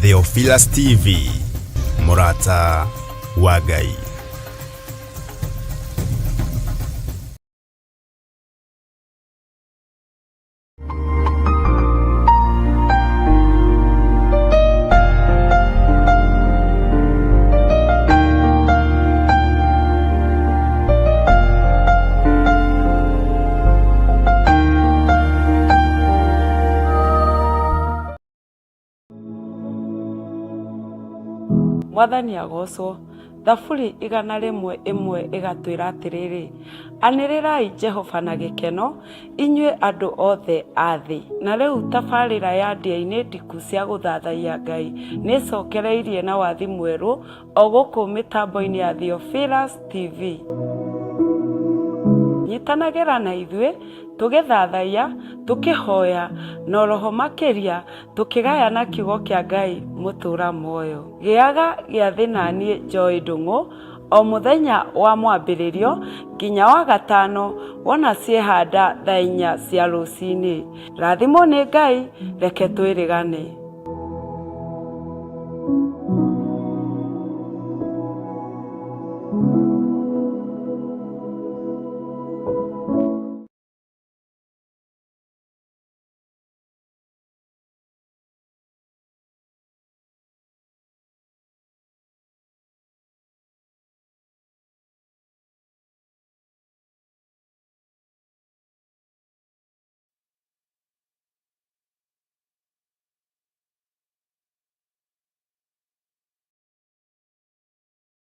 Theophilus TV, mũrata wa Ngai. Mwathani agocwo. Thaburi 101 ĩgatwĩra atĩrĩrĩ, anĩrĩrai Jehova na gĩkeno, inyuĩ andũ othe a thĩ. Na rĩu tabarĩra ya ndĩa-inĩ ndiku cia gũthathaiya Ngai nĩ ĩcokereirie na wathi mwerũ o gũkũ mĩtambo-inĩ ya Theophilus TV. Nyitanagĩra na ithuĩ tũgĩthathaiya, tũkĩhoya, na oroho makĩria tũkĩgayana kiugo kĩa Ngai mũtũra muoyo. Gĩaga gĩathĩ naniĩ Joy Ndung'u o mũthenya wa mwambĩrĩrio nginya wa gatano wona ciehanda thaa inya cia rũcinĩ. Rathimwo nĩ Ngai, reke twĩrĩgane.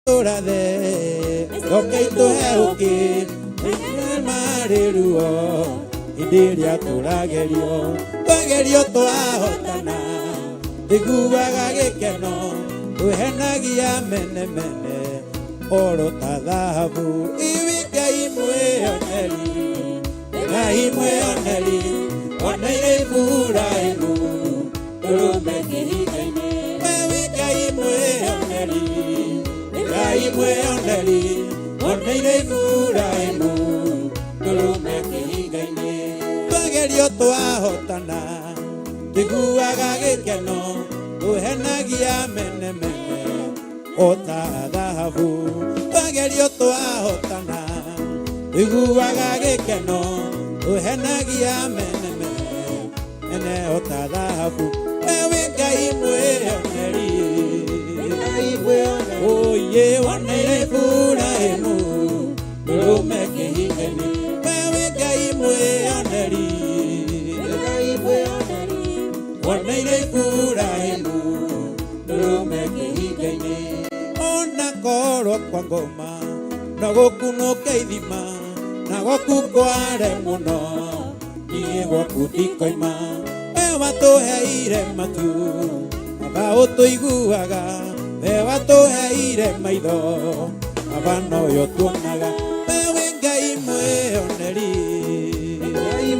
Tũrathe oke itũhe ũkĩ marĩ ruo hĩndĩ ĩrĩa tũragerio twagerio twahotana ndiguaga gĩkeno tũhenagia mene mene oro ta thahabu iwi Ngai mwĩoneri Ngai mwĩoneri oneire Iburahĩmu tũrũme kĩhinga-inĩ wewe Ngai mwĩoneri Ngai mwĩoneri oneire Iburahĩmu tũrũme kĩhinga-inĩ twagerio twahotana tũiguaga gĩkeno tũhenagia mene mene o ta thahabu twagerio twahotana tũiguaga gĩkeno tũhenagia mene mene mene o ta thahabu wewe Ngai mwĩoneri oye oneire Iburahĩmu ndũrũme kĩhinga-inĩ wewe Ngai mwĩoneri oneire Iburahĩmu ndũrũme kĩhinga-inĩ ona korwo kwa ngoma no gũkunũke ithima na gwaku kware mũno niĩ gwaku ndikoima we watũheire matu aba ũtũiguaga we watũheire maitho aba noyo tuonaga wewe Ngai mwĩoneri Ngai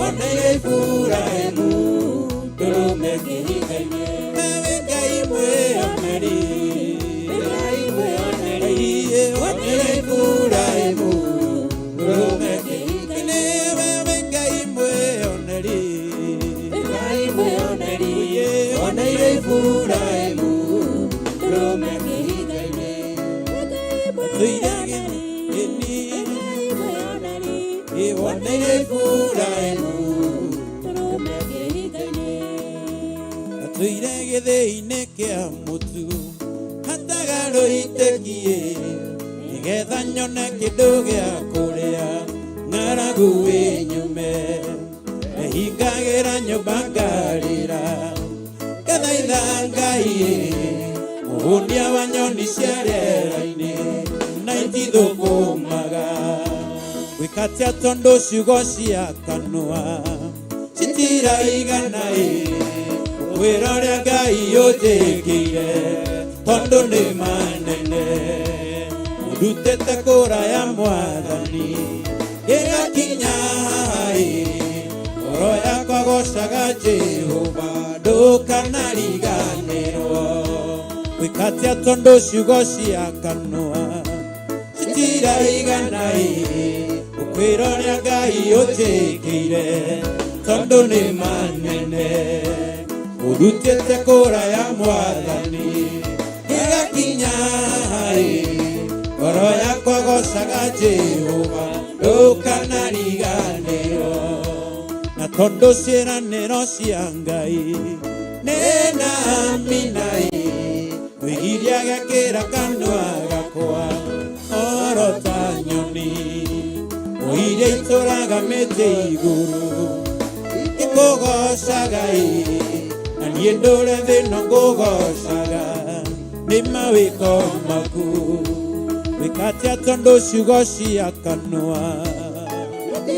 oneire Iburahĩmu ndũrũme kĩhinga-inĩ wewe Ngai mwĩoneri Ngai oneire Iburahĩmu ndũrũme kĩhinga-inĩ wewe Ngai mwĩoneri oneire Iburahĩmu ndũrũme kĩhinga-inĩ tũire gĩthĩni oneire Iburahĩmu atũire gĩthĩi-inĩ kĩa mũtu hataga rũitĩkie nĩgetha nyone kĩndũ gĩa kũrĩa ng'aragu ĩnyume ehingagĩra nyũmba ngarĩra ngathaitha Ngai mũhũnia wa nyoni cia rĩera-inĩ na itithũkũmaga gwĩkatia tondũ ciugo cia kanua citiraigana ĩ wĩra ũrĩa Ngai ũnjĩkĩire tondũ nĩ manene ũndutĩte kũraya mwathani gĩgakinya haha ĩ ngoro yakwa gocaga Jehova ndũkanariganĩrwo gwĩkatia tondũ ciugo cia kanua citiraigana ĩ ũkwĩra ũrĩa Ngai ũnjĩkĩire tondũ nĩ manene ũndutĩte Ũrutĩte kũraya Mwathani gĩgakinya ĩ, ngoro yakwa gocaga Jehova, ndũkanariganĩrwo. Na tondũ ciĩranĩro cia Ngai nĩ na ĩ, mwĩgiria gekĩra kanua gakwa oro ta nyoni iria itũraga mĩtĩ igũrũ ikũgocaga ĩ, na niĩ ndũre thĩno ngũgocaga nĩ mawĩko maku. Wĩkatia tondũ ciugo cia kanua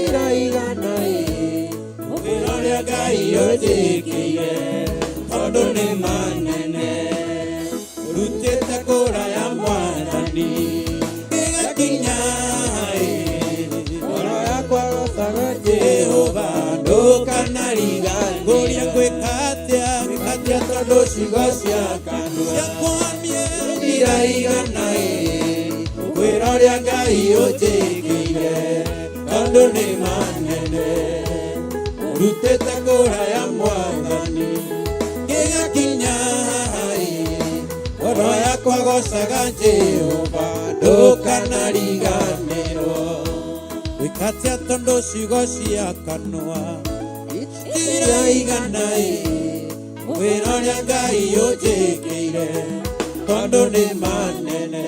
iraigana ĩ, wĩra ũrĩa Ngai ũnjĩkĩire tondũ nĩ manene. Ũrutĩte kũraya Mwathani gĩgakinya ĩ, ngoro yakwa gocaga Jehova, ndũkanariganĩrwo. Ngũria ngwĩka atĩa, ngwĩka atĩa tondũ ciugo cia kanua ciakwa niĩ iraigana ĩ, wĩra ũrĩa Ngai ũnjĩkĩire tondũ nĩ manene. Ũrutĩte kũraya Mwathani gĩgakinya ĩ, ngoro yakwa gocaga Jehova, ndũkanariganĩrwo. Wĩkatia tondũ ciugo cia kanua iraigana ĩ, wĩra ũrĩa Ngai ũnjĩkĩire tondũ nĩ manene.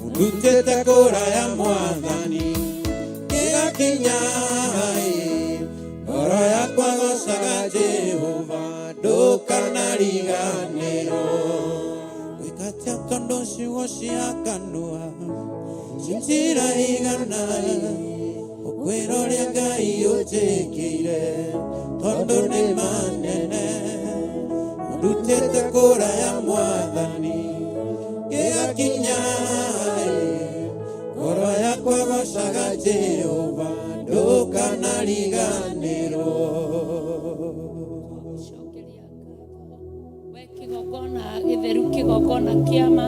Ũndutĩte kũraya Mwathani gĩgakinya ĩ, ngoro yakwa gocaga Jehova, ndũkanariganĩrwo. Wĩkatia tondũ ciugo cia kanua citiraigana ĩ, ũkwĩra ũrĩa Ngai ũnjĩkĩire tondũ nĩ manene. Ũndutĩte kũraya Mwathani gĩgakinya ĩ, ngoro yakwa gocaga Jehova, ndũkanariganĩrwo. Gũcokeria ngatho we kĩgongona gĩtheru, kĩgongona kĩama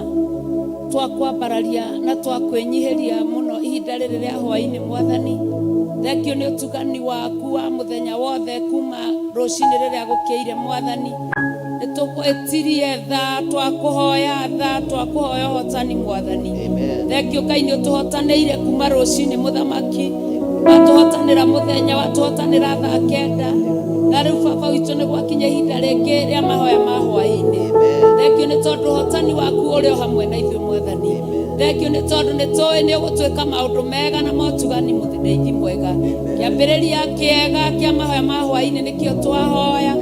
twakwambararia na twakwĩnyihĩria mũno ihinda rĩrĩ rĩa hwaĩ-inĩ. Mwathani, thengio nĩ ũtugani waku wa mũthenya wothe kuma rũcinĩ rĩrĩa gũkĩire. Mwathani, nĩ tũgwĩtirie tha, twakũhoya tha, twakũhoya ũhotani. Mwathani, thengio Ngai nĩ ũtũhotanĩire kuma rũcinĩ. Mũthamaki, watũhotanĩra mũthenya, watũhotanĩra thaa 9, na rĩu Baba witũ nĩ gwakinya ihinda rĩngĩ rĩa mahoya ma hwaĩ-inĩ. Thengio nĩ tondũ ũhotani waku ũrĩ o hamwe na ithuĩ. Mwathani, thengio nĩ tondũ nĩ tũĩ nĩ ũgũtwĩka maũndũ mega na motugani. Mũthĩndĩithi mwega, kĩambĩrĩria kĩega kĩa mahoya ma hwaĩ-inĩ nĩkĩo twahoya,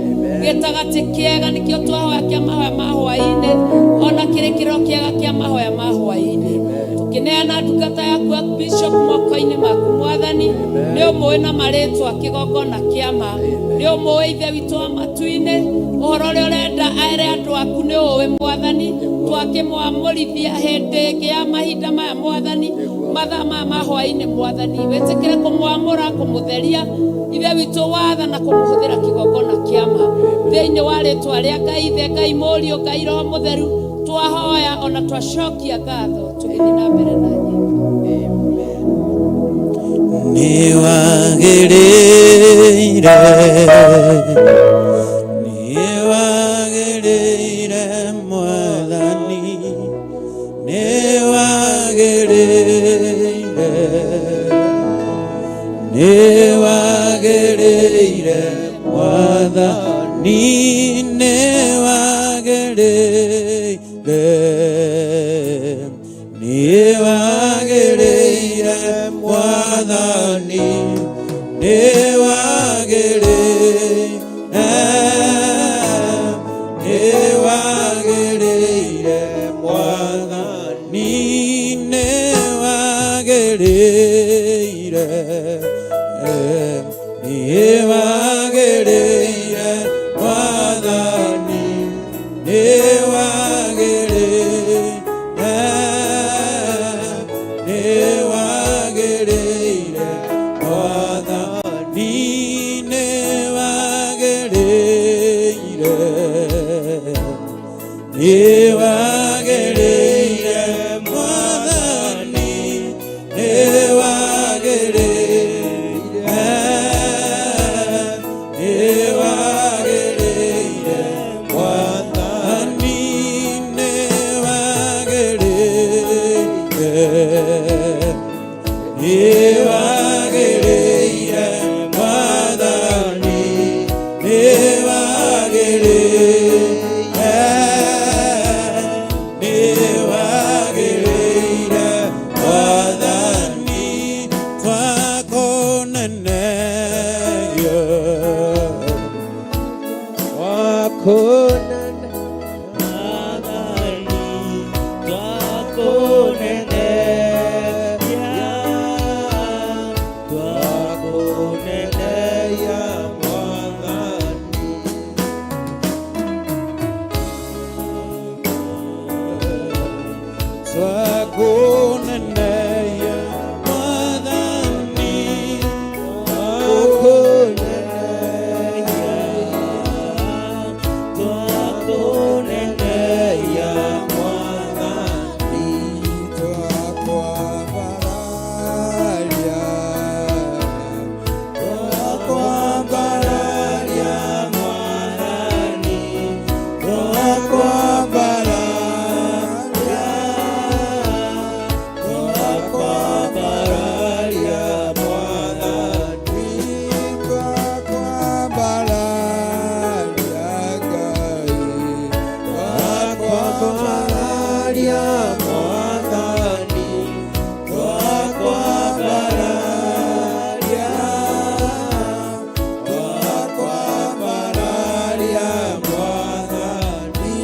gĩtagatĩ kĩega nĩkĩo twahoya kĩa mahoya ma hwaĩ-inĩ, ona kĩrĩkĩrĩro kĩega kĩa mahoya ma hwaĩ-inĩ. Tũkĩneana ndungata yaku ya Bishop moko-inĩ maku. Mwathani, nĩ ũmũĩ na marĩtwa, kĩgongona kĩama nĩ ũmũĩ. Ithe witũ wa matu-inĩ, ũhoro ũrĩa ũrenda ere andũ aku nĩ ũĩ. Mwathani, twakĩmwamũrithia hĩndĩ ĩngĩ ya mahinda maya. Mwathani, mathaa maya ma hwaĩ-inĩ, Mwathani, wĩtĩkĩre kũmwamũra, kũmũtheria, Ithe witũ watha, na kũmũhũthĩra kĩgongona kĩama. Thĩinĩ wa rĩtwa rĩa Ngai Ithe, Ngai Mũriũ, Ngai Roho Mũtheru, twahoya ona twacokia ngatho. Tũgĩthiĩ na mbere na nyĩmbo. Nĩ wagĩrĩire, nĩ wagĩrĩire Mwathani, nĩ wagĩrĩire, nĩ wagĩrĩire Mwathani, nĩ wagĩrĩire, nĩ wagĩrĩire Mwathani, nĩ wagĩrĩire, nĩ wagĩrĩire Mwathani, nĩ wagĩrĩire, nĩ wagĩrĩire Mwathani, nĩ wagĩrĩire, nĩ wagĩrĩire Mwathani, nĩ wagĩrĩire, nĩ wagĩrĩire Mwathani, nĩ wagĩrĩire, nĩ wagĩrĩire. Twakuneneya Twakunene Mwathani Twakuneneya Twakuneneya Mwathani Twakuneneya Mwathani Twakuneneya Twakuneneya Mwathani Twakwambararia Twakwambararia Mwathani Twakwambararia Twakwambararia Mwathani Twakwambararia Ngai Twakwambararia Mwathani Twakwambararia Twakwambararia Mwathani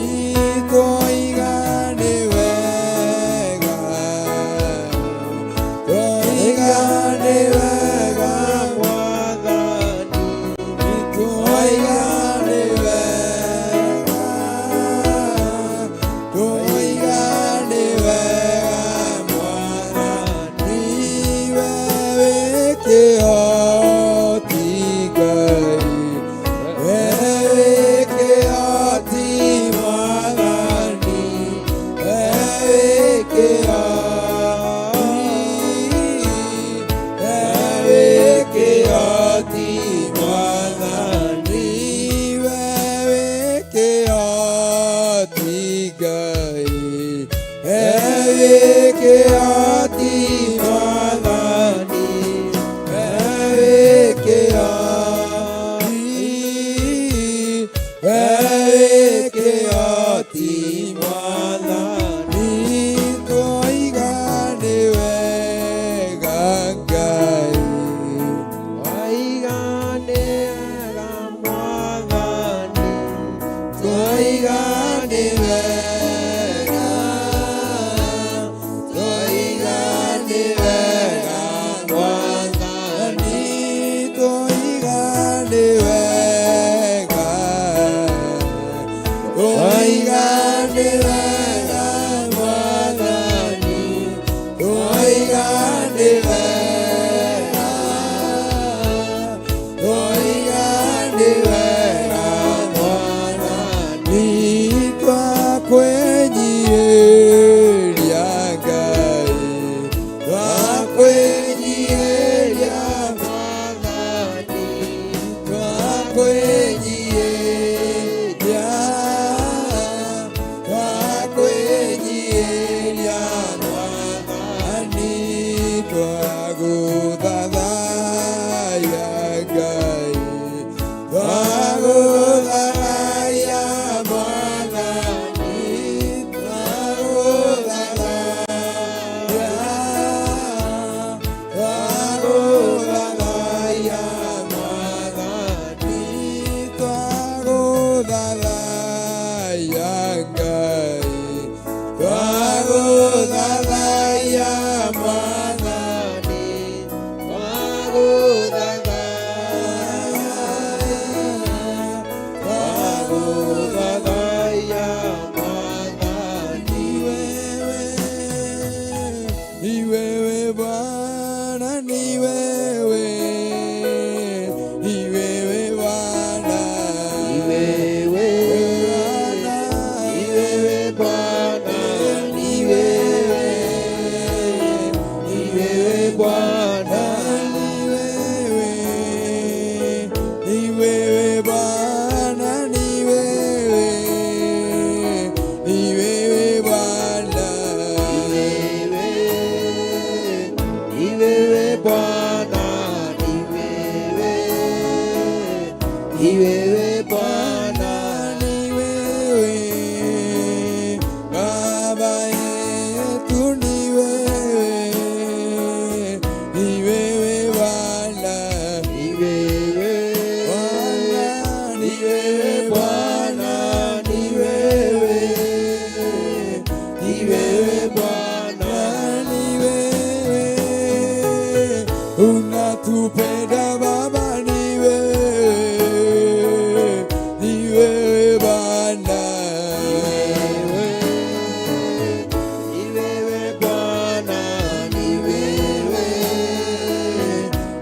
Twoiga nĩ wega Twoiga nĩ wega Mwathani Twoiga nĩ wega Twoiga nĩ wega Mwathani we wĩ kĩhoti Ngai we wĩ kĩhoti Mwathani we wĩ kĩhoti we wĩ kĩhoti Mwathani we wĩ kĩhoti Ngai we wĩ kĩhoti Mwathani we wĩ kĩhoti we wĩ kĩhoti Mwathani twoiga nĩ wega Ngai Twoiga nĩ wega Mwathani Twoiga nĩ wega Twoiga nĩ wega Mwathani Twoiga nĩ wega Twoiga nĩ wega Mwathani Twoiga nĩ wega Twoiga nĩ wega Mwathani Twakwĩnyiihĩria Ngai Twakwĩnyiihĩria Mwathani Twakwĩnyiihĩria Twakwĩnyiihĩria Mwathani Twagũthathaiya Ngai Twagũthathaiya Mwathani Twagũthathaiya Twagũthathaiya Mwathani Twagũthathaiya Ngai Twagũthathaiya Mwathani Twagũthathaiya Twagũthathaiya Mwathani Ni wewe Bwana, ni wewe, ni wewe Bwana, Ni wewe Bwana, Ni wewe Bwana ni wewe Ni wewe Bwana ni wewe, ni wewe Bwana, ni wewe, ni wewe Bwana, Ni wewe Ni wewe Bwana ni wewe Ni wewe Bwana ni wewe Baba yetu ni wewe, ni wewe Bwana.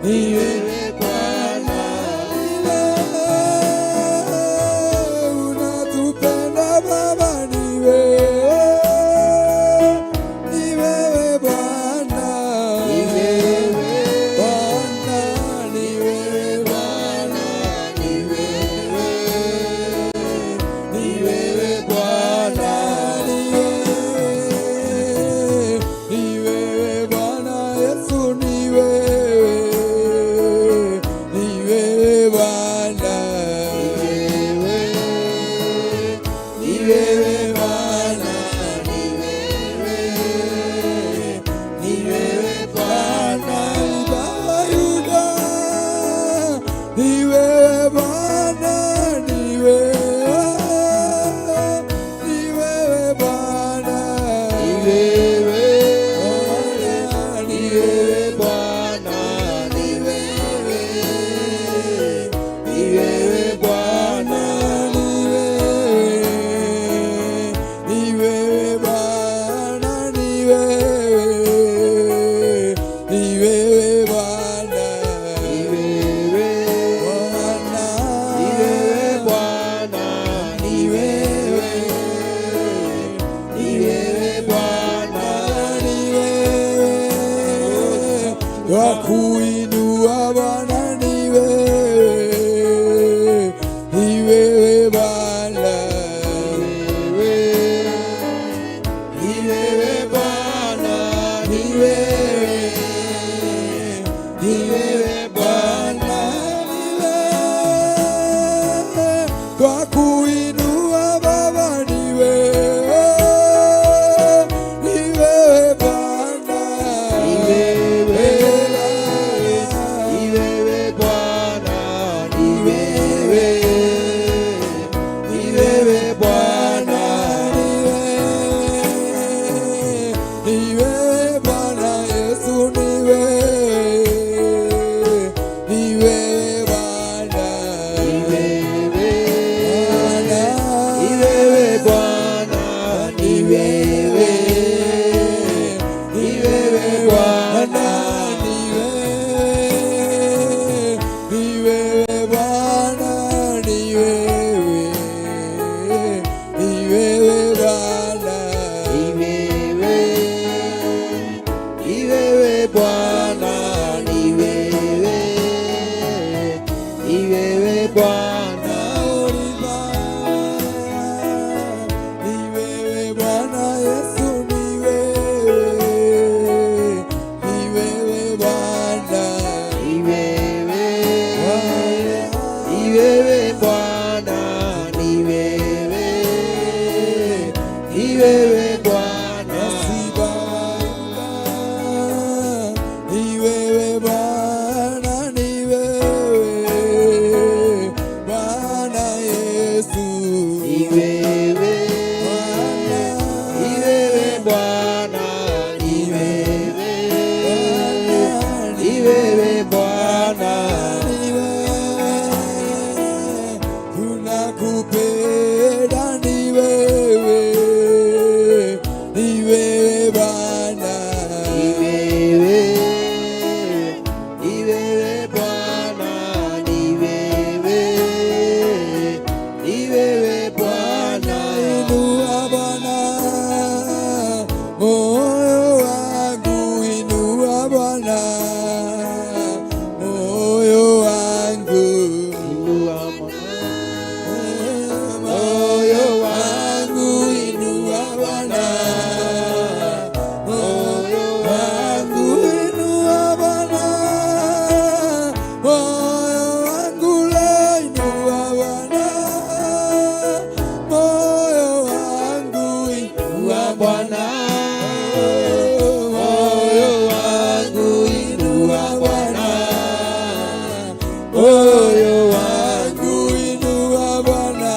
Ni wewe Bwana, ni wewe unatupenda Baba, ni wewe, ni wewe Bwana, Ni wewe Bwana, ni wewe Bwana, ni wewe, ni wewe Bwana, ni wewe, ni wewe Bwana Yesu, ni wewe, ni wewe Bwana, ni wewe Bwana, ni wewe, ni wewe Bwana, Baba Yuda, ni wewe Bwana, ni wewe, ni wewe Bwana, ni wewe, Bwana, ni wewe Bwana, ni wewe, ni wewe Bwana, ni wewe, ni wewe Bwana, ni wewe, ni wewe Bwana, ni wewe, Bwana, ni wewe Bwana, ni wewe, ni wewe Bwana, ni wewe, twakuinua Bwana, ni wewe, ni wewe Bwana, ni wewe Bwana, ni wewe, ni wewe Bwana, ni wewe, twakuinua Baba, ni wewe, ni wewe Bwana, ni wewe, ni wewe Bwana, ni wewe, ni wewe Bwana, ni wewe, ni wewe Bwana Yesu, ni wewe, ni wewe Bwana, ni wewe, Bwana, ni wewe Bwana, ni wewe, ni wewe Bwana, ni wewe, ni wewe Bwana, ni wewe, ni wewe Bwana, ni wewe, ni wewe Bwana, ni wewe, ni wewe Bwana, ni wewe Bwana Yesu, ni wewe, ni wewe Bwana, ni wewe, ni wewe Bwana, ni wewe, ni wewe Bwana, ni wewe Bwana, ni wewe Bwana Yesu, ni wewe, ni wewe Bwana, ni wewe, ni wewe Bwana, ni wewe, tunakupenda ni wewe, ni wewe Bwana, ni wewe, ni wewe Bwana, ni wewe, ni wewe Bwana, Inua Bwana moyo wangu, inua Bwana moyo wangu, inua moyo wangu, inua Bwana moyo wangu, inua Bwana moyo wangu, leo inua Bwana moyo wangu, inua Bwana, moyo wangu, inua Bwana moyo wangu, inua Bwana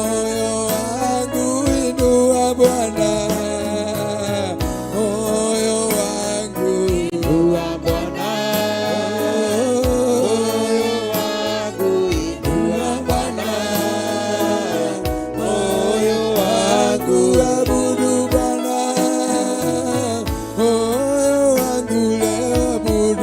moyo wangu, inua Bwana moyo wangu, inua Bwana, moyo wangu, inua Bwana, moyo wangu, abudu Bwana moyo wangu, leo abudu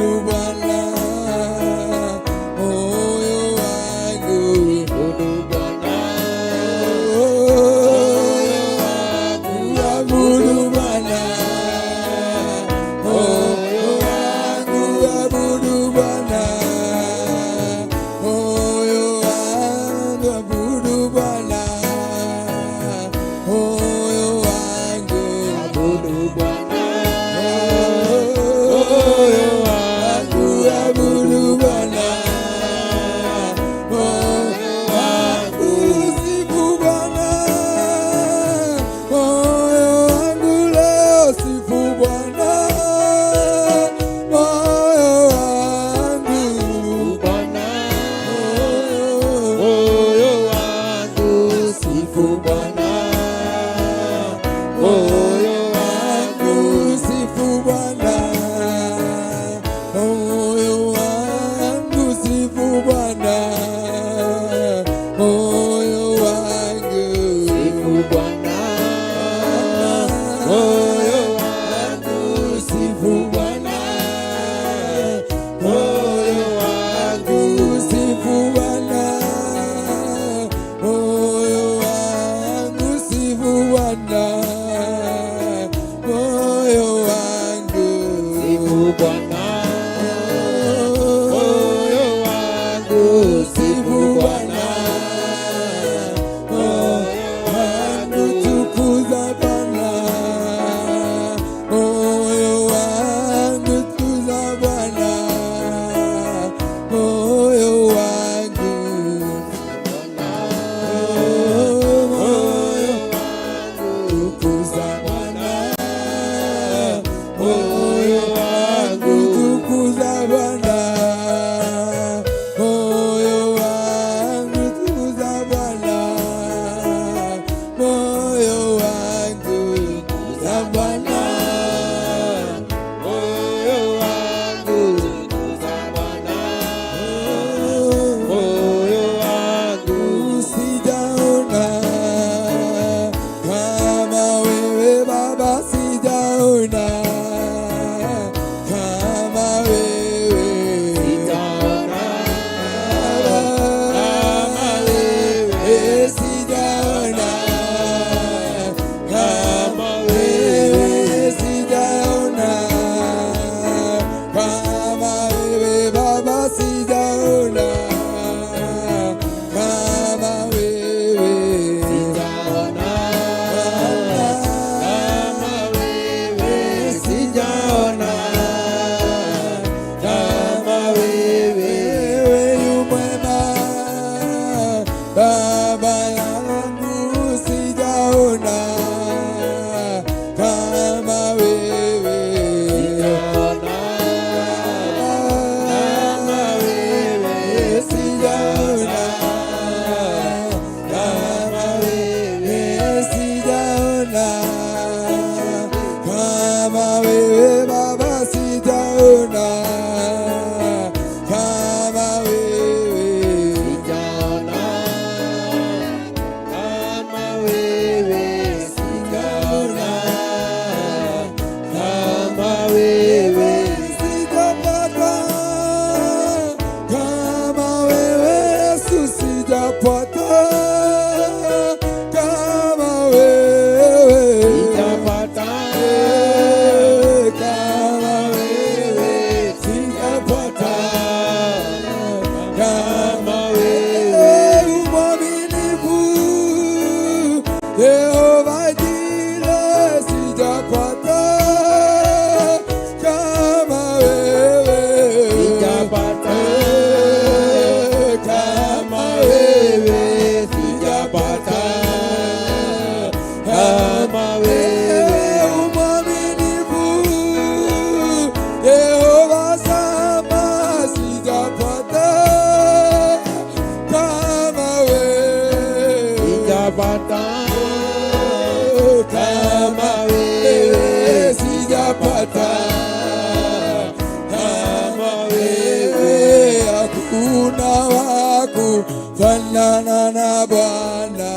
Fanana na Bwana.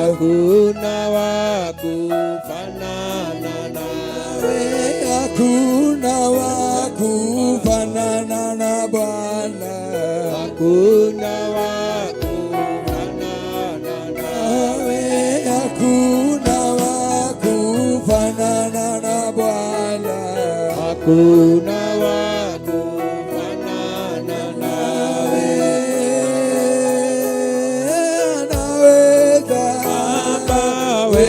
Hakuna wa kufanana nawe. Hakuna wa kufanana na Bwana. Hakuna wa kufanana nawe. Hakuna wa kufanana na Bwana. Hakuna wa kufanana nawe. Anaweza. Baba we,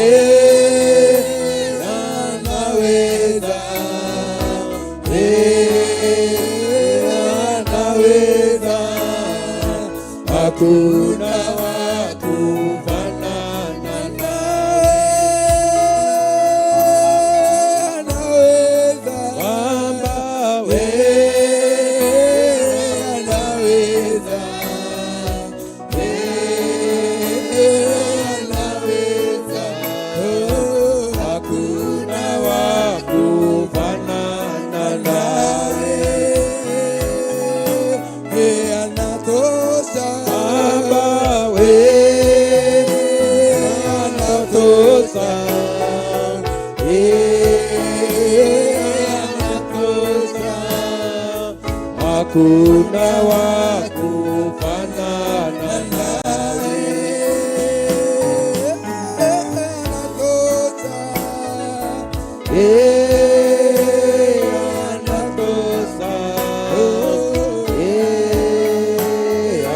anaweza. Eh, anaweza. Hakuna wa kufanana Anaweza. Baba we, anaweza. Eh, anaweza. Hakuna wa kufanana nawe. Anatosha. Baba we, anatosha. Eh, anatosha. Hakuna wa kufanana nawe. Anatosha. Eh, anatosha. Eh,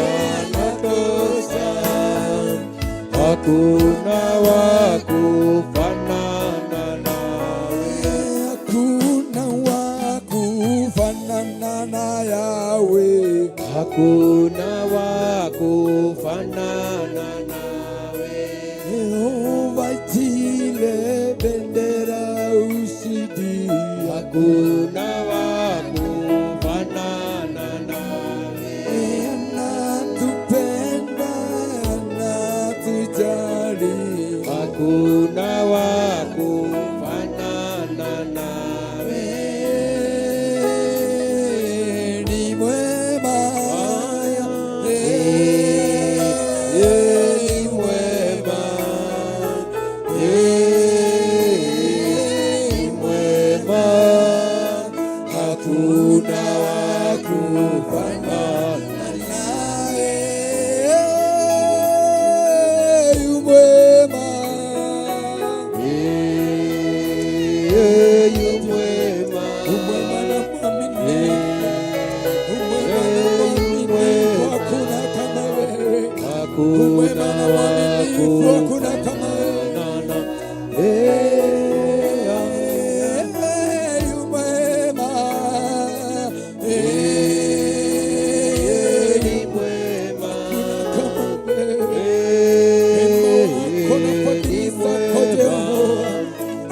anatosha. Hakuna wa kufanana nawe. Hakuna wa kufanana na Yahweh. Hakuna wa kufanana nawe. Yehova Jire, bendera ushindi. Hakuna wa kufanana nawe. Anatupenda, anatujali. Hakuna wa kufanana nawe. Ni mwema. Eh, ni mwema. Eh, ni mwema. Hakuna wa kufanana Naye yu mwema. Eh, yu mwema. Umwema na mwaminifu. Eh, Umwema na mwaminifu, hakuna kama wewe. Hakuna Umwema na wa mwaminifu, hakuna kama wewe. kufanana. Eh, Eh, yu mwema. eh, Eh, ni mwema. kama wewe. Eh, Wema wako na ni fadhili zako mwema. Jehova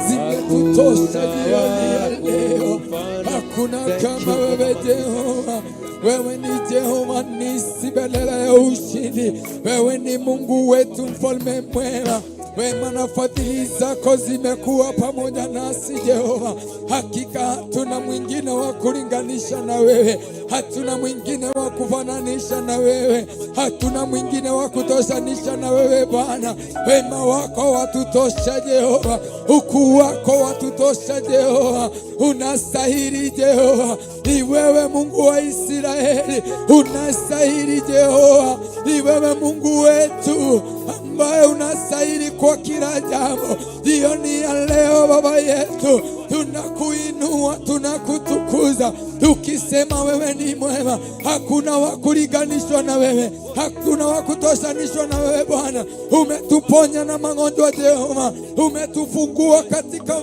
zimetutosha jioni ya leo. Hakuna kama wewe Jehova. Wewe ni Jehova nisi, bendera ya ushindi. Wewe ni Mungu wetu, mfalme mwema. Wema na fadhili zako zimekuwa pamoja nasi Jehova. Hakika hatuna mwingine wa kulinganisha na wewe, hatuna mwingine wa kufananisha na wewe, hatuna mwingine wa kutoshanisha na wewe Bwana. Wema wako watutosha Jehova, ukuu wako watutosha Jehova. Unastahili Jehova, ni wewe Mungu wa Israeli, unastahili Jehova, ni wewe Mungu wetu ambaye unastahili kwa kila jambo. Jioni ya leo Baba yetu, tunakuinua, tunakutukuza, tukisema wewe ni mwema. Hakuna wa kulinganishwa na wewe, hakuna wa kutoshanishwa na wewe Bwana. Umetuponya na magonjwa Jehova, umetufungua katika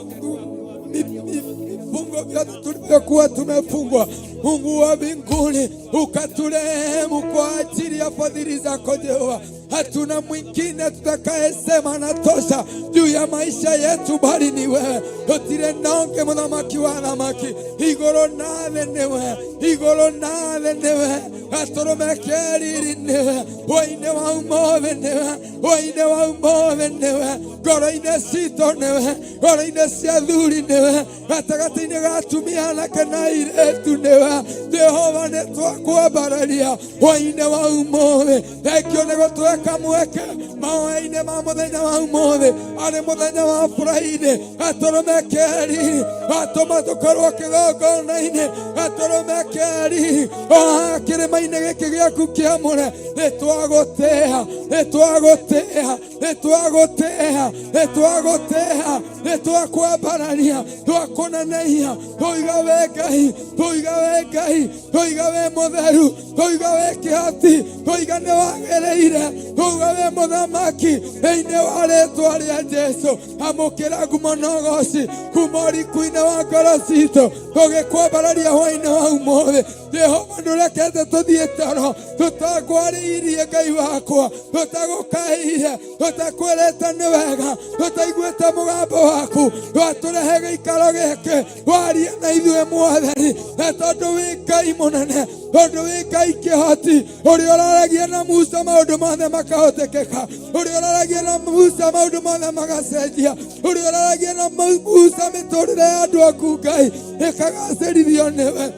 vifungo vyote tulivyokuwa tumefungwa. Mungu wa mbinguni, ukaturehemu kwa ajili ya fadhili zako Jehova. Hatuna mwingine tutakayesema natosha juu ya maisha yetu, bali ni wewe. Tutire nonge muthamaki wa thamaki iguru na thĩ nĩwe, igũrũ na thĩ nĩwe, gatũrũme ke riri nĩwe, hwainĩ wa ũmũthĩ nĩwe, hwainĩ wa ũmũthĩ nĩwe. Ngoro-inĩ citũ nĩwe, ngoro-inĩ cia athuri nĩwe, gatagatĩ-inĩ ga atumia anake na airĩtu nĩwe. Jehova, nĩ twakwambararia hwainĩ wa ũmũthĩ. Thengio nĩ gũtweka mweke mahoya-inĩ ma mũthenya wa ũmũthĩ, arĩ mũthenya wa Friday. Gatũrũme keri gatũma tũkorwo kĩgongona-inĩ, gatũrũme keri o haha kĩrĩma-inĩ gĩkĩ gĩaku kĩamũre. Nĩ twagũtĩĩa, nĩ twagũtĩĩa, nĩ twagũtĩĩa, nĩ twagũtĩĩa, nĩ twakwambararia, twakũnenehia. Tũiga we Ngai, tũiga we Ngai, tũiga we mũtheru, tũiga we kĩhoti, tũiga nĩ wagĩrĩire, tũiga we mũthamaki. Thĩinĩ wa rĩtwa rĩa Jesu, amũkĩra ngumo na ũgoci kuma ũriku-inĩ wa ngoro citũ, tũgĩkwambararia hwainĩ wa ũmũthĩ. Jehova, ndũrekete tũthiĩ toro tũtakwarĩirie, Ngai wakwa, tũtagũkaĩire, tũtakwĩrĩte nĩ wega, tũtaiguĩte mũgambo waku. Watũrehe gĩikaro gĩkĩ warie na ithuĩ, Mwathani, na tondũ wĩ Ngai mũnene, tondũ wĩ Ngai kĩhoti, ũrĩa ũraragia na Musa maũndũ mothe makahotekeka, ũrĩa ũraragia na Musa maũndũ mothe magacenjia, ũrĩa ũraragia na Musa mĩtũrĩre ya andũ aku, Ngai, ĩkagacĩrithio nĩwe.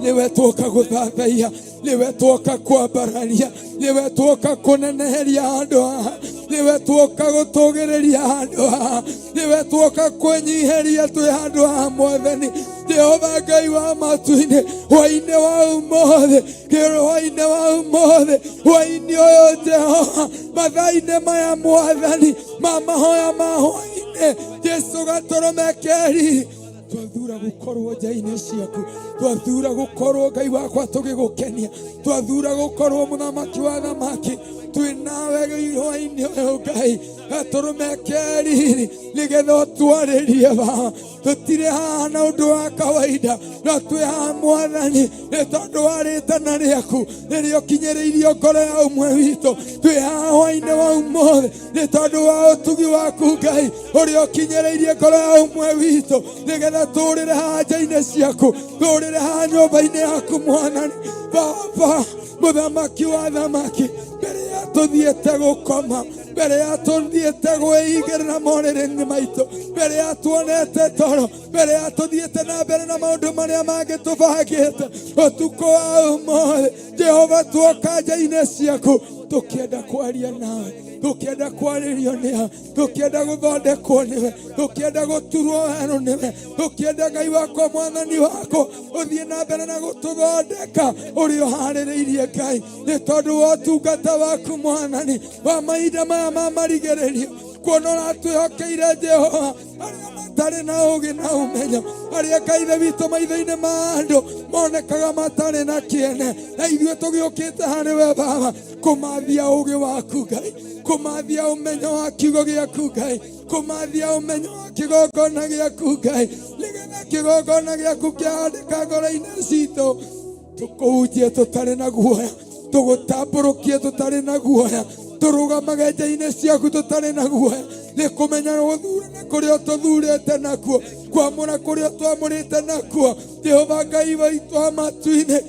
Nĩwe twoka gũthathaiya, nĩwe twoka kwambararia, nĩwe twoka kũneneheria handũ haha, nĩwe twoka gũtũgĩrĩria handũ haha, nĩwe twoka kwĩnyiheria twĩ handũ haha. Mwathani Jehova Ngai wa matu-inĩ, hwainĩ wa ũmũthĩ, hwainĩ wa ũmũthĩ, hwainĩ ũyũ, Jehova, mathaa-inĩ maya, Mwathani, ma mahoya ma hwainĩ, Jesu gatũrũme keri, twathura gũkorwo nja-inĩ ciaku, twathura gũkorwo, Ngai wakwa, tũgĩgũkenia, twathura gũkorwo, mũthamaki wa thamaki, twĩ nawe hwainĩ ũyũ. Ngai gatũrũme keriri, nĩgetha ũtwarĩrie. Baba, tũtirĩ haha na ũndũ wa kawaida, no twĩ haha, Mwathani, nĩ tondũ wa rĩtana rĩaku rĩrĩa ũkinyĩrĩirio ngoro ya ũmwe witũ. Twĩ haha hwainĩ wa ũmũthĩ nĩ tondũ wa ũtugi waku, Ngai, ũrĩa ũkinyĩrĩirie ngoro ya ũmwe witũ, nĩgetha tũrĩre haha nja-inĩ ciaku, tũrĩre haha nyũmba-inĩ yaku. Mwathani Baba, mũthamaki wa thamaki, mbere ya tũthiĩte gũkoma, mbere ya tũthiĩte gwĩigĩrĩra morĩrĩ-inĩ maitũ, mbere ya tuonete toro, mbere ya tũthiĩte na mbere na maũndũ marĩa mangĩ tũbangĩte ũtukũ wa ũmũthĩ, Jehova, tuoka nja-inĩ ciaku tũkĩenda kwaria nawe, tũkĩenda kwarĩrio nĩwe, tũkĩenda gũthondekwo nĩwe, tũkĩenda gũturwo werũ nĩwe, tũkĩenda, Ngai wakwa, Mwathani wakwa, ũthiĩ na mbere na gũtũthondeka ũrĩa ũharĩrĩirie, Ngai, nĩ tondũ wa ũtungata waku, Mwathani, wa mahinda maya ma marigĩrĩrio. Kuona ũratwĩhokeire, Jehova, arĩa matarĩ na ũgĩ na ũmenyo, arĩa, Ngai Ithe witũ, maitho-inĩ ma andũ monekaga matarĩ na kĩene, na ithuĩ tũgĩũkĩte harĩ we, Baba, kũmathia ũgĩ waku, Ngai, kũmathia ũmenyo wa kiugo gĩaku, Ngai, kũmathia ũmenyo wa kĩgongona gĩaku, Ngai, nĩgetha kĩgongona gĩaku kĩandĩka ngoro-inĩ citũ, tũkũhunjie tũtarĩ na guoya, tũgũtambũrũkie tũtarĩ na guoya, tũrũgamage nja-inĩ ciaku tũtarĩ na guoya, nĩ kũmenya gũthurana kũrĩa ũtũthurĩte nakuo, kwamũra kũrĩa ũtwamũrĩte nakuo. Jehova Ngai waitũ wa matu-inĩ,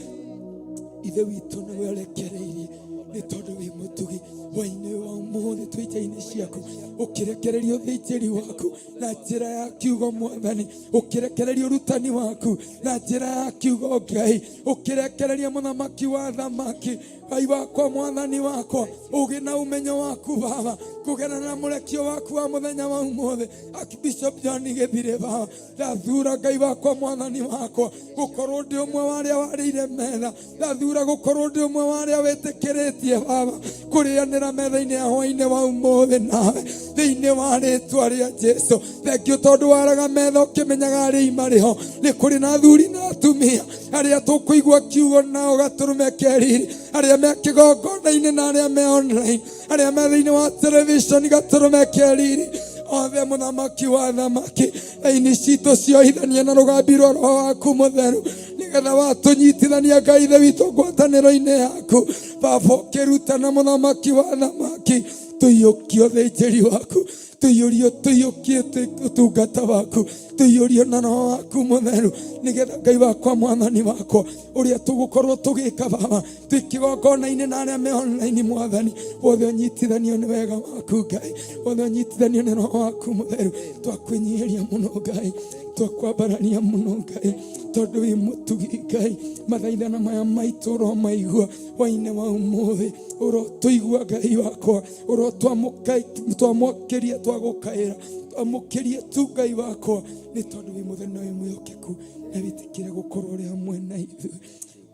Ithe witũ, nĩwe ũrekereirie, nĩ tondũ wĩ mũtugi. Hwainĩ wa ũmũthĩ twĩ nja-inĩ ciaku, ũkĩrekereria ũthĩnjĩri waku na njĩra ya kiugo, Mwathani, ũkĩrekereria ũrutani waku na njĩra ya kiugo, Ngai, ũkĩrekereria, mũthamaki wa thamaki, Ngai wakwa, Mwathani wakwa, ũgĩ na ũmenyo waku, Baba, kũgerera mũrekio waku wa mũthenya wa ũmũthĩ, Archbishop John Gĩthirĩ. Baba, ndathura, Ngai wakwa, Mwathani wakwa, gũkorwo ndĩ ũmwe wa arĩa warĩire metha. Ndathura gũkorwo ndĩ ũmwe wa arĩa wĩtĩkĩrĩtie, Baba, kũrĩanĩra metha-inĩ ya hwainĩ wa ũmũthĩ nawe, thĩinĩ wa rĩtwa rĩa Jesu. Thengio tondũ waraga metha ũkĩmenyaga arĩi marĩ ho. Nĩ kũrĩ na athuri na atumia arĩa tũkũigua kiugo nao gatũrũme keriri, arĩa me kĩgongona-inĩ na arĩa me online, arĩa me thĩinĩ wa television, gatũrũme keriri, othe, mũthamaki wa thamaki, raini citũ ciohithanie na rũgambi rwa Roho waku Mũtheru, nĩgetha watũnyitithania, Ngai Ithe witũ, ngwatanĩro-inĩ yaku, Baba, ũkĩrutana, mũthamaki wa thamaki, tũiyũkie ũthĩnjĩri waku. Tũiyũrio, tũiyũkie ũtungata waku, tũiyũrio na roho waku mũtheru, nĩgetha Ngai wakwa, mwathani wakwa, ũrĩa tũgũkorwo tũgĩka baba twĩ kĩgongona-inĩ na arĩa me online, mwathani wothe ũnyitithanio nĩ wega waku Ngai, wothe ũnyitithanio nĩ roho waku mũtheru. Twakwĩnyihĩria mũno Ngai, twakwambararia mũno Ngai, tondũ wĩ mũtugi Ngai. Mathaithana maya maitũ ũromaigua hwainĩ wa ũmũthĩ, ũrotũigua Ngai wakwa, ũrotwamũkĩria, twagũkaĩra twamũkĩrie tu Ngai wakwa, nĩ tondũ wĩ mũtheru na wĩ mwĩhokeku, na wĩtĩkĩre gũkorwo ũrĩ hamwe na ithuĩ,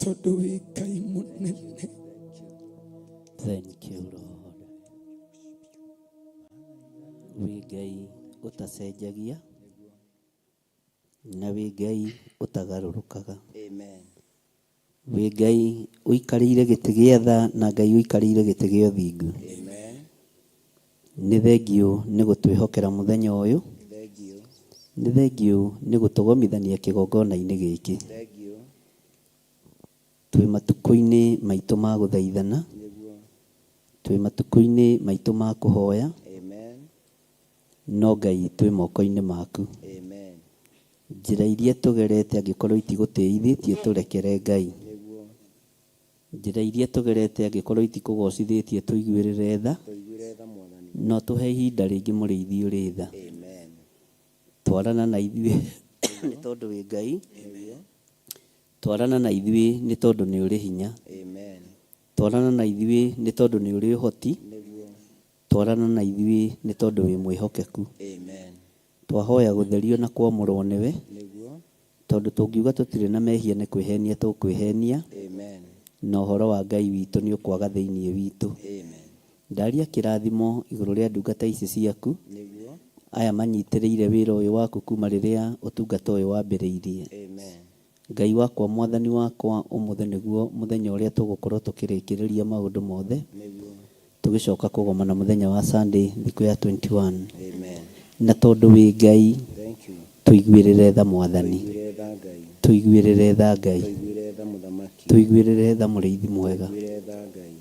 tondũ wĩ Ngai mũnene. Thank you, Lord. Wĩ Ngai ũtacenjagia na wĩ Ngai ũtagarũrũkaga. Amen. Wĩ Ngai ũikarĩire gĩtĩ gĩa tha na Ngai ũikarĩire gĩtĩ gĩa ũthingu. Amen. Nĩ thengiũ nĩ gũtwĩhokera mũthenya ũyũ. Thank you. Nĩ thengiũ nĩ gũtũgomithania kĩgongona-inĩ gĩkĩ. Thank you. Twĩ matukũ-inĩ maitũ ma gũthaithana, Nĩguo. twĩ matukũ-inĩ maitũ ma kũhoya, Amen. no Ngai twĩ moko-inĩ maku. Amen. Njĩra iria tũgerete angĩkorwo itigũtĩithĩtie, tũrekere Ngai. Nĩguo. Njĩra iria tũgerete angĩkorwo itikũgocithĩtie, tũiguĩrĩre tha. Tũiguĩre tha mwathani. No tũhe ihinda rĩngĩ, mũrĩithi ũrĩ tha. Amen. Twarana na ithuĩ nĩ tondũ wĩ Ngai. Twarana na ithuĩ nĩ tondũ nĩ ũrĩ hinya. Amen. Twarana na ithuĩ nĩ tondũ nĩ ũrĩ ũhoti. Nĩguo. Twarana na ithuĩ nĩ tondũ wĩ mwĩhokeku. Amen. Twahoya gũtherio na kwamũrwo nĩwe, Nĩguo. tondũ tũngiuga tũtirĩ na mehia nĩ kwĩhenia tũkwĩhenia, Amen. na ũhoro wa Ngai witũ nĩ ũkwaga thĩinĩ witũ. Amen. Ndaria kĩrathimo igũrũ rĩa ndungata ici ciaku, Nĩguo. aya manyitĩrĩire wĩra ũyũ waku kuma rĩrĩa ũtungata ũyũ wambĩrĩirie. Amen. Ngai wakwa, mwathani wakwa, ũmũthĩ nĩguo mũthenya ũrĩa tũgũkorwo tũkĩrĩkĩrĩria maũndũ mothe, Nĩguo. tũgĩcoka kũgomana mũthenya wa Sunday, thikũ ya 21. Amen. Na tondũ wĩ Ngai, Thank you. tũiguĩrĩre tha mwathani. Tũiguĩre tha Ngai. Tũiguĩrĩre tha Ngai. Tũiguĩre tha mũthamaki. Tũiguĩrĩre tha mũrĩithi mwega. Tũiguĩre tha Ngai.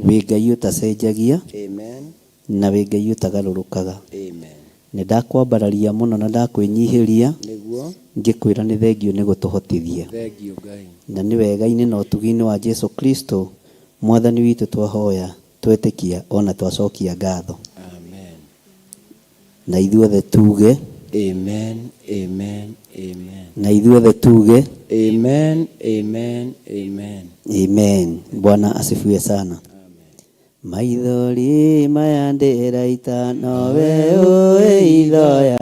Wĩ Ngai ũtacenjagia Amen. na wĩ Ngai ũtagarũrũkaga. Amen. Nĩ ndakwambararia mũno na ndakwĩnyihĩria, Nĩguo. ngĩkwĩra nĩ thengiũ nĩ gũtũhotithia. Thank you Ngai. Na nĩ wega-inĩ na ũtugi-inĩ wa Jesu Kristo mwathani witũ twahoya, twetĩkia, ona twacokia ngatho. Amen. Na ithuothe tuge. Amen. Amen. Amen. Na ithuothe tuge. Amen. Amen. Amen. Amen. Bwana asifiwe sana. Maithori maya ndĩraita nowe ũĩ ithoya,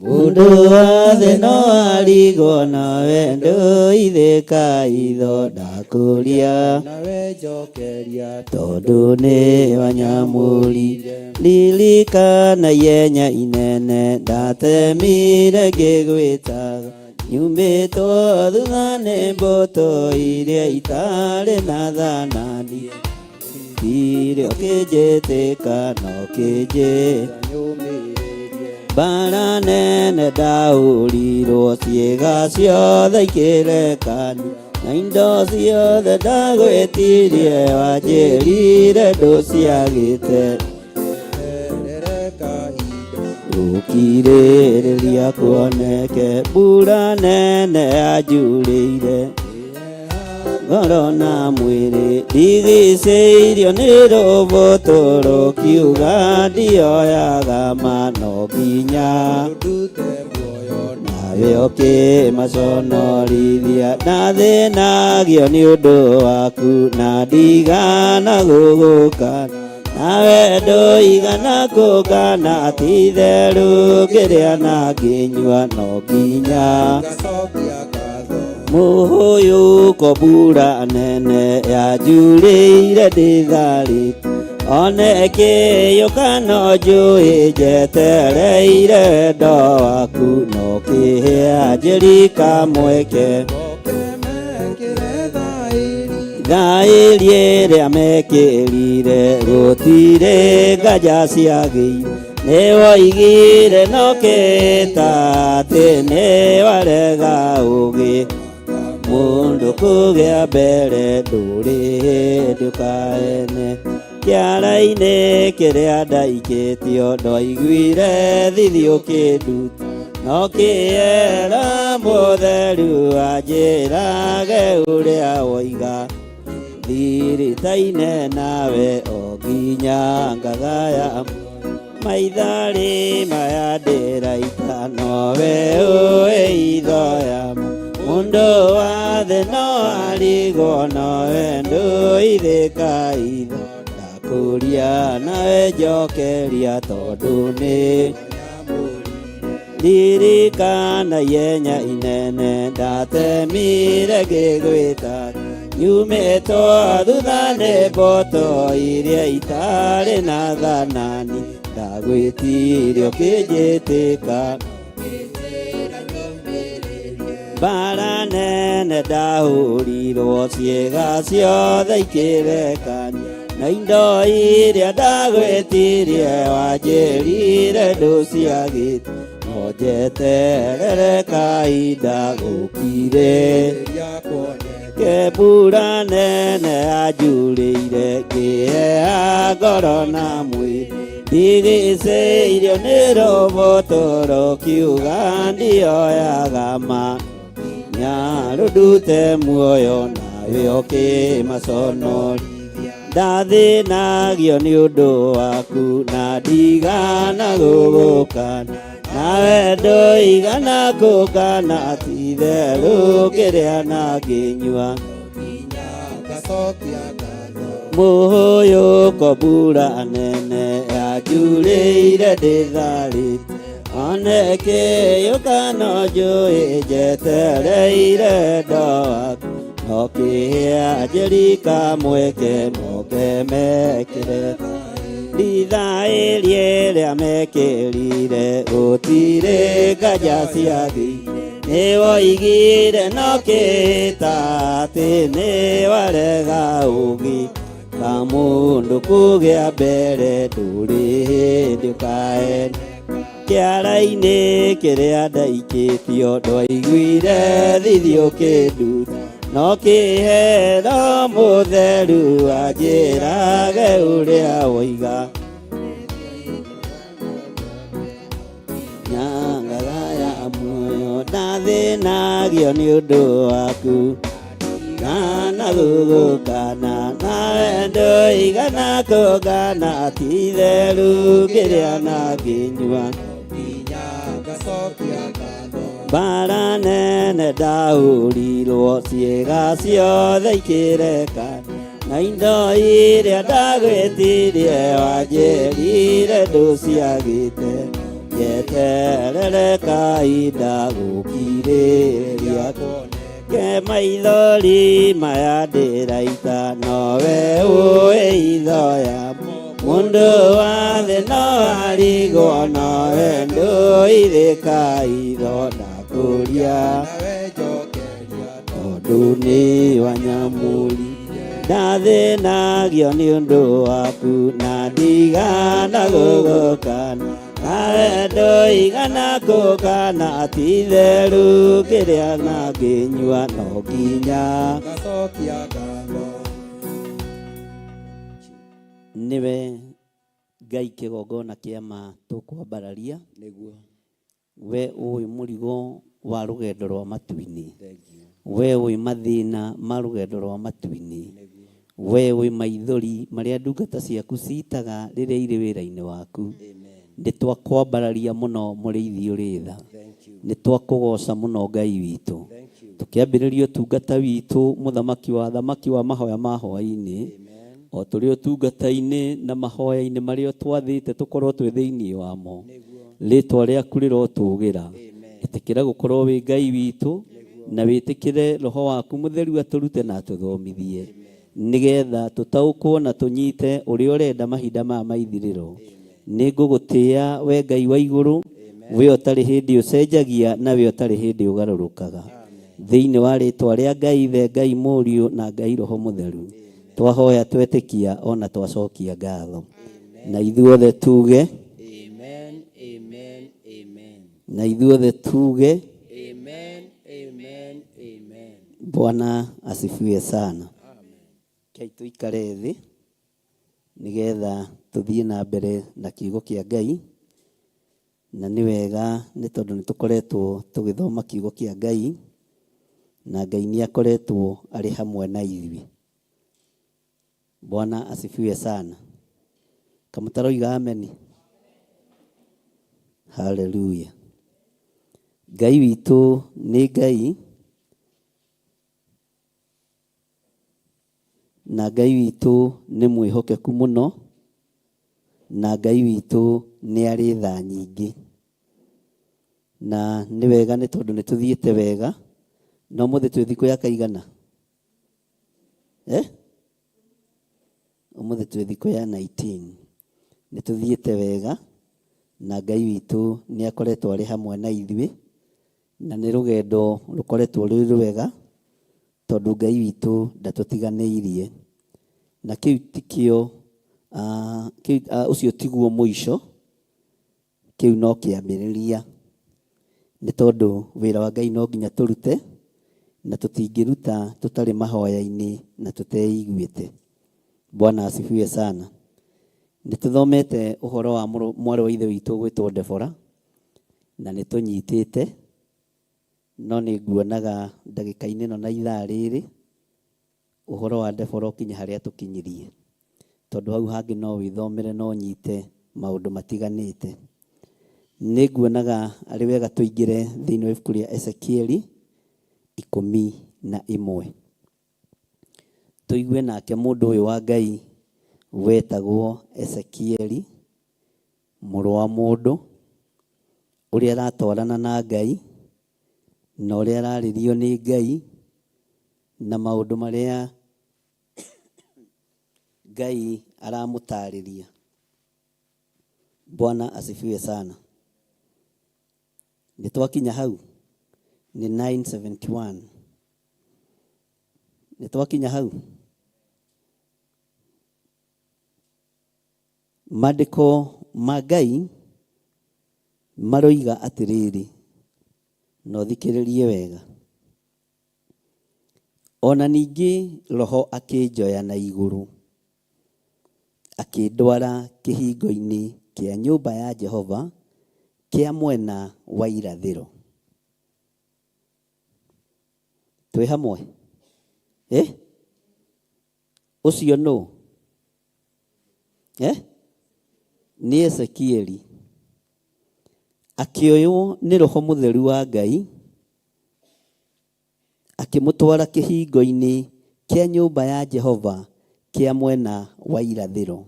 mũndũ wothe no arigwo, nowe ndũithĩka itho, ndakũria Nawe njokeria, tondũ nĩ wanyamũrire. Ririkana ihenya inene ndatemire ngĩgwĩtaga, nyumbĩtwo thutha nĩ mbũtũ iria itarĩ na thanani, tirĩ ũkĩnjĩtĩka no kĩnjĩ nyũmĩrĩrie. Mbara nene ndahũrirwo, ciĩga ciothe ikĩrekani, na indo ciothe ndagwĩtirie wanjĩrire ndũciagĩte. Terere kahinda. Gũkirĩrĩria kuoneke, mbura nene yanjurĩire ngoro na mwĩrĩ, ndigicĩirio nĩ rũbũtũ rũkiuga ndioyaga ma, no nginya Ndute muoyo. Nawe ũkĩmaconorithia, ndathĩnagio nĩ ũndũ waku, na ndigana gũgũkana, nawe ndũigana kũngana, ti-itherũ ngĩrĩa na ngĩnyua no nginya Ngacokia ngatho. Mũhũyũko mbura nene yanjurĩire ndĩtharĩ, one ĩkĩyũka no njũĩ, njetereire wendo waku, no kĩhĩa kamweke. Oke mekĩre thaĩri. Thaĩri ĩrĩa mekĩrire gũtirĩ nganja ciagĩire, nĩ woigire no kĩta atĩ nĩ warega ũgĩ mũndũ kũgĩa mbere, ndũrĩ hĩndĩ ũkaene. Kĩara-inĩ kĩrĩa ndaikĩtio ndwaiguire thithi ũkĩnduta no kĩera mũtheru anjĩrage ũrĩa woiga thiritaine nawe o nginya ngagaya maitharĩ maya ndĩraita nowe ũĩ ithoya mũndũ wa thĩ no arigwo nowe ndũithĩka itho ndakũria nawe njokeria tondũ nĩ ndirikana ihenya inene ndatemire ngĩgwĩta nyumĩtwo thutha nĩ mboto iria itarĩ na thanani ndagwĩtirie ũkĩnjĩtĩka mbara nene ndahũrirwo ciĩga ciothe ikĩrekania na indo iria ndagwĩtirie wanjĩrire ndũciagĩte no njeterere kahinda gũkire ke mbura nene anjurĩire ngĩheha ngoro na mwĩrĩ ndigicĩirio nĩ rũboto rũkiuga ndioyaga ma nyarũndute muoyo nawe ũkĩmaconori ndathĩnagio nĩ ũndũ waku na ndigana gũgũkana nawe ndũigana kũngana ti-itherũ ngĩrĩa na ngĩnyua mũhũyũko mbura nene yanjurĩire ndĩtharĩte one kĩyũkano njũĩ njetereire ndo waku no kĩanjĩrika mweke moke mekĩre rithaĩri ĩrĩa mekĩrire gũtirĩ nganja ciathire nĩwoigire no kĩta atĩ nĩwarega ũgĩ ka mũndũ kũgĩa mbere ndũrĩ hĩndĩ ũkaenda kĩara-inĩ kĩrĩa ndaikĩtio ndwaiguire thithi ũkĩnduta no kĩhero mũtheru anjĩrage ũrĩa woiga nyangaga ya muoyo ndathĩnagio nĩ ũndũ waku kana gũgũkana nawe ndũigana kũngana ti-itherũ ngĩrĩa na ngĩnyua mbara nene ndahũrirwo ciĩga ciothe ikĩrekana na indo iria ndagwĩtirie wanjĩrire ndũciagĩte njeterere kahinda gũkirĩrĩria ke maithori maya ndĩraita nowe ũĩ ithoya mũndũ wa thĩ no arigwo nowe ndũithĩka itho ndakũria tondũ nĩ wanyamũri ndathĩnagio nĩ ũndũ waku na ndigana gũgũkana nawe ndũigana kũngana ti-itherũ ngĩrĩa na ngĩnyua no nginya nĩwe Ngai kĩgongona kĩa ma tũkwambararia nĩguo we ũĩ mũrigo wa rũgendo rwa matu-inĩ we ũĩ mathĩna ma rũgendo rwa matu-inĩ we ũĩ maithori marĩa ndungata ciaku citaga rĩrĩa irĩ wĩra-inĩ waku nĩ twakwambararia mũno mũrĩithi ũrĩ tha nĩ twakũgoca mũno Ngai witũ tũkĩambĩrĩria ũtungata witũ mũthamaki wa thamaki wa mahoya ma hwaĩ-inĩ o tũrĩ ũtungata-inĩ na mahoya-inĩ marĩa twathĩte tũkorwo twĩ thĩinĩ wamo rĩtwa rĩaku rĩrotũgĩra ĩtĩkĩra gũkorwo wĩ Ngai witũ na wĩtĩkĩre roho waku mũtheru atũrute na atũthomithie nĩgetha tũtaũkwo na tũnyite ũrĩa ũrenda mahinda maya ma ithirĩro nĩ ngũgũtĩĩa we Ngai wa igũrũ we ũtarĩ hĩndĩ ũcenjagia na we ũtarĩ hĩndĩ ũgarũrũkaga thĩinĩ wa rĩtwa rĩa Ngai Ithe Ngai Mũriũ na Ngai Roho Mũtheru twahoya twetĩkia ona twacokia ngatho na ithuothe tuge amen amen amen na ithuothe tuge amen amen amen Bwana asifiwe sana. Kei tuikare thĩ. Nĩgetha tũthiĩ na mbere na kiugo kĩa Ngai. Na nĩ wega nĩ tondũ nĩ tũkoretwo tũgĩthoma kiugo kĩa Ngai, na Ngai nĩ akoretwo arĩ hamwe na ithuĩ. Bwana asifiwe sana. Kamũtaroiga ameni. Haleluya. Ngai witũ nĩ Ngai, na Ngai witũ nĩ mwĩhokeku mũno, na Ngai witũ nĩ arĩ tha nyingĩ. Na nĩ wega nĩ tondũ nĩ tũthiĩte wega, na ũmũthĩ twĩ thikũ ya kaigana? Eh? Ũmũthĩ twĩ thikũ ya 19. Nĩ tũthiĩte wega, na Ngai witũ nĩ akoretwo arĩ hamwe na ithuĩ, na nĩ rũgendo rũkoretwo rwĩ rwega, tondũ Ngai witũ ndatũtiganĩirie. Na kĩu tikĩo, kĩu, ũcio tiguo mũico, kĩu no kĩambĩrĩria. Nĩ tondũ wĩra wa Ngai no nginya tũrute, na tũtingĩruta tũtarĩ mahoya-inĩ na tũteiguĩte. Bwana asifiwe sana. Nĩ tũthomete ũhoro wa mwarĩ wa ithe witũ ũgwĩtwo Debora, na nĩ tũnyitĩte, no nĩ nguonaga ndagĩka-inĩ ĩno na ithaa rĩrĩ, ũhoro wa Debora ũkinye harĩa tũkinyirie. Tondũ hau hangĩ no wĩthomere na ũnyite maũndũ matiganĩte. Nĩ nguonaga arĩ wega tũingĩre thĩinĩ wa ibuku rĩa Ezekieli 11. Tũigue nake mũndũ ũyũ wa Ngai wetagwo Ezekieli, mũrũ wa mũndũ, ũrĩa aratwarana na Ngai, na ũrĩa ararĩrio nĩ Ngai, na maũndũ marĩa Ngai aramũtarĩria. Bwana asifiwe sana. Nĩ twakinya hau? Nĩ 971. Nĩ twakinya hau? Maandĩko ma Ngai maroiga atĩrĩrĩ, na ũthikĩrĩrie wega. O na ningĩ Roho akĩnjoya na igũrũ, akĩndwara kĩhingo-inĩ kĩa nyũmba ya Jehova kĩa mwena wa irathĩro. Twĩ hamwe? Eh? Ũcio nũ? Eh? Nĩ Ezekieli. Akĩoywo nĩ Roho Mũtheru wa Ngai, akĩmũtwara kĩhingo-inĩ kĩa nyũmba ya Jehova kĩa mwena wa irathĩro,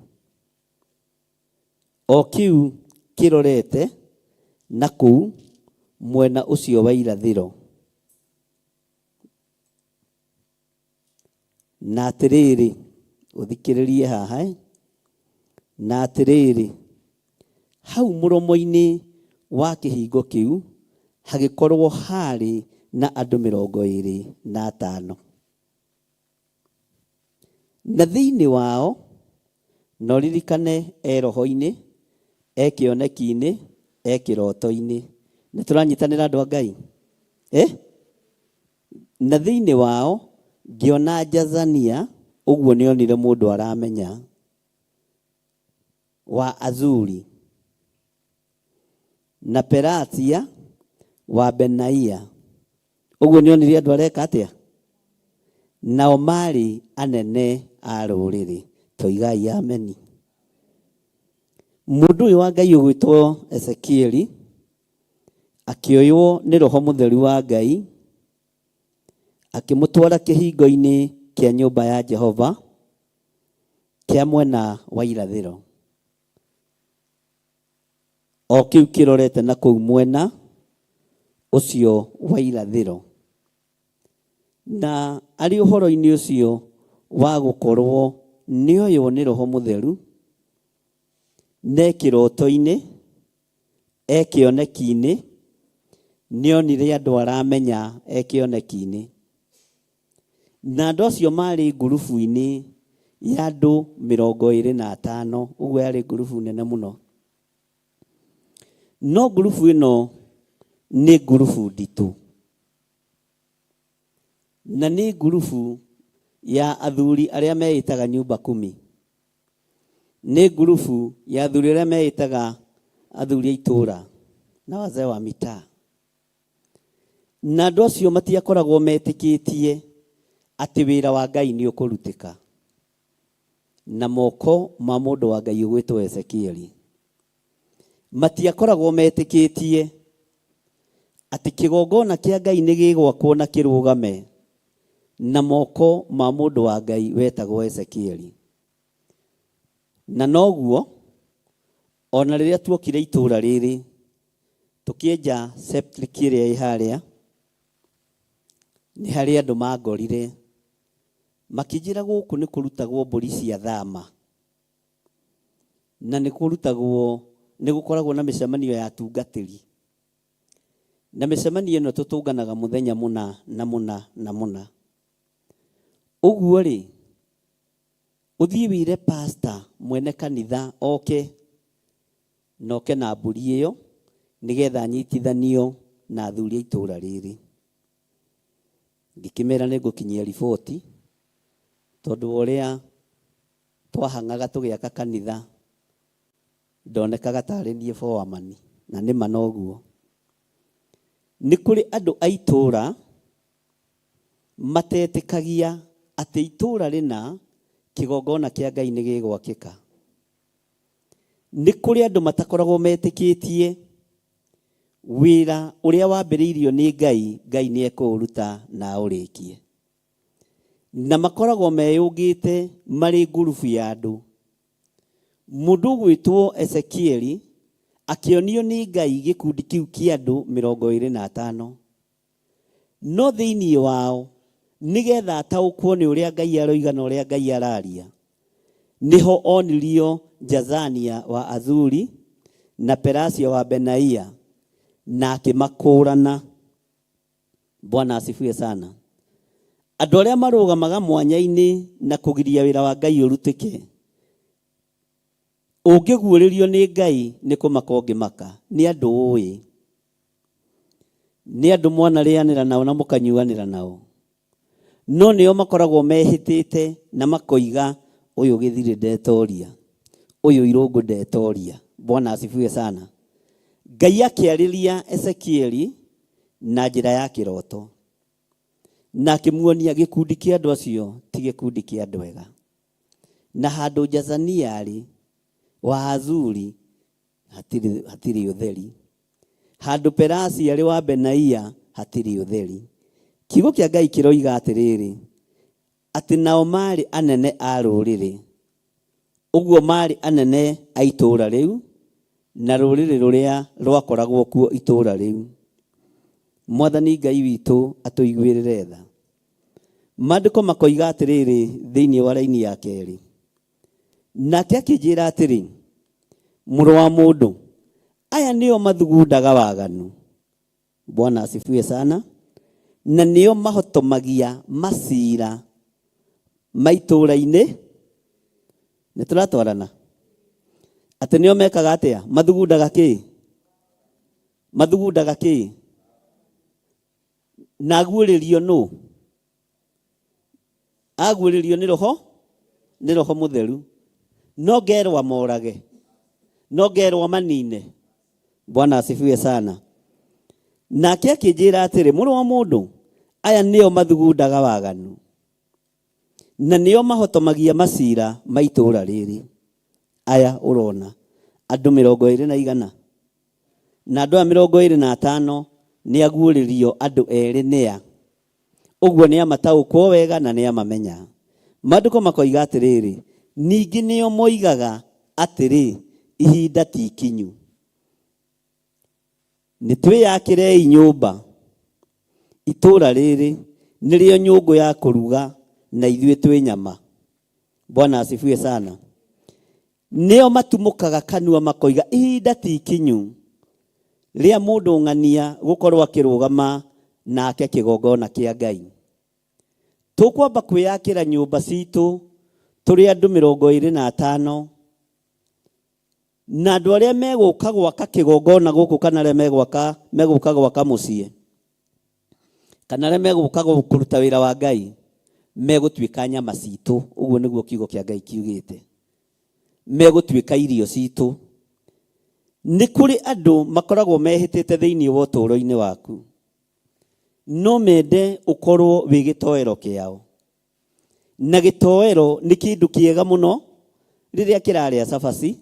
o kĩu kĩrorete na kũu mwena ũcio wa irathĩro. Na atĩrĩrĩ, ũthikĩrĩrie haha, eh? Na atĩrĩrĩ, hau mũromo-inĩ wa kĩhingo kĩu hagĩkorwo haarĩ na andũ 25. Na thĩinĩ wao, na ũririkane e roho-inĩ, e kĩoneki-inĩ, e kĩroto-inĩ. Nĩ tũranyitanĩra andũ a Ngai? Eh? Na thĩinĩ wao ngĩona Jazania, ũguo nĩonire mũndũ aramenya, wa Azuri, na Pelatia wa Benaia, ũguo nĩonire andũ areka atĩa? Nao maarĩ anene a rũrĩrĩ. Toigai ameni. Mũndũ ũyũ wa Ngai ũgwĩtwo Ezekieli akĩoywo nĩ Roho Mũtheru wa Ngai, akĩmũtwara kĩhingo-inĩ kĩa nyũmba ya Jehova kĩa mwena wa irathĩro, o kĩu kĩrorete na kũu mwena ũcio wa irathĩro. Na arĩ ũhoro-inĩ ũcio wa gũkorwo nĩoywo nĩ Roho Mũtheru, ne kĩroto-inĩ, e kĩoneki-inĩ, nĩonire andũ aramenya e kĩoneki-inĩ. Na andũ acio maarĩ ngurubu-inĩ ya andũ 25, ũguo yarĩ ngurubu nene mũno. No ngurubu ĩno nĩ ngurubu nditũ. Na nĩ ngurubu ya athuri arĩa meĩtaga nyumba kumi. Nĩ ngurubu ya athuri arĩa meĩtaga athuri a itũũra na wazee wa mitaa. Na andũ acio matiakoragwo metĩkĩtie atĩ wĩra wa Ngai nĩ ũkũrutĩka na moko ma mũndũ wa Ngai ũgwĩtwo Ezekieli. Matiakoragwo metĩkĩtie atĩ kĩgongona kĩa Ngai nĩ gĩgwakwo na kĩrũgame na moko ma mũndũ wa Ngai wetagwo Ezekieli. Na noguo ona rĩrĩa tuokire itũũra rĩrĩ tũkĩenja septic ĩrĩa ĩ harĩa, nĩ harĩ andũ mangorire makĩnjĩra gũkũ nĩ kũrutagwo mbũri cia thama na nĩ kũrutagwo nĩ gũkoragwo na mĩcemanio ya atungatĩri na mĩcemanio ĩno tũtũnganaga mũthenya mũna na mũna na mũna. Ũguo rĩ, ũthiĩ wĩre pastor mwene kanitha oke na oke na mbũri ĩyo nĩgetha anyitithanio na athuri a itũũra rĩrĩ. Ngĩkĩmera nĩ ngũkinyia riboti tondũ wa ũrĩa twahang'aga tũgĩaka kanitha ndonekaga tarĩ niĩ foreman, na nĩma noguo. Nĩ kũrĩ andũ a itũũra matetĩkagia atĩ itũũra rĩna kĩgongona kĩa Ngai nĩ gĩgwakĩka. Nĩ kũrĩ andũ matakoragwo metĩkĩtie wĩra ũrĩa wambĩrĩirio nĩ Ngai, Ngai nĩ ekũũruta na aũrĩkie. Na makoragwo meyũngĩte marĩ ngurubu ya andũ. Mũndũ ũgwĩtwo Ezekieli akĩonio nĩ Ngai gĩkundi kĩu kĩa andũ 25. No thĩinĩ wao nĩgetha ataũkwo nĩ ũrĩa Ngai aroiga na ũrĩa Ngai araria, nĩho onirio Jazania wa Azuri na Perasia wa Benaia na akĩmakũũrana. Bwana asifiwe sana. Andũ arĩa marũgamaga mwanya-inĩ na kũgiria wĩra wa Ngai ũrutĩke, ũngĩguũrĩrio nĩ Ngai nĩ kũmaka ũngĩmaka. Nĩ andũ ũĩ, nĩ andũ mwanarĩanĩra nao na mũkanyuanĩra nao, no nĩo makoragwo mehĩtĩte na makoiga ũyũ gĩthirĩ ndetoria, ũyũ irũngũ ndetoria. Bwana asifiwe sana. Ngai akĩarĩria Ezekieli na njĩra ya kĩroto na akĩmuonia gĩkundi kĩa andũ acio ti gĩkundi kĩa andũ ega. Na handũ Jazania arĩ wa Azuri hatirĩ ũtheri, handũ Perasi arĩ wa Benaia hatirĩ ũtheri. Kiugo kĩa Ngai kĩroiga atĩrĩrĩ, atĩ nao marĩ anene a rũrĩrĩ, ũguo marĩ anene a itũũra rĩu na rũrĩrĩ rũrĩa rwakoragwo kuo itũũra rĩu. Mwathani Ngai witũ atũiguĩrĩre tha. Maandĩko makoiga atĩrĩrĩ thĩinĩ wa raini ya kerĩ, nake akĩnjĩra atĩrĩ, mũrũ wa mũndũ, aya nĩo mathugundaga waganu. Bwana asifiwe sana. Na nĩo mahotomagia macira ma itũũra-inĩ. Nĩ tũratwarana atĩ nĩo mekaga atĩa? Mathugundaga kĩ? Mathugundaga kĩ? Na aguũrĩrio nũ? Aguũrĩrio nĩ roho, nĩ roho mũtheru. No ngerwa morage, no ngerwa manine. Bwana asifiwe sana. Nake akĩnjĩra atĩrĩ, mũrũ wa mũndũ, aya nĩo mathugundaga waganu na nĩo mahotomagia macira ma itũũra rĩrĩ. Aya ũrona andũ 120 na andũ aya 25 nĩ aguũrĩrio andũ erĩ nĩa. Ũguo nĩ amataũkwo wega na nĩ amamenya. Maandĩko makoiga atĩrĩrĩ, ningĩ nĩo moigaga atĩrĩ, ihinda ti ikinyu, nĩ twĩyakĩrei nyũmba. Itũũra rĩrĩ nĩrĩo nyũngũ ya kũruga na ithuĩ twĩ nyama. Bwana asifiwe sana. Nĩo matumũkaga kanua makoiga ihinda ti ikinyu rĩa mũndũ ng'ania gũkorwo akĩrũgama nake kĩgongona kĩa Ngai. Tũkwamba kwĩyakĩra nyũmba citũ tũrĩ andũ 25 na andũ arĩa megũka gwaka kĩgongona gũkũ kana arĩa megũka gwaka mũciĩ kana arĩa megũka kũruta wĩra wa Ngai megũtuĩka nyama citũ. Ũguo nĩguo kiugo kĩa Ngai kiugĩte. Megũtuĩka irio citũ. Nĩ kũrĩ andũ makoragwo mehĩtĩte thĩinĩ wa ũtũũro-inĩ waku. No mende ũkorwo wĩ gĩtoero kĩao. Na gĩtoero nĩ kĩndũ kĩega mũno rĩrĩa kĩrarĩa cabaci,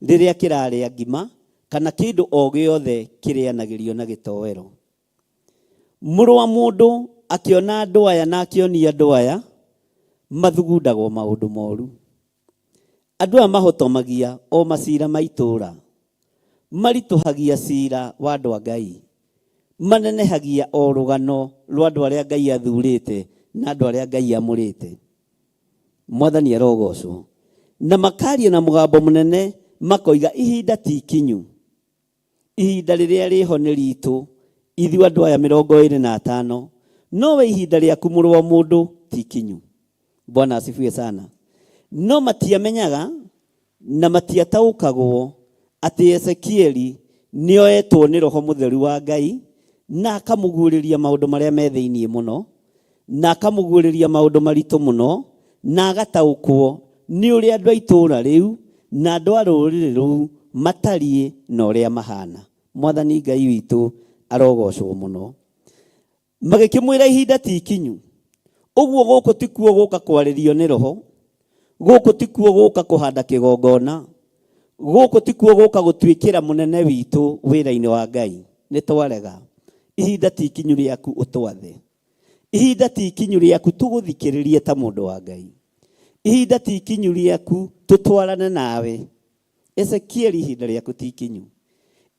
rĩrĩa kĩrarĩa ngima, kana kĩndũ o gĩothe kĩrĩanagĩrio na gĩtoero. Mũrũ wa mũndũ akĩona andũ aya na akĩonia andũ aya mathugundagwo maũndũ moru. Andũ aya mahotomagia o macira ma itũũra, maritũhagia cira wa andũ a Ngai, manenehagia o rũgano rwa andũ arĩa Ngai athurĩte na andũ arĩa Ngai amũrĩte. Mwathani arogocwo. Na makaria na mũgambo mũnene makoiga ihinda ti ikinyu. Ihinda rĩrĩa rĩho nĩ ritũ, ithuĩ andũ aya 25, nowe ihinda rĩaku mũrũ wa mũndũ ti ikinyu. Bwana asifiwe sana. No matiamenyaga na matiataũkagwo atĩ Ezekieli nĩoetwo nĩ Roho Mũtheru wa Ngai na akamũguũrĩria maũndũ marĩa me thĩinĩ mũno, na akamũguũrĩria maũndũ maritũ mũno, na agataũkwo nĩ ũrĩa andũ a itũũra rĩu na andũ a rũrĩrĩ rũu matariĩ na ũrĩa mahana. Mwathani Ngai witũ arogocwo mũno. Magĩkĩmwĩra ihinda ti ikinyu. Ũguo gũkũ tikuo gũka kwarĩrio nĩ Roho, gũkũ tikuo gũka kũhanda kĩgongona, gũkũ tikuo gũka gũtuĩkĩra mũnene witũ wĩra-inĩ wa Ngai. Nĩ twarega. Ihinda ti ikinyu rĩaku ũtwathe. Ihinda ti ikinyu rĩaku tũgũthikĩrĩrie ta mũndũ wa Ngai. Ihinda ti ikinyu rĩaku tũtwarane nawe. Ezekieli ihinda rĩaku ti ikinyu.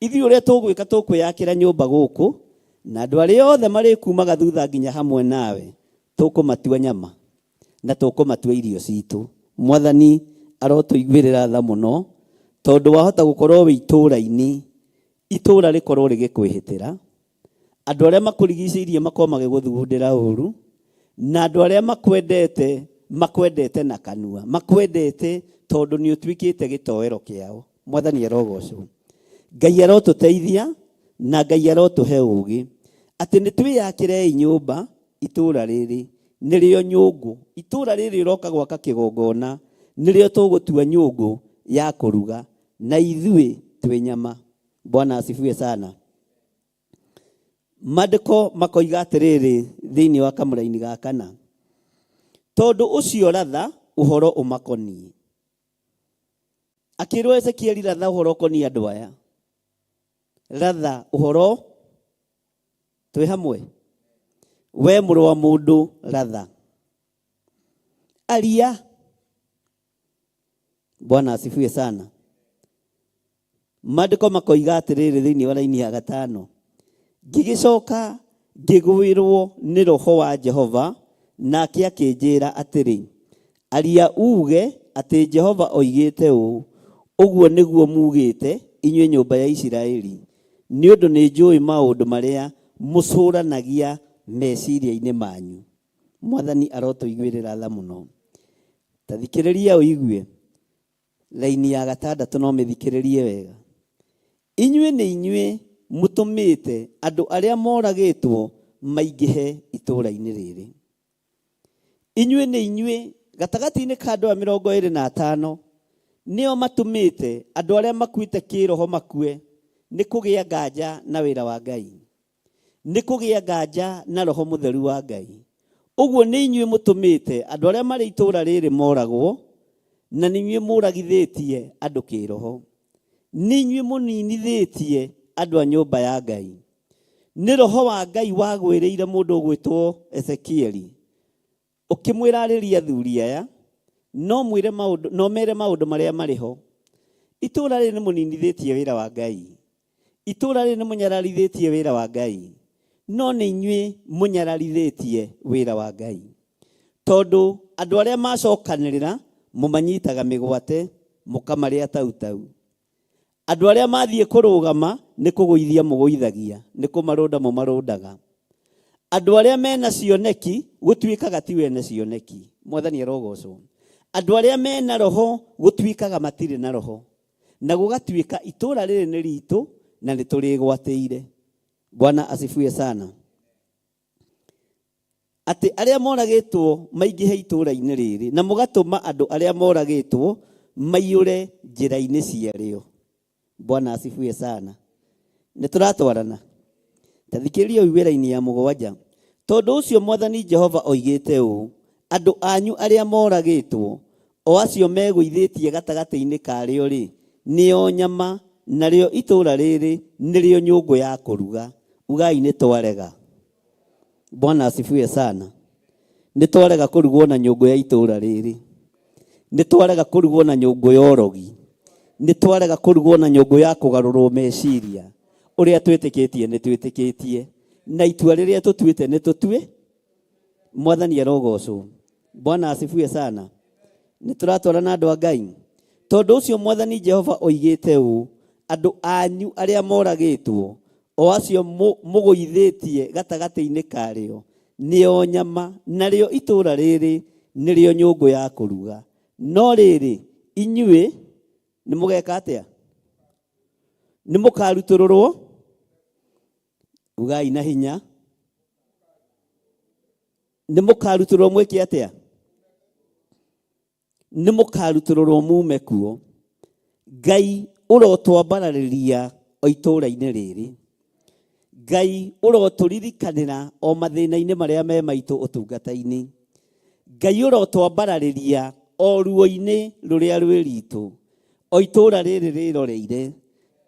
Ithuĩ ũrĩa tũgwĩka tũkwĩyakĩra nyũmba gũkũ, na andũ arĩa othe marĩkumaga thutha nginya hamwe nawe, tũkũmatua nyama, na tũkũmatua irio citũ. Mwathani arotũiguĩrĩra tha mũno, tondũ wahota gũkorwo wĩ itũũra-inĩ, itũũra rĩkorwo rĩgĩkwĩhĩtĩra, andũ arĩa makũrigicĩirie makorwo magĩgũthugundĩra ũru, na andũ arĩa makwendete makwendete na kanua, makwendete tondũ nĩ ũtuĩkĩte gĩtoero kĩao. Mwathani arogocwo. Ngai arotũteithia na Ngai arotũhe ũgĩ atĩ nĩ twĩyakĩrei nyũmba itũũra rĩrĩ nĩrĩo nyũngũ, itũũra rĩrĩ ũroka gwaka kĩgongona nĩrĩo tũgũtua nyũngũ ya kũruga na ithuĩ twĩ nyama. Bwana asifiwe sana. Maandĩko makoiga atĩrĩrĩ thĩinĩ wa kamũraini ga kana, tondũ ũcio ratha ũhoro ũmakoniĩ. Akĩrwo Ezekieli ratha ũhoro ũkoniĩ andũ aya. Ratha ũhoro, twĩ hamwe? We mũrũ wa mũndũ ratha. Aria. Bwana asifiwe sana. Maandĩko makoiga atĩrĩrĩ thĩinĩ wa raini ya gatano, ngĩgĩcoka ngĩgwĩrwo nĩ Roho wa Jehova, nake akĩnjĩra atĩrĩ, aria uuge atĩ Jehova oigĩte ũũ, ũguo nĩguo muugĩte inyuĩ nyũmba ya Isiraeli, nĩ ũndũ nĩnjũĩ maũndũ marĩa mũcũranagia meciria-inĩ manyu. Mwathani arotũiguĩrĩra tha mũno. Ta thikĩrĩria ũigue. Raini ya gatandatũ no mĩthikĩrĩrie wega. Inyuĩ nĩ inyuĩ mũtũmĩte andũ arĩa moragĩtwo maingĩhe itũũra-inĩ rĩrĩ. Inyuĩ nĩ inyuĩ gatagatĩ-inĩ ka andũ aya 25 nĩo matũmĩte andũ arĩa makuĩte kĩĩroho makue nĩ kũgĩa nganja na wĩra wa Ngai. Nĩ kũgĩa nganja na Roho Mũtheru wa Ngai. Ũguo nĩ inyuĩ mũtũmĩte andũ arĩa marĩ itũũra rĩrĩ moragwo, na nĩ inyuĩ mũragithĩtie andũ kĩĩroho. Nĩ inyuĩ mũninithĩtie andũ a nyũmba ya Ngai. Nĩ Roho wa Ngai wagwĩrĩire mũndũ ũgwĩtwo Ezekieli, Ũkĩmwĩra arĩrie athuri aya, no mwĩre maũndũ, no mere maũndũ marĩa marĩ ho. Itũũra rĩrĩ nĩ mũninithĩtie wĩra wa Ngai. Itũũra rĩrĩ nĩ mũnyararithĩtie wĩra wa Ngai. No nĩ inyuĩ mũnyararithĩtie wĩra wa Ngai. Tondũ andũ arĩa macokanĩrĩra mũmanyitaga mĩgwate mũkamarĩa tautau. Andũ arĩa mathiĩ kũrũgama nĩ kũgũithia mũgũithagia, nĩ kũmarũnda mũmarũndaga. Andũ arĩa mena cioneki gũtuĩkaga ti wene cioneki. Mwathani arogocwo. Andũ arĩa mena roho gũtuĩkaga matirĩ na roho. Na gũgatuĩka itũũra rĩrĩ nĩ ritũ na nĩ tũrĩgwatĩire. Bwana asifiwe sana. Atĩ arĩa moragĩtwo maingĩhe itũũra-inĩ rĩrĩ, na mũgatũma andũ arĩa moragĩtwo Maiyũre njĩra-inĩ ciarĩo. Bwana asifiwe sana. Nĩ tũratwarana. Ta thikĩrĩria ũũ wĩra-inĩ ya mũgwanja. Tondũ ũcio Mwathani Jehova oigĩte ũũ, andũ anyu arĩa moragĩtwo, o acio megũithĩtie gatagatĩ-inĩ karĩo-rĩ, nĩo nyama, narĩo itũũra rĩrĩ nĩrĩo nyũngũ ya kũruga. Ugai nĩ twarega. Bwana asifiwe sana. Nĩ twarega kũrugwo na nyũngũ ya itũũra rĩrĩ. Nĩ twarega kũrugwo na nyũngũ ya ũrogi. Nĩ twarega kũrugwo na nyũngũ ya kũgarũrwo meciria. Ũrĩa twĩtĩkĩtie nĩ twĩtĩkĩtie. Na itua rĩrĩa tũtuĩte nĩ tũtue. Mwathani arogocwo. Bwana asifiwe sana. Nĩ tũratwarana andũ a Ngai. Tondũ ũcio Mwathani Jehova oigĩte ũũ, andũ anyu arĩa moragĩtwo, o acio mũgũithĩtie gatagatĩ-inĩ karĩo, nĩo nyama, narĩo itũũra rĩrĩ nĩrĩo nyũngũ ya kũruga. No rĩrĩ, inyuĩ nĩ mũgeka atĩa? Nĩ mũkarutũrũrwo? Ugai na hinya. Nĩ mũkarutũrũrwo mwĩke atĩa? Nĩ mũkarutũrũrwo mume kuo. Ngai ũrotwambararĩria o itũũra-inĩ rĩrĩ. Ngai ũrotũririkanĩra o mathĩna-inĩ marĩa me maitũ ũtungata-inĩ. Ngai ũrotwambararĩria o ruo-inĩ rũrĩa rwĩ ritũ. O itũũra rĩrĩ rĩroreire,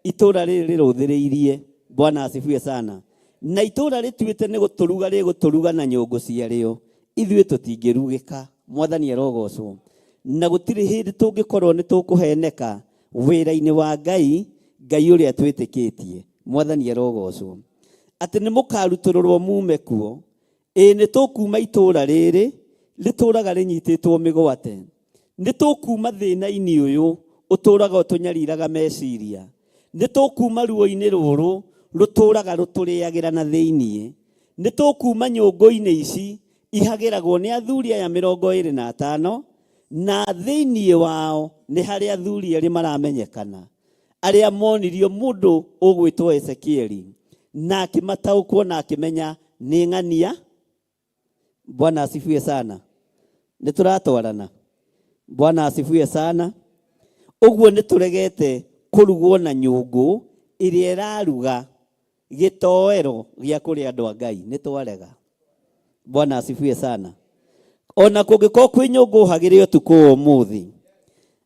itũũra rĩrĩ rĩrũthĩrĩirie. Bwana asifiwe sana. Na itũũra rĩtuĩte nĩ gũtũruga rĩgũtũruga na nyũngũ ciarĩo, ithuĩ tũtingĩrugĩka. Mwathani arogocwo. Na gũtirĩ hĩndĩ tũngĩkorwo nĩ tũkũheneka wĩra-inĩ wa Ngai, Ngai ũrĩa twĩtĩkĩtie. Mwathani arogocwo. Atĩ nĩ mũkarutũrũrwo mume kuo. Ĩĩ nĩ tũkuma itũũra rĩrĩ rĩtũũraga rĩnyitĩtwo mĩgwate. Nĩ tũkuma thĩna-inĩ ũyũ ũtũũraga ũtũnyariraga meciria. Nĩ tũkuma ruo-inĩ rũrũ rũtũũraga rũtũrĩagĩra na thĩiniĩ. Nĩ tũkuma nyũngũ-inĩ ici ihagĩragwo nĩ athuri aya 25, na thĩiniĩ wao nĩ harĩ athuri erĩ maramenyekana, arĩa monirio mũndũ ũgwĩtwo Ezekieli, na akĩmataũkwo na akĩmenya nĩ ng'ania. Bwana asifiwe sana. Nĩ tũratwarana. Bwana asifiwe sana. Ũguo nĩ tũregete kũrugwo na nyũngũ ĩrĩa ĩraruga gĩtoero gĩa kũrĩa andũ a Ngai. Nĩ twarega. Bwana asifiwe sana. Ona kũngĩkorwo kwĩ nyũngũ hagĩrĩ ũtukũ wa ũmũthĩ,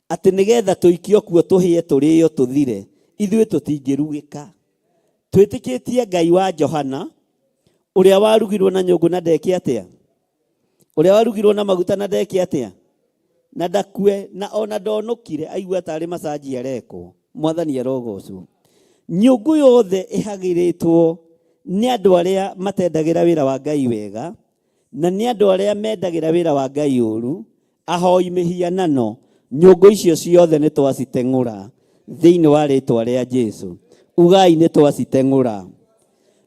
atĩ nĩgetha tũikio kuo tũhĩe tũrĩo tũthire, ithuĩ tũtingĩrugĩka. Twĩtĩkĩtie Ngai wa Johana, ũrĩa warugirwo na nyũngũ na ndeke atĩa? Ũrĩa warugirwo na maguta na ndeke atĩa? Na ndakue, na ona ndonũkire, aigua tarĩ macaji arekwo. Mwathani arogocwo. Nyũngũ yothe ĩhagĩrĩtwo nĩ andũ arĩa matendagĩra wĩra wa Ngai wega, na nĩ andũ arĩa mendagĩra wĩra wa Ngai ũru, ahoi mĩhianano, nyũngũ icio ciothe nĩ twaciteng'ũra thĩinĩ wa rĩtwa rĩa Jesu. Ugai nĩ twaciteng'ũra.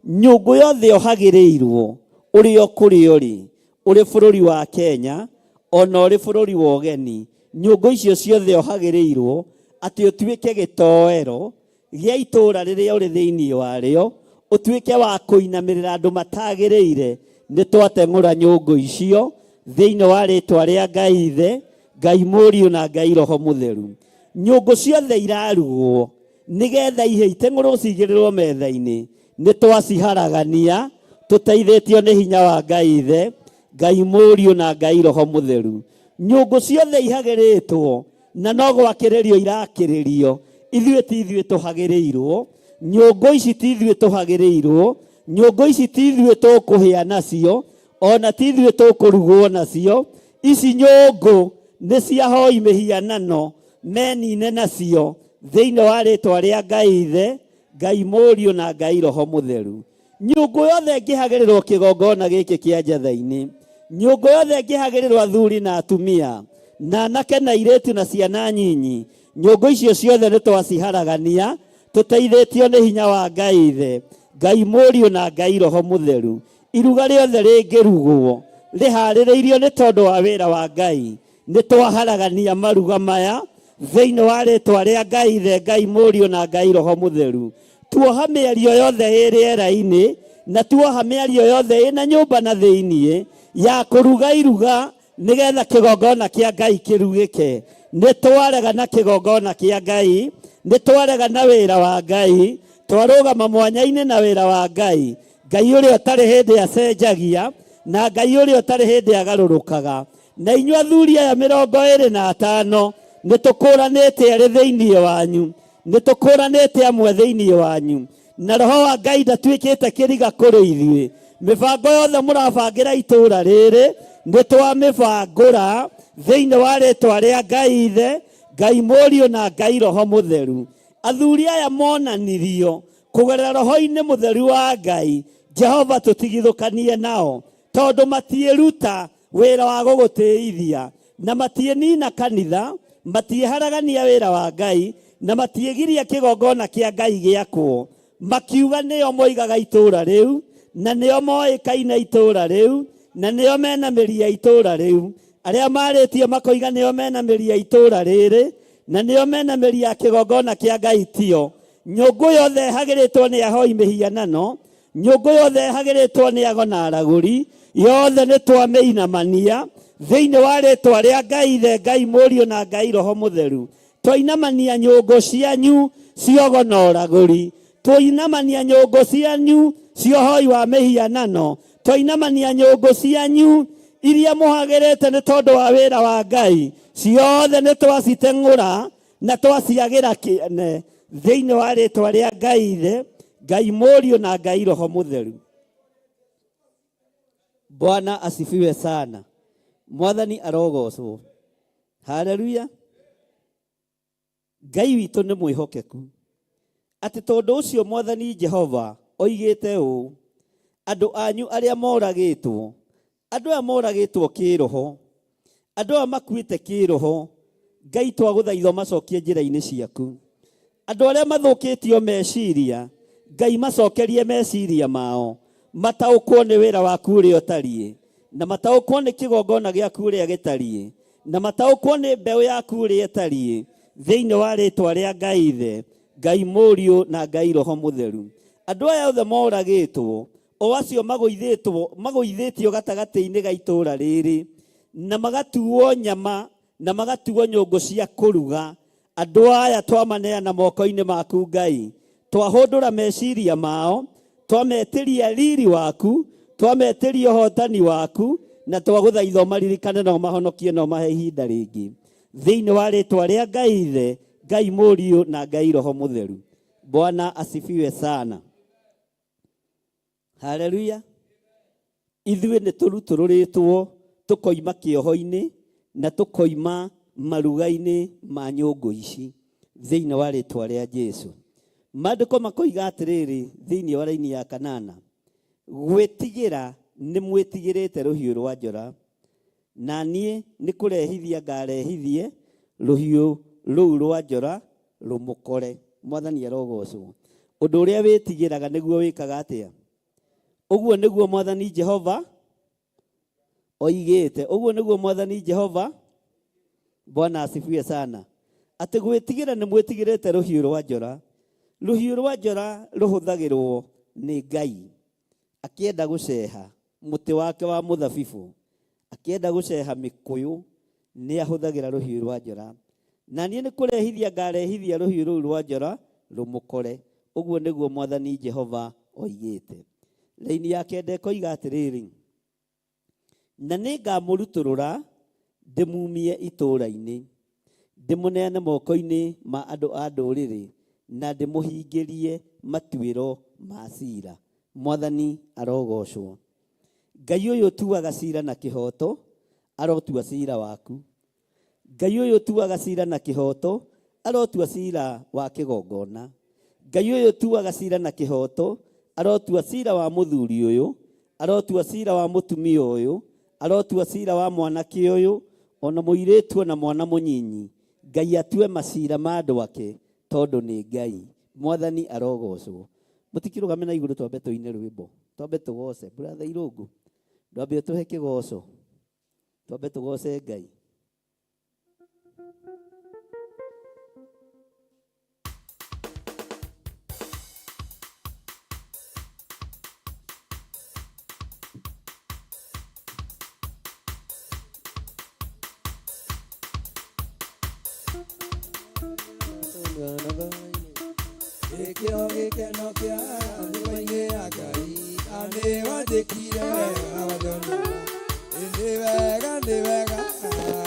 Nyũngũ yothe yohagĩrĩirwo ũrĩa ũkũrĩa ũrĩ, ũrĩ bũrũri wa Kenya, ona ũrĩ bũrũri wa ũgeni, nyũngũ icio ciothe yohagĩrĩirwo atĩ ũtuĩke gĩtoero gĩa itũũra rĩrĩa ũrĩ thĩinĩ warĩo, ũtuĩke wa kũinamĩrĩra andũ matagĩrĩire. Nĩ twateng'ũra nyũngũ icio thĩinĩ wa rĩtwa rĩa Ngai Ithe, Ngai Mũriũ na Ngai Roho Mũtheru. Nyũngũ ciothe irarugwo nĩgetha ihe iteng'ũrwo cigĩrĩrwo metha-inĩ, nĩ twaciharagania tũteithĩtio nĩ hinya wa Ngai Ithe, Ngai Mũriũ na Ngai Roho Mũtheru. Nyũngũ ciothe ihagĩrĩtwo na no gwakĩrĩrio irakĩrĩrio, ithuĩ ti ithuĩ tũhagĩrĩirwo, nyũngũ ici ti ithuĩ tũhagĩrĩirwo, nyũngũ ici ti ithuĩ tũkũhĩa nacio, ona ti ithuĩ tũkũrugwo nacio. Ici nyũngũ nĩ cia hoi mĩhianano menine nacio thĩinĩ wa rĩtwa rĩa Ngai Ithe, Ngai Mũriũ na Ngai Roho Mũtheru. Nyũngũ yothe ĩngĩhagĩrĩrwo kĩgongona gĩkĩ kĩa njatha-inĩ, nyũngũ yothe ĩngĩhagĩrĩrwo athuri na atumia, na anake na airĩtu na ciana nyinyi, nyũngũ icio ciothe nĩ twaciharagania tũteithĩtio nĩ hinya wa Ngai Ithe, Ngai Mũriũ na Ngai Roho Mũtheru. Iruga rĩothe rĩngĩrugwo rĩharĩrĩirio nĩ tondũ wa wĩra wa Ngai, nĩ twaharagania maruga maya thĩinĩ wa rĩtwa rĩa Ngai Ithe, Ngai Mũriũ na Ngai Roho Mũtheru. Tuoha mĩario yothe ĩ rĩera-inĩ, na tuoha mĩario yothe ĩna nyũmba na thĩiniĩ ya kũruga iruga nĩgetha kĩgongona kĩa Ngai kĩrugĩke. Nĩ twarega na kĩgongona kĩa Ngai, nĩ twarega na wĩra wa Ngai, twarũgama mwanya-inĩ na wĩra wa Ngai. Ngai ũrĩa ũtarĩ hĩndĩ acenjagia, na Ngai ũrĩa ũtarĩ hĩndĩ agarũrũkaga. Na inyuĩ athuri aya 25 nĩ tũkũranĩte arĩ thĩinĩ wanyu, nĩ tũkũranĩte amwe thĩinĩ wanyu, na roho wa Ngai ndatuĩkĩte kĩriga kũrĩ ithuĩ. Mĩbango yothe mũrabangĩra itũũra rĩrĩ nĩ twamĩbangũra thĩinĩ wa rĩtwa rĩa Ngai Ithe, Ngai Mũriũ na Ngai Roho Mũtheru. Athuri aya monanirio kũgerera roho-inĩ mũtheru wa Ngai. Jehova tũtigithũkanie nao, tondũ matiĩruta wĩra wa gũgũtĩithia, na matiĩnina kanitha, matiĩharagania wĩra wa Ngai, na matiĩgiria kĩgongona kĩa Ngai gĩakwo. Makiuga nĩo moigaga itũũra rĩu, na nĩo moĩkaine itũũra rĩu, na nĩo mena mĩri ya itũũra rĩu. Arĩa marĩtie makoiga nĩo mena mĩri ya itũũra rĩrĩ, na nĩo mena mĩri ya kĩgongona kĩa Ngai tio. Nyũngũ yothe ĩhagĩrĩtwo nĩ ahoi mĩhianano, nyũngũ yothe ĩhagĩrĩtwo nĩ ago na aragũri, yothe nĩ twamĩinamania thĩinĩ wa rĩtwa rĩa Ngai Ithe, Ngai Mũriũ na Ngai Roho Mũtheru. Twainamania nyũngũ cianyu ciogo na ũragũri, twainamania nyũngũ cianyu cia ũhoi wa mĩhianano, twainamania nyũngũ cianyu iria mũhagĩrĩte nĩ tondũ wa wĩra wa Ngai, ciothe nĩ twaciteng'ũra na twaciagĩra kĩene thĩinĩ wa rĩtwa rĩa Ngai Ithe, Ngai Mũriũ na Ngai Roho Mũtheru. Bwana asifiwe sana. Mwathani arogocwo. Haleluya. Ngai witũ nĩ mwĩhokeku. Atĩ tondũ ũcio Mwathani Jehova oigĩte ũũ, andũ anyu arĩa moragĩtwo, andũ aya moragĩtwo kĩroho, andũ aya makuĩte kĩroho, Ngai twagũthaitha ũmacokie njĩra-inĩ ciaku. Andũ arĩa mathũkĩtio meciria, Ngai macokerie meciria mao, mataũkwo nĩ wĩra waku ũrĩa ũtariĩ, na mataũkwo nĩ kĩgongona gĩaku ũrĩa gĩtariĩ, na mataũkwo nĩ mbeũ yaku ũrĩa ĩtariĩ, thĩinĩ wa rĩtwa rĩa Ngai Ithe, Ngai Mũriũ na Ngai Roho Mũtheru. Andũ aya othe moragĩtwo, o acio magũithĩtwo, magũithĩtio gatagatĩ-inĩ ga itũũra rĩrĩ, na magatuo nyama, na magatuo nyũngũ cia kũruga, andũ aya twamaneana moko-inĩ maku Ngai, twahũndũra meciria mao, twametĩria riri waku, twametĩria ũhotani waku, na twagũthaitha ũmaririkane na ũmahonokie na ũmahe ihinda rĩngĩ. Thĩinĩ wa rĩtwa rĩa Ngai Ithe, Ngai Mũriũ na Ngai Roho Mũtheru. Bwana asifiwe sana. Haleluya. Ithuĩ nĩ tũrutũrũrĩtwo tũkoima kĩoho-inĩ na tũkoima maruga-inĩ ma nyũngũ ici thĩinĩ wa rĩtwa rĩa Jesu. Maandĩko makoiga atĩrĩrĩ thĩinĩ wa raini ya kanana, gwĩtigĩra nĩ mwĩtigĩrĩte rũhiũ rwa njora, na niĩ nĩ kũrehithia ngarehithie rũhiũ rũu rwa njora rũmũkore. Mwathani arogocwo. Ũndũ ũrĩa wĩtigĩraga nĩguo wĩkaga atĩa? Ũguo nĩguo Mwathani Jehova oigĩte. Ũguo nĩguo Mwathani Jehova, Bwana asifiwe sana. Atĩ gwĩtigĩra nĩ mwĩtigĩrĩte rũhiũ rwa njora. Rũhiũ rwa njora rũhũthagĩrwo nĩ Ngai akĩenda gũceha mũtĩ wake wa mũthabibũ, akĩenda gũceha mĩkũyũ, nĩ ahũthagĩra rũhiũ rwa njora. Na niĩ nĩ kũrehithia ngarehithia rũhiũ rũu rwa njora rũmũkore. Ũguo nĩguo Mwathani Jehova oigĩte. Raini ya kenda ĩkoiga atĩrĩrĩ, na nĩ ngamũrutũrũra ndĩmumie itũũra-inĩ, ndĩmũneane moko-inĩ ma andũ a ndũrĩrĩ, na ndĩmũhingĩrie matuĩro ma cira. Mwathani arogocwo. Ngai ũyũ ũtuaga cira na kĩhooto arotua cira waku. Ngai ũyũ ũtuaga cira na kĩhooto arotua cira wa kĩgongona. Ngai ũyũ ũtuaga cira na kĩhooto arotua cira wa mũthuri ũyũ, arotua cira wa mũtumia ũyũ, arotua cira wa mwanake ũyũ, ona mũirĩtu ona mwana mũnyinyi. Ngai atue macira ma andũ ake tondũ nĩ Ngai. Mwathani arogocwo. Mũtikĩrũgame na igũrũ twambe tũine rwĩmbo, twambe tũgoce. Brother Irũngũ, ndwambe ũtũhe kĩgoco, twambe tũgoce Ngai. Gĩkĩo gĩkeno kĩa nyũmba-inĩ ya Ngai, na nĩ wanjĩkire wega wathoni. Nĩ wega, nĩ wega,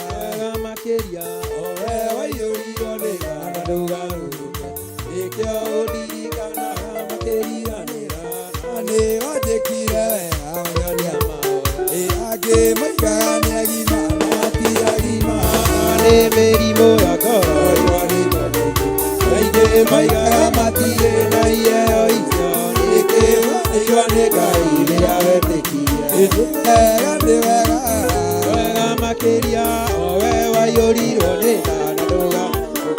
wega makĩria, o we waiyũrirwo nĩ tha na ndũgarũrũke. Nĩkĩo ũndirikanaga makĩriganĩra, na nĩ wanjĩkire wega wanyonia mahoya. Ĩ angĩ moigaga nĩ agima, na ti agima, nĩ mĩrimũ ya ngoro ĩrwarĩtwo nĩngĩ. Aingĩ moigaga matirĩ na iheo icio, nĩkĩ wanĩirwo nĩ Ngai rĩrĩa wetĩkirie. Nĩ wega, nĩ wega, wega makĩria, o we waiyũrirwo nĩ tha na ndũgarũrũke.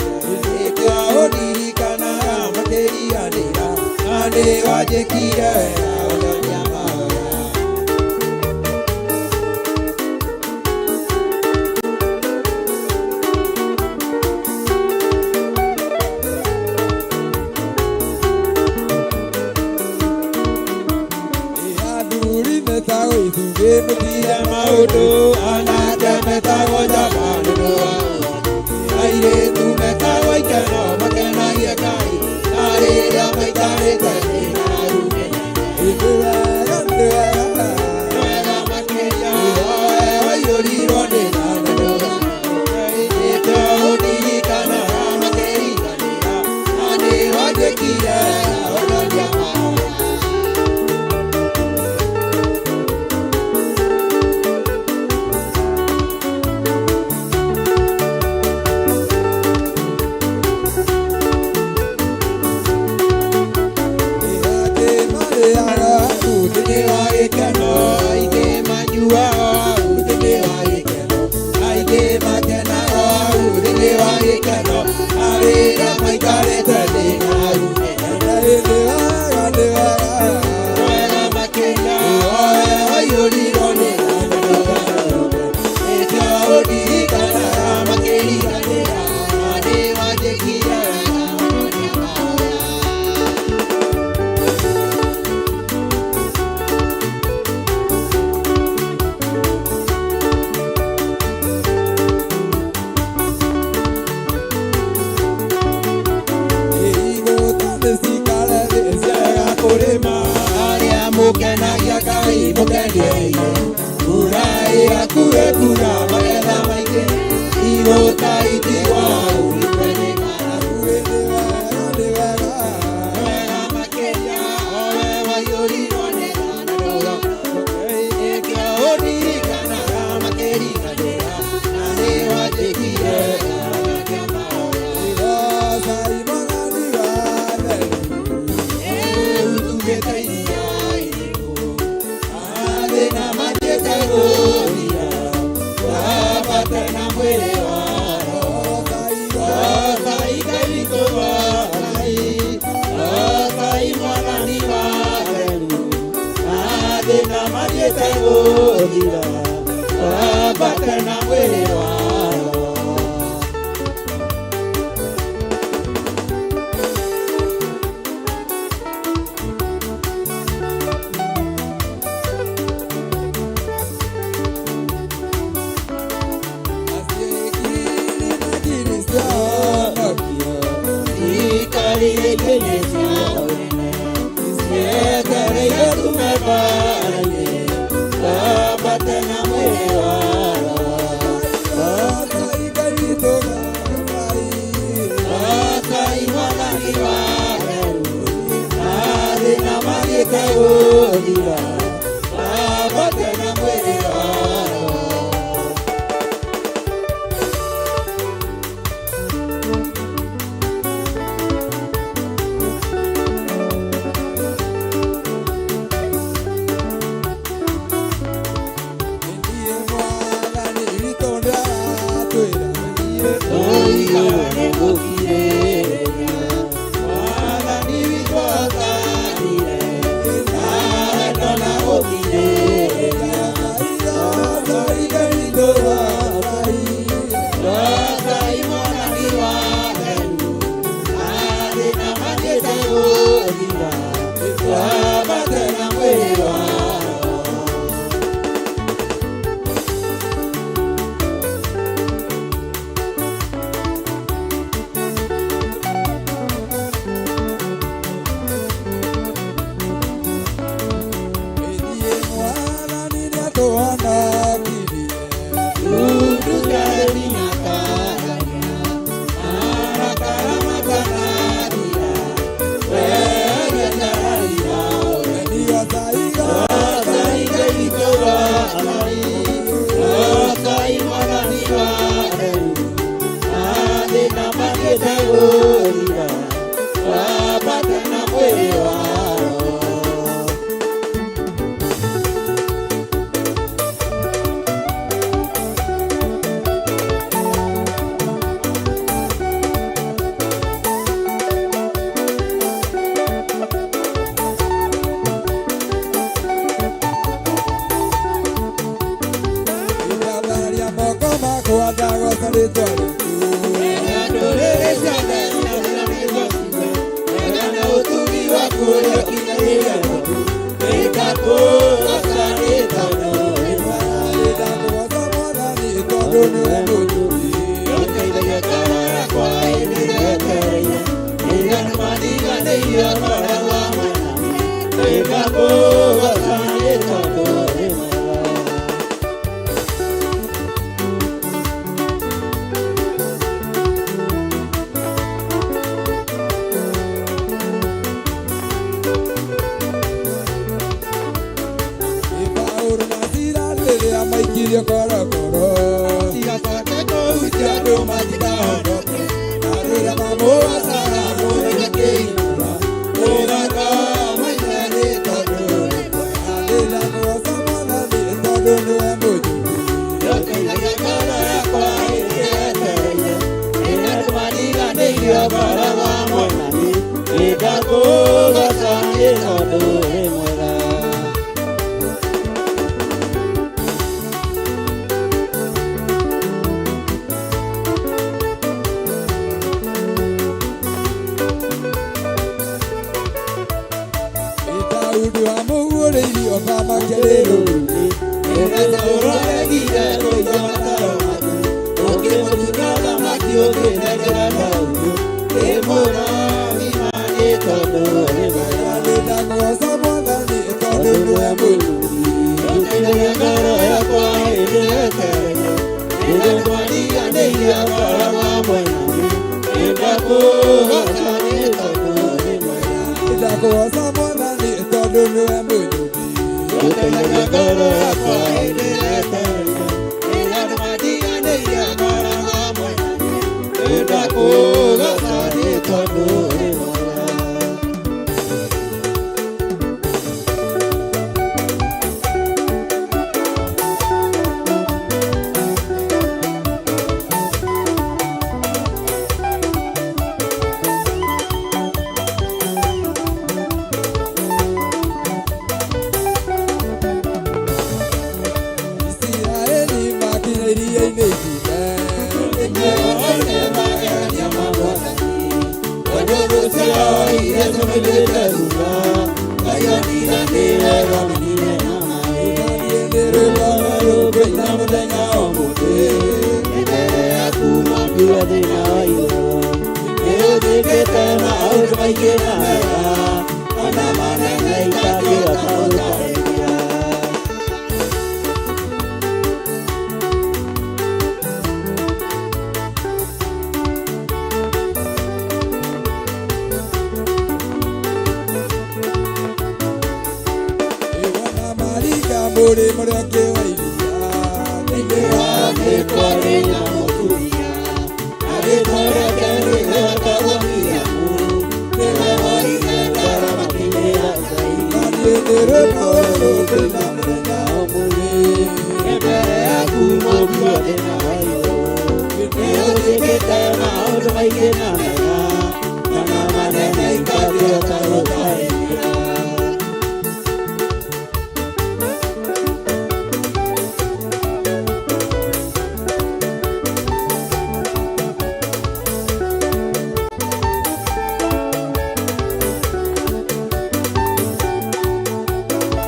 Nĩkĩo ũndirikanaga makĩriganĩra, na nĩ wanjĩkire wega wanyonia mahoya. Athuri metagwo ithugĩ mũtire maũndũ, anake metagwo njamba nĩ ũndũ wa ũhoti. Airĩtu metagwo ikeno makenagie Ngai, na rĩrĩa maikarĩte thĩ na rũmenya. Nĩ wega, nĩ wega, wega makĩria, o we waiyũrirwo nĩ tha na ndũgarũrũke. Nĩkĩo ũndirikanaga makĩriganĩra, na nĩ wanjĩkire wega wanyonia mahoya. Mũkenagia Ngai mũkendeire, mbura ĩrakuĩ kura magetha maingĩ, igũta itigwa ũrĩkwe nĩ ng'aragu. Nĩ wega, nĩ wega, wega makĩria, o we waiyũrirwo nĩ tha na ndũgarũrũke. Nĩkĩo ũndirikanaga makĩriganĩra, na nĩ wanjĩkire wega wanyonia mahoya. Ũtugĩte iria irĩkũ, mathĩna mathiĩte gũthira, wambate na mwĩrĩ wa roho. Goocai Ngai witũ goocai, goocai Mwathani wa theru, mathĩna mathiĩte gũthira, wambate na mwĩrĩ wa roho. Gũthira wambate na mwĩrĩ wa roho. Ndambararia moko makwa ndagoca rĩtwa rĩaku. Ndũrĩrĩ ciothe cianĩrĩra nĩgociwe, wega na ũtugi waku ũrĩa ũkinyanĩire mũtu. Nĩndakũgoca nĩ tondũ wĩ mwega. Ndakũgoca Mwathani tondũ nĩwe mũtugi. Ũteithagia ngoro yakwa hĩndĩ ĩrĩa yetereire, rĩrĩa nĩmandiganĩirie ngoragwo hamwe nami. Nĩndakũgoca nĩ tondũ wĩ mwega. Paũlũ na Sila rĩrĩa maikirio korokoro. Tigacoke kũhutia andũ matikahonoke, Na rĩrĩa mamũgocaga mũthenya kĩihũra, mũthaka maithe nĩ tondũ nĩ mwega. Ndakũgoca Mwathani tondũ nĩwe mũtugi. Ũteithagia ngoro yakwa hĩndĩ ĩrĩa yetereire, rĩrĩa nĩmandiganĩirie ngoragwo hamwe nami. Nĩndakũgoca nĩ tondũ wĩ mwega. Daudi wamũguũrĩirie ũthamaki arĩ rũũru-inĩ. Ndakũgoca Mwathani tondũ nĩwe mũtugi. Ndakũgoca Mwathani tondũ nĩwe mũtugi. Ndakũgoca nĩ tondũ wĩ mwega. Isiraeli makinya iria-inĩ itune. Niĩ nĩ rwĩmbo rũkũina mũthenya ũmũthĩ. Iwona marika mũrĩ mũrĩa ũngĩ wa iria. Thĩinĩ wa thĩ kwarĩ na mũtumia. Niĩ nĩ rwĩmbo rũkũina mũthenya ũmũthĩ.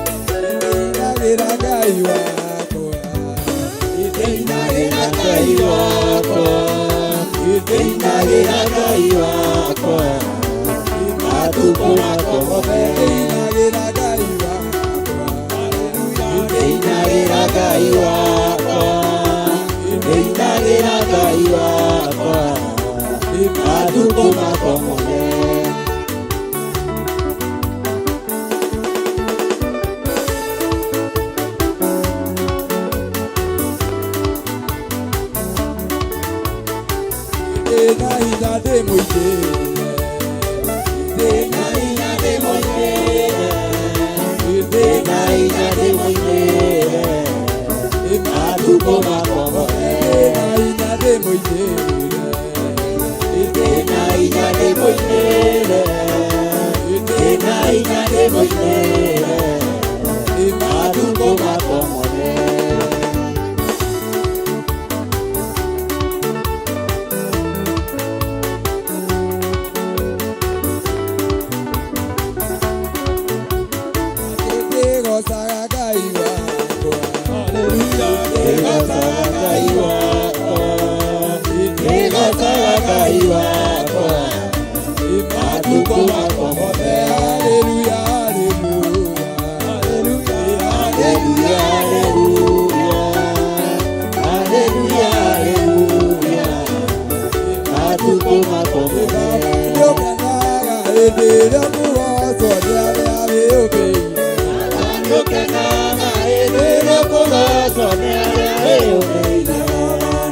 Ndĩinagĩra Ngai wakwa. Ndĩinagĩra Ngai wakwa, ndĩinagĩra Ngai wakwa, matukũ makwa mothe. Ndĩinagĩra Ngai wakwa. Ndĩinagĩra Ngai wakwa, ndĩinagĩra Ngai wakwa, matukũ makwa mothe. Ndĩna hinya ndĩmũinĩre, Ndĩna hinya ndĩmũinĩre, ndĩna ndĩna hinya ndĩmũinĩre, matukũ makwa mothe. Ndĩna hinya ndĩmũinĩre, Ndĩna hinya ndĩmũinĩre, ndĩna hinya ndĩmũinĩre, matukũ makwa mothe. Ndĩgocaga Ngai wakwa, Ndĩgocaga Ngai wakwa, ndĩgocaga Ngai wakwa, matukũ makwa mothe. Haleluya, haleluya, Haleluya, haleluya, haleluya, haleluya, matukũ makwa mothe. Nĩũkenaga hĩndĩ ĩrĩa kũgocwo nĩ arĩa wĩyũmbĩire. Nĩũkenaga hĩndĩ ĩrĩa kũgocwo nĩ arĩa wĩyũmbĩire.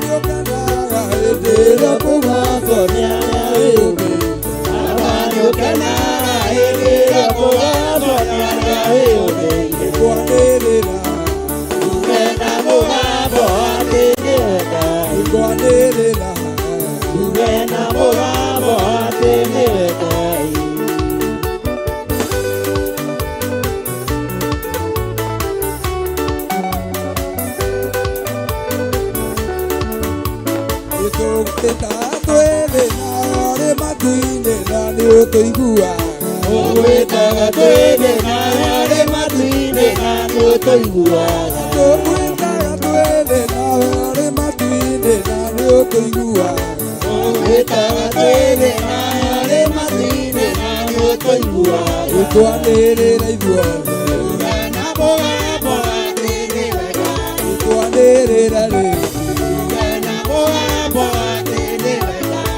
Nĩũkenaga hĩndĩ ĩrĩa kũgocwo nĩ arĩa wĩyũmbĩire. Baba nĩũkenaga hĩndĩ ĩrĩa kũgocwo nĩ arĩa wĩyũmbĩire. Kwanĩrĩra, Uge na mũgambo atĩ nĩwe Ngai. kwanĩrĩra, Uge na mũgambo atĩ nĩwe Ngai. Nĩtũgwĩta twĩthĩ nawe ũrĩ matu-inĩ na nĩũtũiguaga. Ũgwĩtaga twĩthĩ nawe ũrĩ matu-inĩ na nĩũtũiguaga. Tũgwĩtaga twĩthĩ nawe ũrĩ matu-inĩ na nĩũtũiguaga. Ũgwĩtaga twĩthĩ nawe ũrĩ matu-inĩ na nĩũtũiguaga. Nĩtwanĩrĩra ithuothe, Uge na mũgambo atĩ nĩwe Ngai. nĩtwanĩrĩra rĩngĩ. Uge na mũgambo atĩ nĩwe Ngai.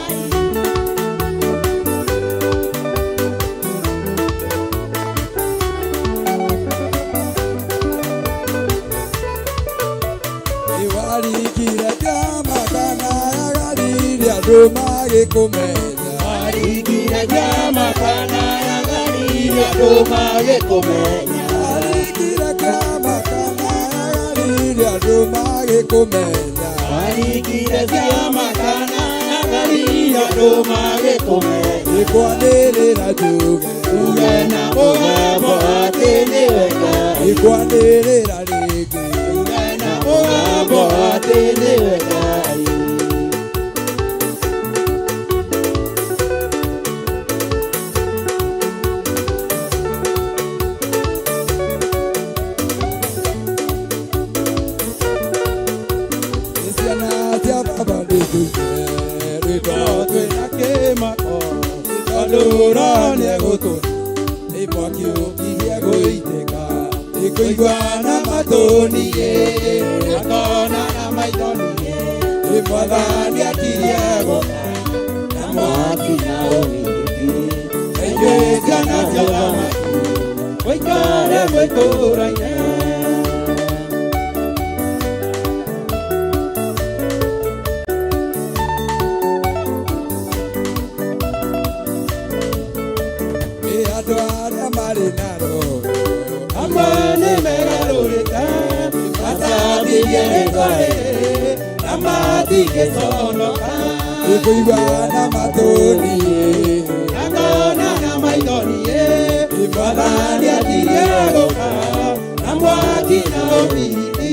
Nĩwarigire kĩama kana ya Galili andũ magĩkũmenya. Warigire kĩama kana ya Galili andũ magĩkũmenya. Warigire kĩama kana ya Galili andũ magĩkũmenya. Warigire kĩama kana ya Galili andũ magĩkũmenya. Nĩkwanĩrĩra njuge, Uge na mũgambo atĩ nĩwe Ngai. nĩkwanĩrĩra rĩngĩ. Uge na mũgambo atĩ nĩwe Ngai. Nĩ ciana cia baba nĩtũine rwĩmbo twĩna kĩmako, tondũ Roho nĩegũtũna, nĩ mwaki ũkirie gũitĩka, nĩkũigua na matũ niĩ, Akona na maitho niĩ, nĩ Mwathani akirie gũka, na mwaki na ũgitĩri. na inyuĩ ciana cia thamaki, Mũikare mwĩtũraine. Nĩ andũ arĩa marĩ na Roho, Amwe nĩmegarũrĩte, macambithie rĩĩtwa rĩrĩ, na matingĩconoka. nĩkũigua na matũ niĩ, Akona na maitho niĩ, nĩ Mwathani Mwathani akirie gũka, na mwaki na ũbiriti.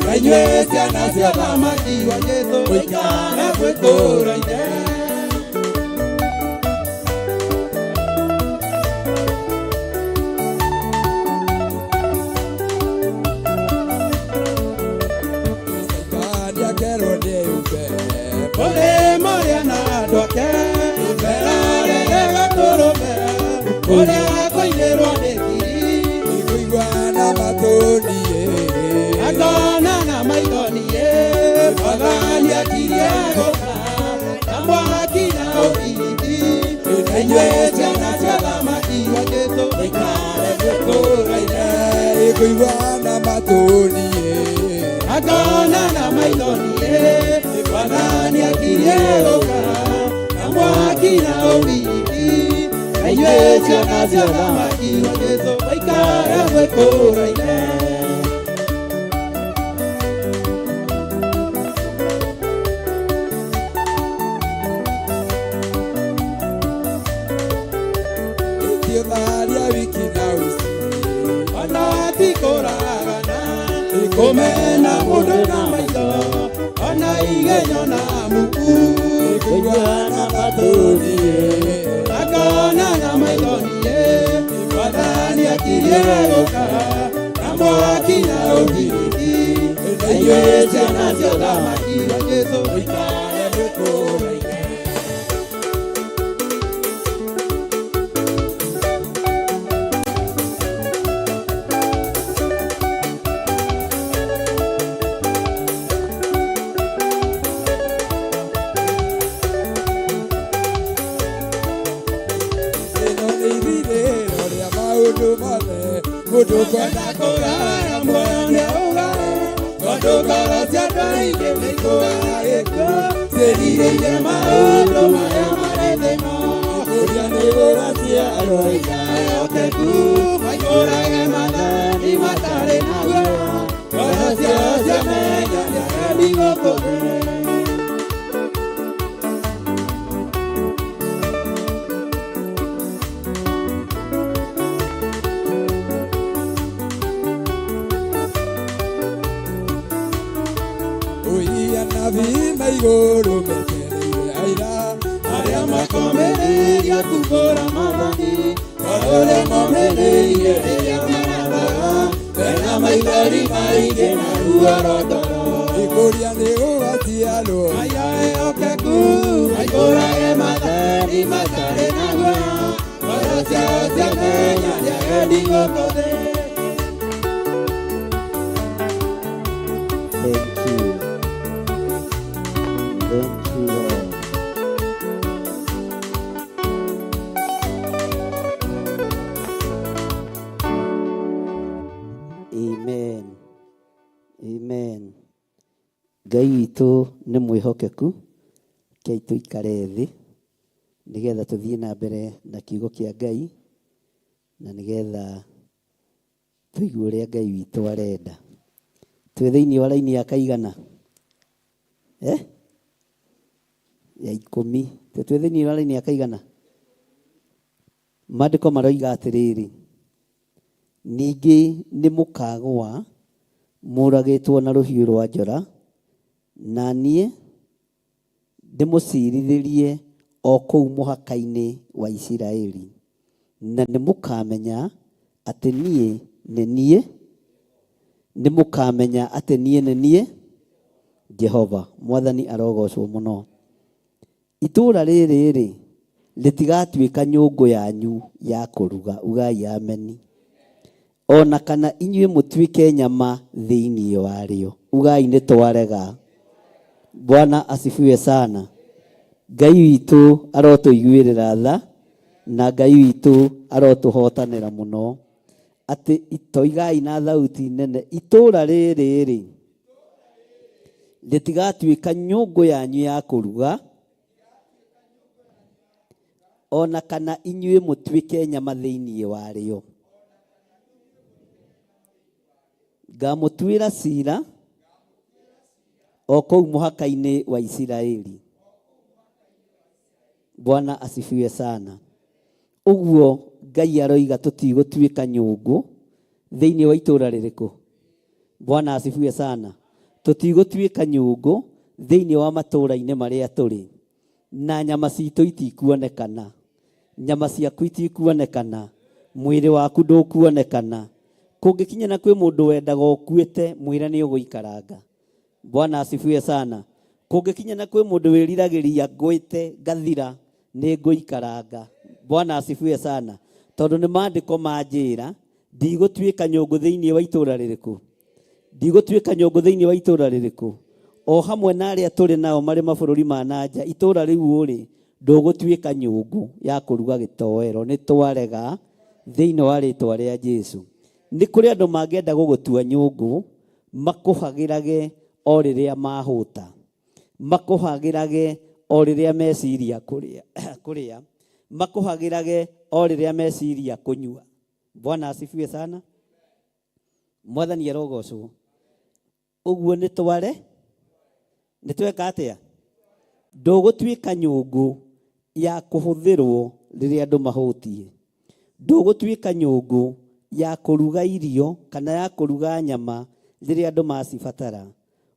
Na inyuĩ ciana cia Thamaki wa Jesũ, mũikare mwĩtũraine. Caitani akerwo nĩeyumbe, Mũrĩ mũrĩa na andũ ake, merorere gatũrũme, ũrĩa kũinĩrwo nĩ ngiri. nĩkũigua na matũ niĩ, Akona na maitho niĩ, Mwathani akirie gũka, na mwaki na ũbiriti. Na inyuĩ ciana cia thamaki wa Jesũ, mũikare mwĩtũraine. nĩkũigua na matũ niĩ, Akona na maitho niĩ, Mwathani akirie gũka, mwaki na ũbiriti na inyuĩ ciana cia ũthamaki wa Jesũ mũikare mwĩkũraine. Ĩthiũtharia wiki na ũici Ona ti kũragana, ti kũmena mũndũ na maitho, ona igenyo na muku, Ĩkũiguana matũniĩ akona na maitho niĩ, Mwathani akirie gũka, na mwaki na ũbiriti, na inyuĩ ciana cia ũthamaki wa Jesũ Mũikare mwĩkũraine. Ĩno nĩ ithirĩro rĩa maũndũ mothe mũndũ kwenda kũgaya muoyo nĩaũgae tondũ ngoro cia andũ aingĩ nĩikũgaga gĩkuũ ciĩrirĩirie maũndũ marĩa marĩ thĩ ĩno kũria nĩ gũgaciarwo ehokeku maikũrage mathani matarĩ na guoya ngoro ciao ciamenya nĩagendi gũkũ thĩ. Ũiya nabii me igũrũ metereire aira arĩa makomereirie kumbũra mathani tondũ ũrĩa momĩrĩirie rĩrĩa marathaga mena maithori maingĩ na ruo rwa ngoro Ikũria nĩ gũgaciarwo aya ehokeku maikũrage mathani matarĩ na guoya ngoro ciao ciamenya nĩagendi gũkũ thĩ. Thank you. Thank you, Lord. Amen. Amen. Ngai witũ nĩ mwĩhokeku, rekei tũikare thĩ nĩgetha tũthiĩ na mbere na kiugo kĩa Ngai na nĩgetha tũigue ũrĩa Ngai witũ arenda. Twĩ thĩinĩ wa raini ya kaigana? Eh? Ya ikũmi. Twĩ thĩinĩ wa raini ya kaigana? Maandĩko maroiga atĩrĩrĩ, ningĩ nĩ mũkagũa mũragĩtwo na rũhiũ rwa njora, na niĩ ndĩmũcirithĩrie o kũu mũhaka-inĩ wa Isiraeli, na nĩ mũkamenya atĩ niĩ nĩ niĩ, nĩ mũkamenya atĩ niĩ nĩ niĩ Jehova. Mwathani arogocwo mũno. Itũũra rĩrĩ rĩ rĩtigatuĩka nyũngũ yanyu ya kũruga, ugai ameni. Ona kana inyuĩ mũtuĩke nyama thĩinĩ warĩo, ugai nĩ twarega. Bwana asifiwe sana. Ngai witũ arotũiguĩrĩra tha na Ngai witũ arotũhotanĩra mũno atĩ toigai na thauti nene itũũra rĩrĩ rĩ rĩtigatuĩka nyũngũ yanyu ya kũruga ona kana inyuĩ mũtuĩke nyama thĩinĩ warĩo. Ngamũtuĩra cira o kũu mũhaka-inĩ wa Isiraeli. Bwana asifiwe sana. Ũguo Ngai aroiga tũtigũtuĩka nyũngũ thĩinĩ wa itũũra rĩrĩkũ? Bwana asifiwe sana. Tũtigũtuĩka nyũngũ thĩinĩ wa matũũra-inĩ marĩa tũrĩ, na nyama citũ itikuonekana, nyama ciaku itikuonekana, mwĩrĩ waku ndũkuonekana. Kũngĩkinya na kwĩ mũndũ wendaga ũkuĩte, mwĩre nĩ ũgũikaranga. Bwana asifiwe sana. Kũngĩkinya na kwĩ mũndũ wĩriragĩria ngwĩte ngathira, nĩ ngũikaranga. Bwana asifiwe sana. Tondũ nĩ maandĩko manjĩra ndigũtuĩka nyũngũ thĩinĩ wa itũũra rĩrĩkũ, ndigũtuĩka nyũngũ thĩinĩ wa itũũra rĩrĩkũ, o hamwe na arĩa tũrĩ nao marĩ mabũrũri ma na nja, itũũra rĩu ũrĩ ndũgũtuĩka nyũngũ ya kũruga gĩtoero. Nĩ twarega thĩinĩ wa rĩtwa rĩa Jesu. Nĩ kũrĩ andũ mangĩenda gũgũtua nyũngũ, makũhagĩrage o rĩrĩa mahũta, makũhagĩrage o rĩrĩa meciria kũrĩa kũrĩa makũhagĩrage o rĩrĩa meciria kũnyua. Bwana asifiwe sana. Mwathani arogocwo. Ũguo nĩ tware nĩ tweka atĩa? Ndũgũtuĩka nyũngũ ya kũhũthĩrwo rĩrĩa andũ mahũtiĩ. Ndũgũtuĩka nyũngũ ya kũruga irio kana ya kũruga nyama rĩrĩa andũ macibatara.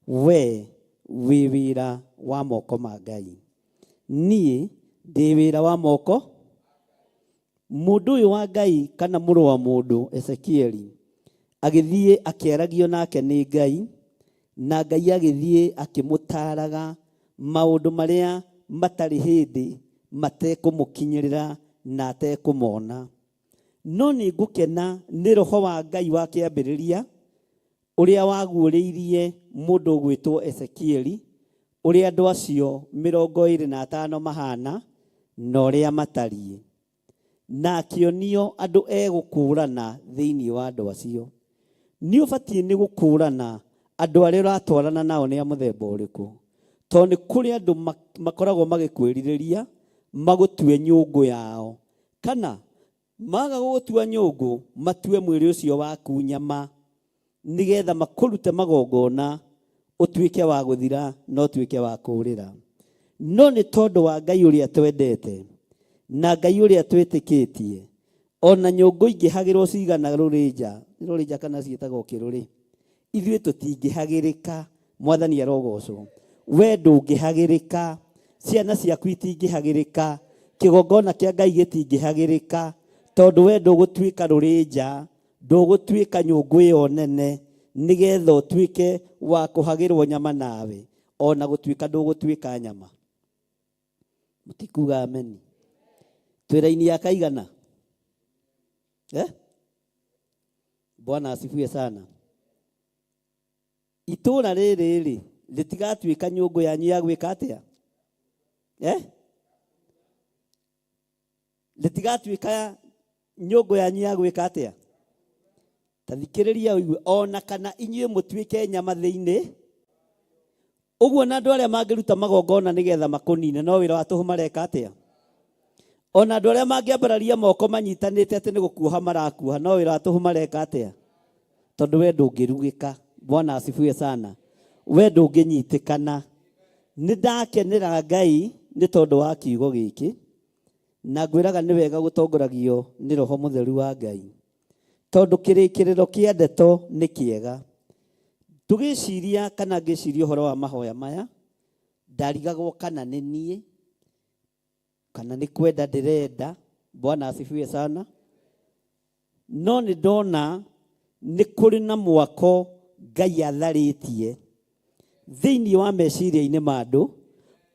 We wĩ wĩra wa moko ma Ngai. Niĩ ndĩ wĩra wa moko Mũndũ ũyũ wa Ngai kana mũrũ wa mũndũ Ezekieli agĩthiĩ akĩaragio nake nĩ Ngai, na Ngai agĩthiĩ akĩmũtaaraga maũndũ marĩa matarĩ hĩndĩ matekũmũkinyĩrĩra na atekũmona. No nĩ ngũkena nĩ roho wa Ngai wa kĩambĩrĩria ũrĩa waguũrĩirie mũndũ ũgwĩtwo Ezekieli ũrĩa andũ acio 25 mahana na ũrĩa matariĩ, na akĩonio andũ egũkũũrana thĩinĩ wa andũ acio. Nĩ ũbatiĩ nĩ gũkũũrana andũ arĩa ũratwarana nao nĩ a mũthemba ũrĩkũ, tondũ nĩ kũrĩ andũ makoragwo magĩkwĩrirĩria magũtue nyũngũ yao, kana Maga gũgũtua nyũngũ, matue mwĩrĩ ũcio waku nyama, nĩgetha makũrute magongona, ũtuĩke wa gũthira na ũtuĩke wa kũũrĩra. No nĩ tondũ wa Ngai ũrĩa twendete, na Ngai ũrĩa twĩtĩkĩtie, o na nyũngũ ingĩhagĩrwo cigana rũrĩnja, nĩ rũrĩnja kana ciĩtagwo kĩrũrĩ, ithuĩ tũtingĩhagĩrĩka. Mwathani arogocwo. We ndũngĩhagĩrĩka, ciana ciaku itingĩhagĩrĩka, kĩgongona kĩa Ngai gĩtingĩhagĩrĩka, tondũ we ndũgũtuĩka rũrĩnja, ndũgũtuĩka nyũngũ ĩyo nene, nĩgetha ũtuĩke wa kũhagĩrwo nyama nawe, ona gũtuĩka ndũgũtuĩka nyama. Mũtikuga ameni. Twĩ raini ya kaigana? Eh? Bwana asifiwe sana. Itũũra rĩrĩ-rĩ, rĩtigatuĩka nyũngũ yanyu ya gwĩka atĩa? Eh? Rĩtigatuĩka nyũngũ yanyu ya gwĩka atĩa? Ta thikĩrĩria ũigue, o na kana inyuĩ mũtuĩke nyama thĩinĩ. Ũguo na andũ arĩa mangĩruta magongona nĩgetha makũnine, no wĩra wa tũhũ mareka atĩa? O na andũ arĩa mangĩambararia moko manyitanĩte atĩ nĩ gũkuoha marakuoha, no wĩra wa tũhũ mareka atĩa? Tondũ we ndũngĩrugĩka. Bwana asifiwe sana. We ndũngĩnyitĩkana. Nĩ ndakenera Ngai nĩ tondũ wa kiugo gĩkĩ, na ngwĩraga nĩ wega gũtongoragio nĩ Roho Mũtheru wa Ngai, tondũ kĩrĩkĩrĩro kĩa ndeto nĩ kĩega. Tũgĩciria kana ngĩciria ũhoro wa mahoya maya, ndarigagwo kana nĩ niĩ, kana nĩ kwenda ndĩrenda. Bwana asifiwe sana. No nĩ ndona nĩ kũrĩ na mwako Ngai atharĩtie thĩinĩ wa meciria-inĩ ma andũ,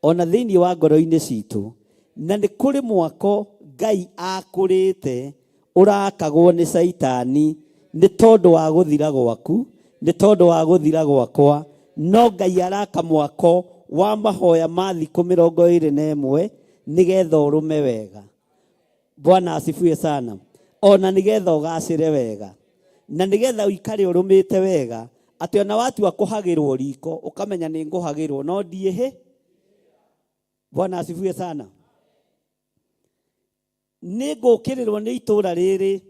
ona thĩinĩ wa ngoro-inĩ citũ, na nĩ kũrĩ mwako Ngai akũrĩte ũrakagwo nĩ Caitani nĩ tondũ wa gũthira gwaku, nĩ tondũ wa gũthira gwakwa, no Ngai araka mwako wa mahoya ma thikũ 21 nĩgetha ũrũme wega. Bwana asifiwe sana. Ona nĩgetha ũgacĩre wega, na nĩgetha ũikare ũrũmĩte wega, atĩ ona watua kũhagĩrwo riko ũkamenya nĩ ngũhagĩrwo no ndiĩhĩ. Bwana asifiwe sana. Nĩ ngũkĩrĩrwo nĩ itũũra rĩrĩ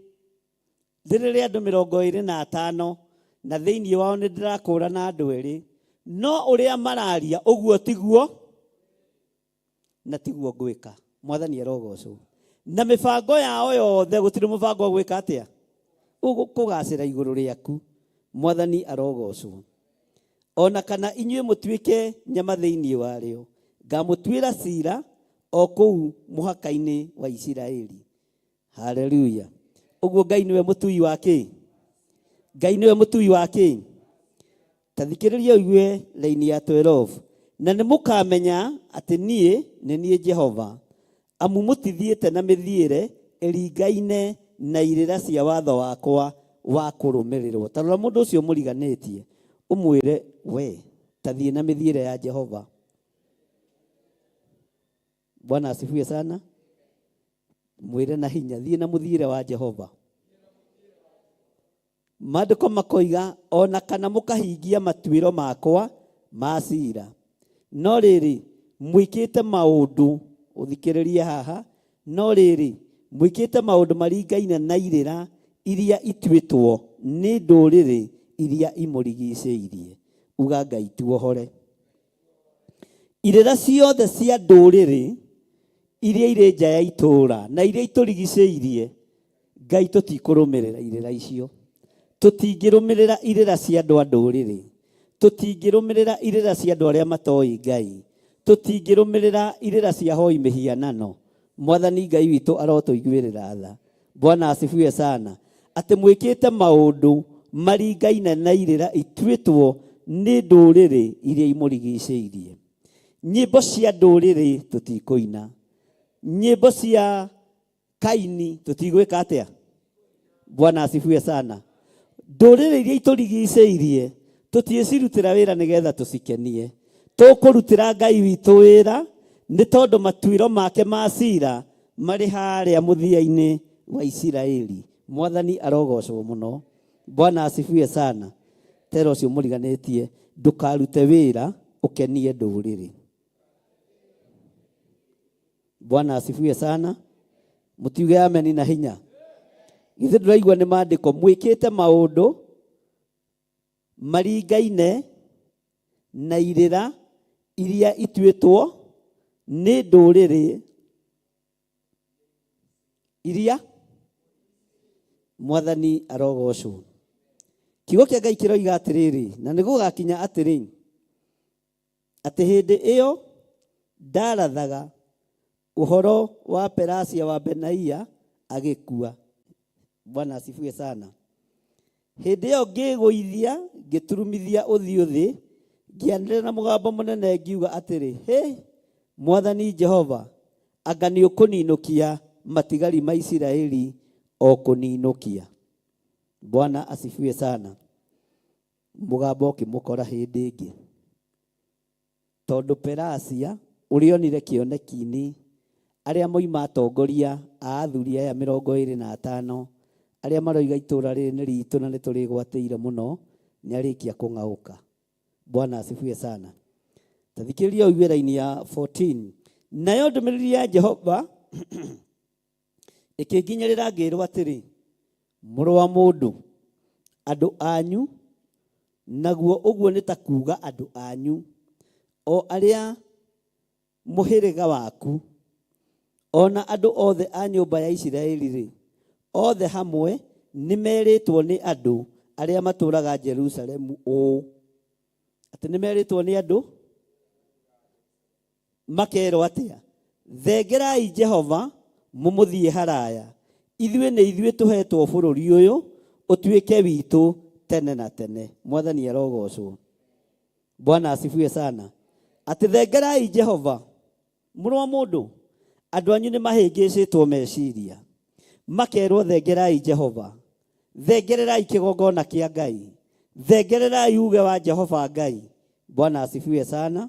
rĩrĩ rĩa andũ 25, na thĩinĩ wao nĩ ndĩrakũũrana andũ erĩ, no ũrĩa mararia ũguo tiguo na tiguo ngwĩka. Mwathani arogocwo. Na mĩbango yao yothe gũtirĩ mũbango ũgwĩka atĩa? Ũgũkũgacĩra igũrũ rĩaku. Mwathani arogocwo. O na kana inyuĩ mũtuĩke nyama thĩinĩ warĩo, ngamũtuĩra cira o kũu mũhaka-inĩ wa Isiraeli. Haleluya. Ũguo Ngai nĩwe mũtui wa kĩ? Ngai nĩwe mũtui wa kĩ? Ta thikĩrĩria ũigue raini ya 12. Na nĩ mũkamenya atĩ niĩ nĩ niĩ Jehova, amu mũtithiĩte na mĩthiĩre ĩringaine na irĩra cia watho wakwa wa kũrũmĩrĩrwo. Ta rora mũndũ ũcio mũriganĩtie, ũmwĩre, we, ta thiĩ na mĩthiĩre ya Jehova. Bwana asifiwe sana. Mwĩre na hinya, thiĩ na mũthiĩre wa Jehova. Maandĩko makoiga, o na kana mũkahingia matuĩro makwa ma cira. No rĩrĩ, Mwĩkĩte maũndũ, ũthikĩrĩrie haha, no rĩrĩ, mwĩkĩte maũndũ maringaine na irĩra iria ituĩtwo nĩ ndũrĩrĩ iria imũrigicĩirie. Uga Ngai tuohore. Irĩra ciothe cia ndũrĩrĩ iria irĩ nja ya itũũra na iria itũrigicĩirie, Ngai tũtikũrũmĩrĩra irĩra icio. Tũtingĩrũmĩrĩra irĩra cia andũ a ndũrĩrĩ. Tũtingĩrũmĩrĩra irĩra cia andũ arĩa matoĩ Ngai. Tũtingĩrũmĩrĩra irĩra cia hoi mĩhianano. Mwathani Ngai witũ arotũiguĩrĩra tha. Bwana asifiwe sana. Atĩ mwĩkĩte maũndũ maringaine na irĩra ituĩtwo nĩ ndũrĩrĩ iria imũrigicĩirie. Nyĩmbo cia ndũrĩrĩ tũtikũina. Nyĩmbo cia Kaini tũtigwĩka atĩa? Bwana asifiwe sana. Ndũrĩrĩ iria itũrigicĩirie tũtiĩcirutĩra wĩra nĩgetha tũcikenie. Tũkũrutĩra Ngai witũ wĩra nĩ tondũ matuĩro make ma cira marĩ harĩa mũthia-inĩ wa Isiraeli. Mwathani arogocwo mũno. Bwana asifiwe sana. Tera ũcio mũriganĩtie ndũkarute wĩra ũkenie ndũrĩrĩ. Bwana asifiwe sana. Mutiuge ameni na hinya. Githĩ ndũraigua nĩ maandĩko mwĩkĩte maũndũ maringaine na irĩra iria ituĩtwo nĩ ndũrĩrĩ iria Mwathani arogocwo. Kiugo kĩa Ngai kĩroiga atĩrĩrĩ, na nĩ gũgakinya atĩrĩ, atĩ hĩndĩ ĩyo ndarathaga ũhoro wa Pelasia wa Benaia agĩkua. Bwana asifiwe sana. Hĩndĩ ĩyo ngĩĩgũithia, ngĩturumithia ũthiũ thĩ, ngĩanĩrĩra na mũgambo mũnene ngiuga atĩrĩ, Hĩ, Mwathani Jehova, anga nĩũkũninũkia matigari ma Isiraeli o kũninũkia? Bwana asifiwe sana. Mũgambo ũkĩmũkora hĩndĩ ĩngĩ. Tondũ Pelasia ũrĩa onire kĩoneki-inĩ, arĩa moima atongoria a athuri aya 25, arĩa maroiga itũũra rĩrĩ nĩ ritũ na nĩtũrĩgwatĩire mũno, nĩarĩkia kũng'aũka. Bwana asifiwe sana. Ta thikĩrĩria ũigue raini ya 14. Nayo ndũmĩrĩri ya Jehova ĩkĩnginyĩrĩra ngĩrwo atĩrĩ, mũrũ wa mũndũ, andũ anyu, naguo ũguo nĩ ta kuuga andũ anyu, o arĩa mũhĩrĩga waku, o na andũ othe a nyũmba ya Isiraeli-rĩ, othe hamwe nĩmerĩtwo nĩ andũ arĩa matũũraga Jerusalemu ũũ, atĩ nĩmerĩtwo nĩ andũ Makeerwo atĩa? Thengerai Jehova, mũmũthiĩ haraya. Ithuĩ nĩ ithuĩ tũheetwo bũrũri ũyũ ũtuĩke witũ tene na tene. Mwathani arogocwo. Bwana asifiwe sana. Atĩ thengerai Jehova. Mũrũ wa mũndũ, andũ anyu nĩ mahĩngĩcĩtwo meciria. Makerwo thengerai Jehova. Thengererai kĩgongona kĩa Ngai. Thengererai uge wa Jehova Ngai. Bwana asifiwe sana.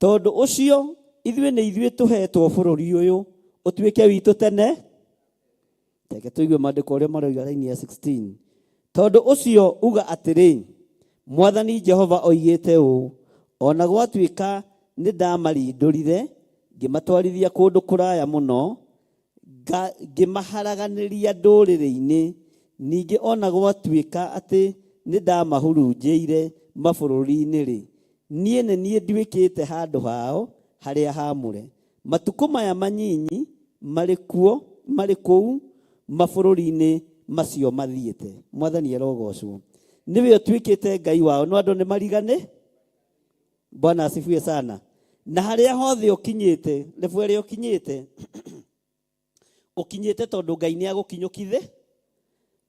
Tondũ ũcio ithuĩ nĩ ithuĩ tũheetwo bũrũri ũyũ ũtuĩke witũ tene. Reke tũigue maandĩko ũrĩa maroiga raini ya 16. Tondũ ũcio uga atĩrĩ, Mwathani Jehova oigĩte ũũ, o na gwatuĩka nĩ ndamarindũrire ngĩmatwarithia kũndũ kũraya mũno, ngĩmaharaganĩria ndũrĩrĩ-inĩ, ningĩ o na gwatuĩka atĩ nĩndamahurunjĩire mabũrũri-inĩ-rĩ, niĩ nĩ niĩ nduĩkĩte handũ hao harĩa haamũre. Matukũ maya manyinyi marĩ kuo, marĩ kũu mabũrũri-inĩ macio mathiĩte. Mwathani arogocwo. Nĩwe ũtuĩkĩte Ngai wao, no andũ nĩmarigane. Bwana asifiwe sana. Na harĩa hothe ũkinyĩte, level ĩrĩa ũkinyĩte, ũkinyĩte tondũ Ngai nĩ agũkinyũkithĩ.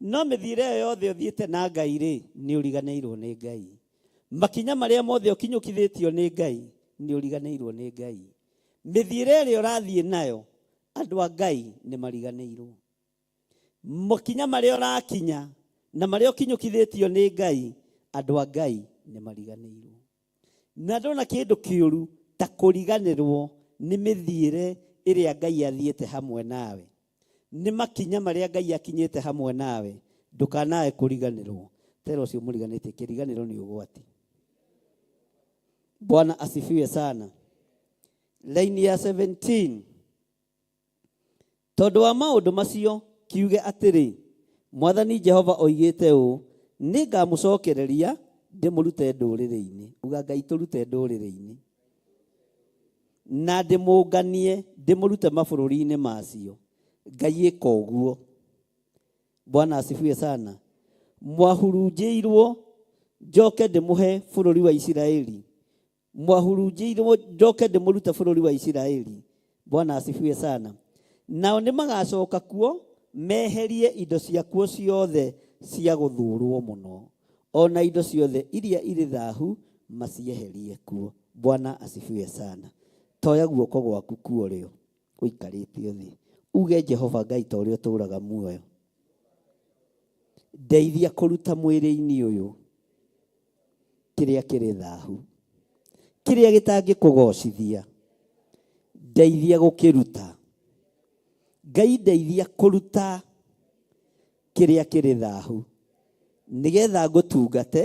No mĩthiĩre ĩyo yothe ũthiĩte na Ngai rĩ, nĩ ũriganĩirwo nĩ Ngai. Makinya marĩa mothe ũkinyũkithĩtio nĩ Ngai, nĩ ũriganĩirwo nĩ Ngai. Mĩthiĩre ĩrĩa ũrathiĩ nayo, andũ a Ngai nĩ mariganĩirwo. Makinya marĩa ũrakinya na marĩa ũkinyũkithĩtio nĩ Ngai, andũ a Ngai nĩ mariganĩirwo. Na ndona kĩndũ kĩũru ta kũriganĩrwo nĩ mĩthiĩre ĩrĩa Ngai athiĩte hamwe nawe. Nĩ makinya marĩa Ngai akinyĩte hamwe nawe, ndũkanae kũriganĩrwo. Tera ũcio mũriganĩtie, kĩriganĩro nĩ ũgwati. Bwana asifiwe sana. Raini ya 17. Tondũ wa maũndũ macio kiuge atĩrĩ, Mwathani Jehova oigĩte ũũ, nĩngamũcokereria ndĩmũrute ndũrĩrĩ-inĩ. Uga Ngai tũrute ndũrĩrĩ-inĩ. Na ndĩmũnganie ndĩmũrute mabũrũri-inĩ macio. Ngai ĩka ũguo. Bwana asifiwe sana. Mwahurunjĩirwo njoke ndĩmũhe bũrũri wa Isiraeli. Mwahurunjĩirwo njoke ndĩmũrute bũrũri wa Isiraeli. Bwana asifiwe sana. Nao nĩmagacoka kuo meherie indo ciakuo ciothe cia gũthũũrwo mũno, o na indo ciothe iria irĩ thahu macieherie kuo. Bwana asifiwe sana. Toya guoko gwaku kuo rĩo ũikarĩte thĩ, uge Jehova Ngai ta ũrĩa ũtũũraga muoyo, ndeithia kũruta mwĩrĩ-inĩ ũyũ kĩrĩa kĩrĩ thahu, kĩrĩa gĩtangĩkũgocithia, ndeithia gũkĩruta. Ngai ndeithia kũruta kĩrĩa kĩrĩ thahu, nĩgetha ngũtungate,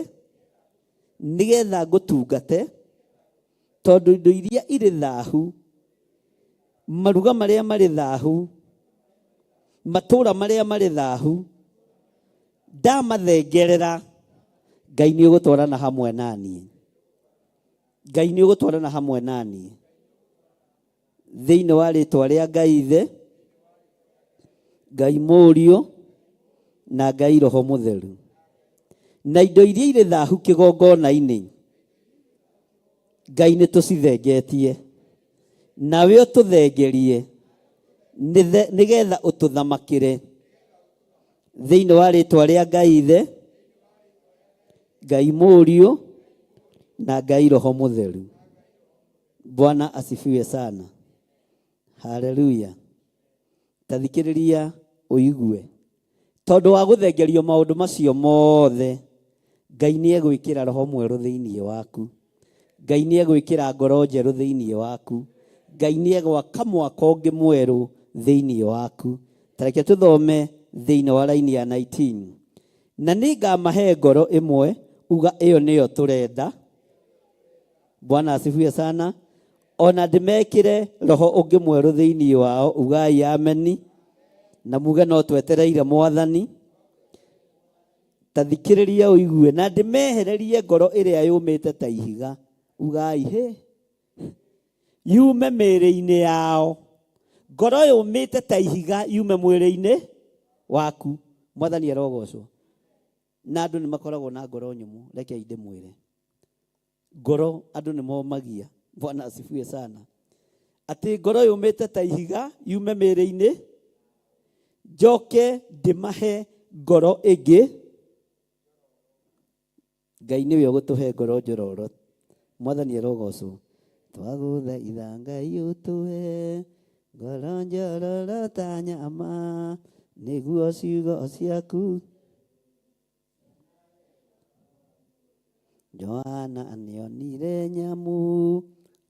nĩgetha ngũtungate, tondũ indo iria irĩ thahu, maruga marĩa marĩ thahu, matũũra marĩa marĩ thahu, ndamathengerera, Ngai nĩ ũgũtwarana hamwe na niĩ. Ngai nĩ ũgũtwarana hamwe na niĩ. Thĩinĩ wa rĩtwa rĩa Ngai Ithe, Ngai Mũriũ, na Ngai Roho Mũtheru. Na indo iria irĩ thahu kĩgongona-inĩ, Ngai nĩ tũcithengetie. Nawe ũtũthengerie nĩgetha ũtũthamakĩre. Thĩinĩ wa rĩtwa rĩa Ngai Ithe, Ngai Mũriũ, na Ngai Roho Mũtheru. Bwana asifiwe sana. Haleluya. Ta thikĩrĩria ũigue. Tondũ wa gũthengerio maũndũ macio mothe, Ngai nĩ egwĩkĩra roho mwerũ thĩinĩ waku. Ngai nĩ egwĩkĩra ngoro njerũ thĩinĩ waku. Ngai nĩ egwaka mwako ũngĩ mwerũ thĩinĩ waku. Ta reke tũthome thĩinĩ wa raini ya 19. Na nĩngamahe ngoro ĩmwe, uga ĩyo nĩyo tũrenda. Bwana asifiwe sana. Ona ndĩmekĩre roho ũngĩ mwerũ thĩinĩ wao, ugai ameni. Na muge no twetereire Mwathani. Ta thikĩrĩria ũigue, na ndĩmehererie ngoro ĩrĩa yũmĩte ta ihiga, ugai hĩ, yume mĩĩrĩ-inĩ yao. Ngoro yũmĩte ta ihiga yume mwĩrĩ-inĩ waku. Mwathani arogocwo. Na andũ nĩ makoragwo na ngoro nyũmũ, rekei ndĩmwĩre. Ngoro andũ nĩ momagia. Bwana asifiwe sana. Atĩ ngoro yũmĩte ta ihiga yume mĩĩrĩ-inĩ, njoke ndĩmahe ngoro ĩngĩ. Ngai nĩwe ũgũtũhe ngoro njororo. Mwathani arogocwo. Twagũthaitha Ngai ũtũhe ngoro njororo ta nyama, nĩguo ciugo ciaku. Johana nĩonire nyamũ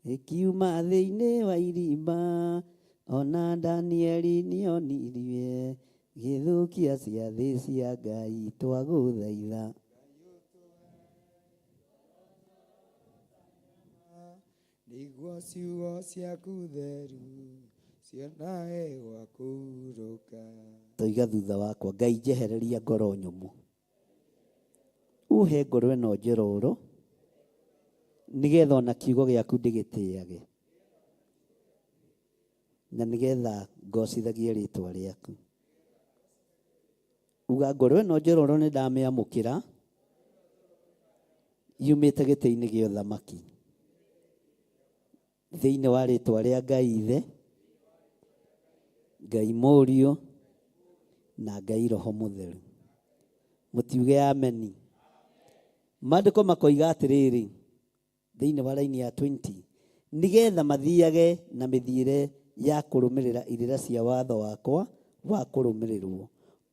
ĩkiuma thĩinĩ wa irima, ona Danieli nĩonirie gĩthũkia ciathĩ cia Ngai. Twagũthaitha. Nĩguo ciugo ciaku theru cionae gwa kũhurũka. Toiga thutha wakwa, Ngai njehereria ngoro nyũmũ, uhe ngoro ĩno njororo, nĩgetha ona kiugo gĩaku ndĩgĩtĩage, na nĩgetha ngocithagie rĩtwa rĩaku. Uga ngoro ĩno njororo nĩ ndamĩamũkĩra, yumĩte gĩtĩ-inĩ gĩa ũthamaki. Thĩinĩ wa rĩtwa rĩa Ngai Ithe, Ngai Mũriũ, na Ngai Roho Mũtheru. Mũtiuge ameni. Maandĩko makoiga atĩrĩrĩ, thĩinĩ wa raini ya 20, nĩgetha mathiage na mĩthiĩre ya kũrũmĩrĩra irĩra cia watho wakwa wa kũrũmĩrĩrwo,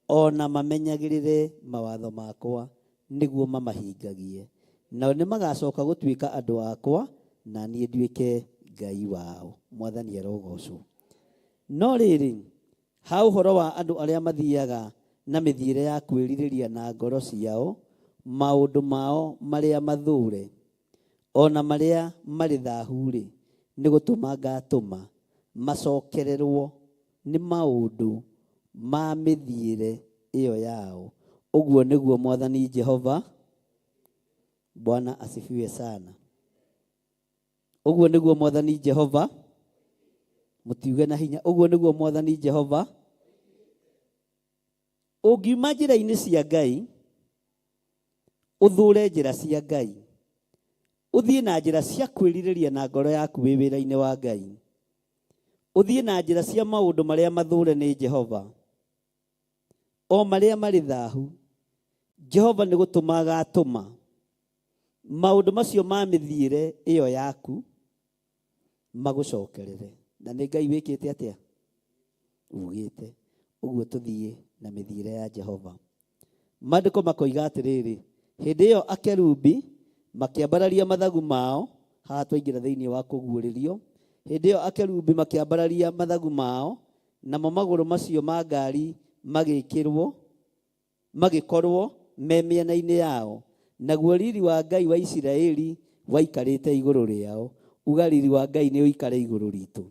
o na mamenyagĩrĩre mawatho makwa nĩguo mamahingagie. Nao nĩmagacoka gũtuĩka andũ akwa, na niĩ nduĩke Ngai wao. Mwathani arogocwo. No rĩrĩ, ha ũhoro wa andũ arĩa mathiaga na mĩthiĩre ya kwĩrirĩria na ngoro ciao, maũndũ mao marĩa mathũre, o na marĩa marĩ thahu-rĩ, Nĩ gũtũma ngatũma macokererwo nĩ maũndũ ma mĩthiĩre ĩyo yao. Ũguo nĩguo Mwathani Jehova. Bwana asifiwe sana. Ũguo nĩguo Mwathani Jehova, mũtiuge na hinya, ũguo nĩguo Mwathani Jehova. Ũngiuma njĩra-inĩ cia Ngai, ũthũre njĩra cia Ngai, ũthiĩ na njĩra cia kwĩrirĩria na ngoro yaku wĩ wĩra-inĩ wa Ngai, ũthiĩ na njĩra cia maũndũ marĩa mathũre nĩ Jehova, o marĩa marĩ thahu, Jehova nĩ gũtũma agatũma maũndũ macio ma mĩthiĩre ĩyo yaku magũcokerere. Na nĩ Ngai wĩkĩte atĩa? Ugĩte. Ũguo tũthiĩ na mĩthiĩre ya Jehova. Maandĩko makoiga atĩrĩrĩ, hĩndĩ ĩyo akerubi makĩambararia mathagu mao, haha twaingĩra thĩinĩ wa kũguũrĩrio, hĩndĩ ĩyo akerubi makĩambararia mathagu mao, namo magũrũ macio ma ngari magĩkĩrwo, magĩkorwo me mĩena-inĩ yao, naguo riri wa Ngai wa Isiraeli waikarĩte igũrũ rĩao. Uga riri wa Ngai nĩ ũikare igũrũ ritũ.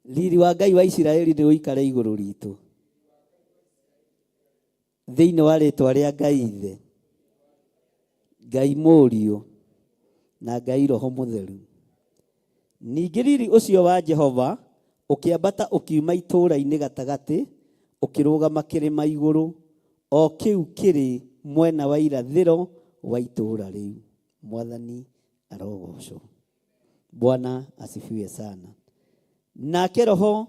Riri wa Ngai wa Isiraeli nĩ ũikare igũrũ ritũ. Thĩinĩ wa rĩtwa rĩa Ngai Ithe, Ngai Mũriũ, na Ngai Roho Mũtheru. Ningĩ riri ũcio wa Jehova ũkĩambata ũkiuma itũũra-inĩ gatagatĩ, ũkĩrũgama kĩrĩma igũrũ, o kĩu kĩrĩ mwena wa irathĩro wa itũũra rĩu. Mwathani arogocwo. Bwana asifiwe sana. Nake Roho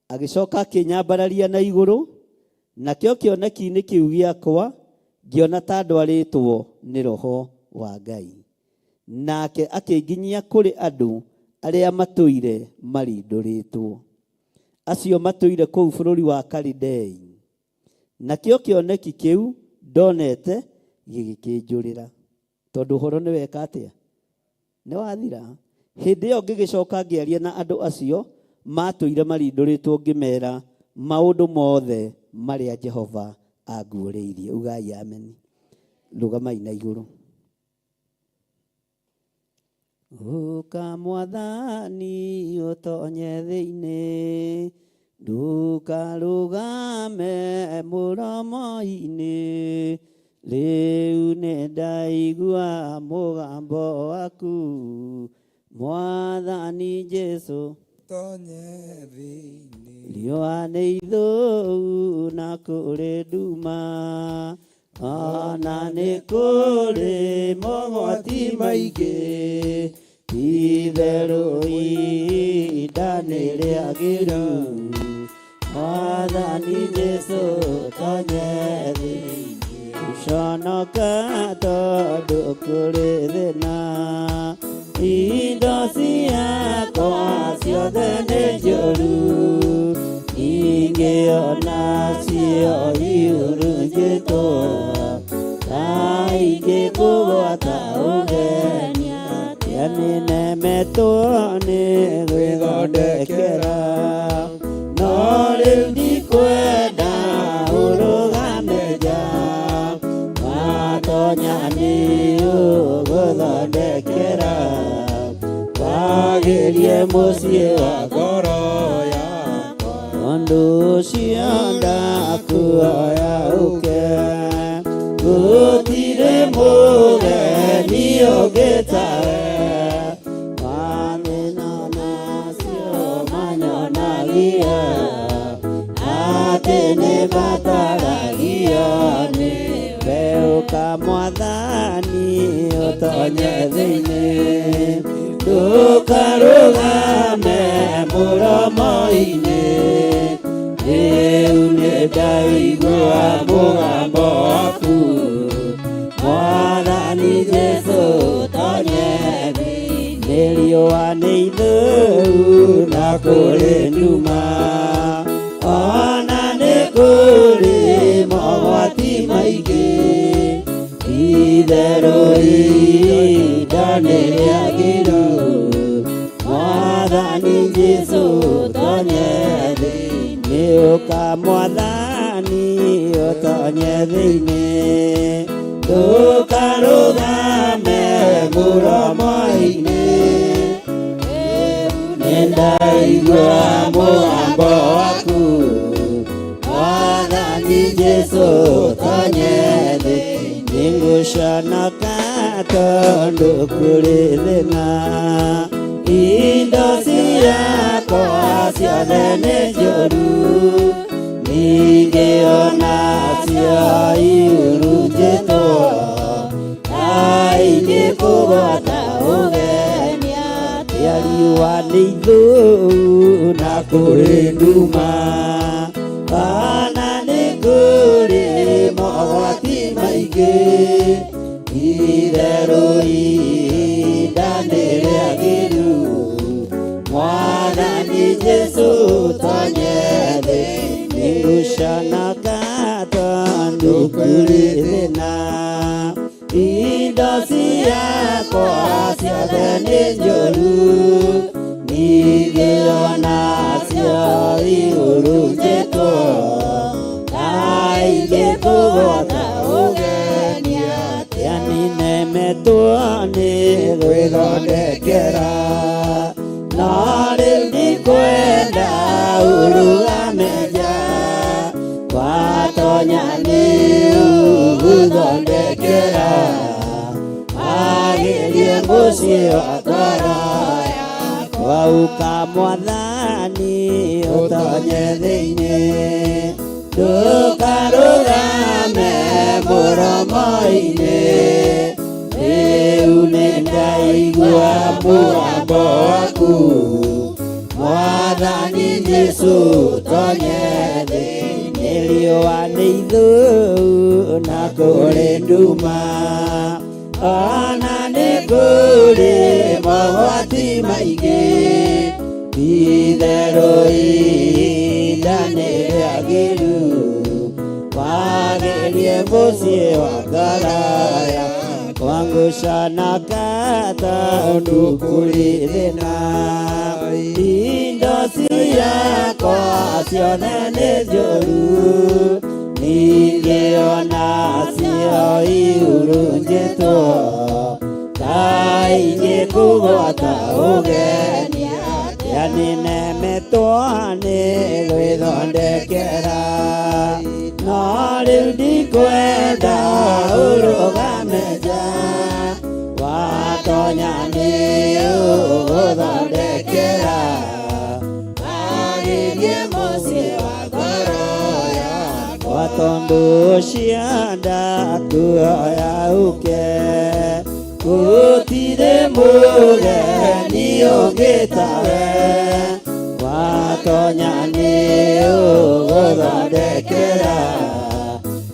agĩcoka akĩnyambararia na igũrũ, nakĩo kĩoneki-inĩ kĩu gĩakwa ngĩona ta ndwarĩtwo nĩ Roho wa Ngai. Nake akĩnginyia kũrĩ andũ arĩa matũire marindũrĩtwo, acio matũire kũu bũrũri wa Kalidei. Nakĩo kĩoneki kĩu ndonete gĩgĩkĩnjũrĩra, tondũ ũhoro nĩ weka atĩa? Nĩ wathira. Hĩndĩ ĩyo ngĩgĩcoka ngĩaria na andũ acio maatũire marindũrĩtwo, ngĩmeera maũndũ mothe marĩa Jehova anguũrĩirie. Ugai ameni. Rũgamai na igũrũ. Ũka Mwathani ũtonye thĩinĩ, ndũkarũgame mũromo-inĩ, rĩu nĩndaigua mũgambo waku, Mwathani Jesũ. Tonye thĩinĩ. Riũa nĩ ithũu na kũrĩ nduma, ona nĩ kũrĩ mogwati maingĩ, itherũ ihinda nĩ rĩagĩru, Mwathani Jesũ tonye thĩinĩ. Conoka tondũ kũrĩ thĩna, indo ciakwa ciothe nĩ njũru, ingĩona cio ihurunjĩtwo, ta ingĩkũgwata ũgeni atĩa, nĩnemetwo nĩ gwĩthondekera, no rĩu ndikwenda ũrũgame nja, watonya nĩ ũgũthondekera, wagĩrie mũciĩ wa Ngoro yakwa. Ũndũ ũcio ndakuoya ũke, gũtirĩ mũgeni ũngĩ tawe, mathĩna macio manyonagia atĩ nĩbataragio nĩwe. Ũka Mwathani ũtonye thĩinĩ, ndũkarũgame mũromo-inĩ, rĩu nĩndaigua mũgambo waku, Mwathani Jesũ tonye thĩinĩ. Riũa nĩ ithũu na kũrĩ nduma, ona nĩ kũrĩ mogwati maingĩ, itherũ ihinda nĩ rĩagĩru, Mwathani Jesũ tonye thĩinĩ. Ũka Mwathani ũtonye thĩinĩ, ndũkarũgame mũromo-inĩ, Nĩndaigua mũgambo waku Mwathani Jesũ tonye thĩ nĩngũconoka tondũ kũrĩ thĩna indo ciakwa ciothe nĩ njũru ningĩ onacio ihurunjĩtwo aingĩ kũgwata ũgenia tia riũa nĩ ithũu na kũrĩ nduma kana nĩ kũrĩ mogwati maingĩ itherũ ihinda nĩ rĩagĩru Mwathani Jesũ tonye thĩ nĩngũconoka tondũ kũrĩ thĩna indo ciakwa ciothe nĩ njũru ningĩ onacio ihurunjĩtwo kaingĩ kũgwata ũgenia atĩa nĩnemetwo nĩ gwĩthondekera no rĩu ndikwenda ũrũgame nja watonya nĩ ũgũthondekera agĩrie mũciĩ wa ngoro yakwa ũka mwathani ũtonye thĩinĩ ndũkarũgame mũromo-inĩ rĩu nĩndaigua mũgambo waku Mwathani Jesũ tonye thĩinĩ riũa nĩ ithũu na kũrĩ nduma ona nĩ kũrĩ mogwati maingĩ itherũ ihinda nĩ rĩagĩru wagĩrie mũciĩ wa ngoro yakwa ngũconoka tondũ kũrĩ thĩna indo ciakwa ciothe nĩ njũru ningĩ onacio ihurunjĩtwo kaingĩ kũgwata ũgenia atĩa nĩnemetwo nĩ gwĩthondekera no rĩu ndikwenda ũrũgame nja watonya nĩ ũgũthondekera wagĩrie mũciĩ wa ngoro yakwa tondũ cia ndakuoya ũke gũtirĩ mũgeni ũngĩ tawe watonya nĩ ũgũthondekera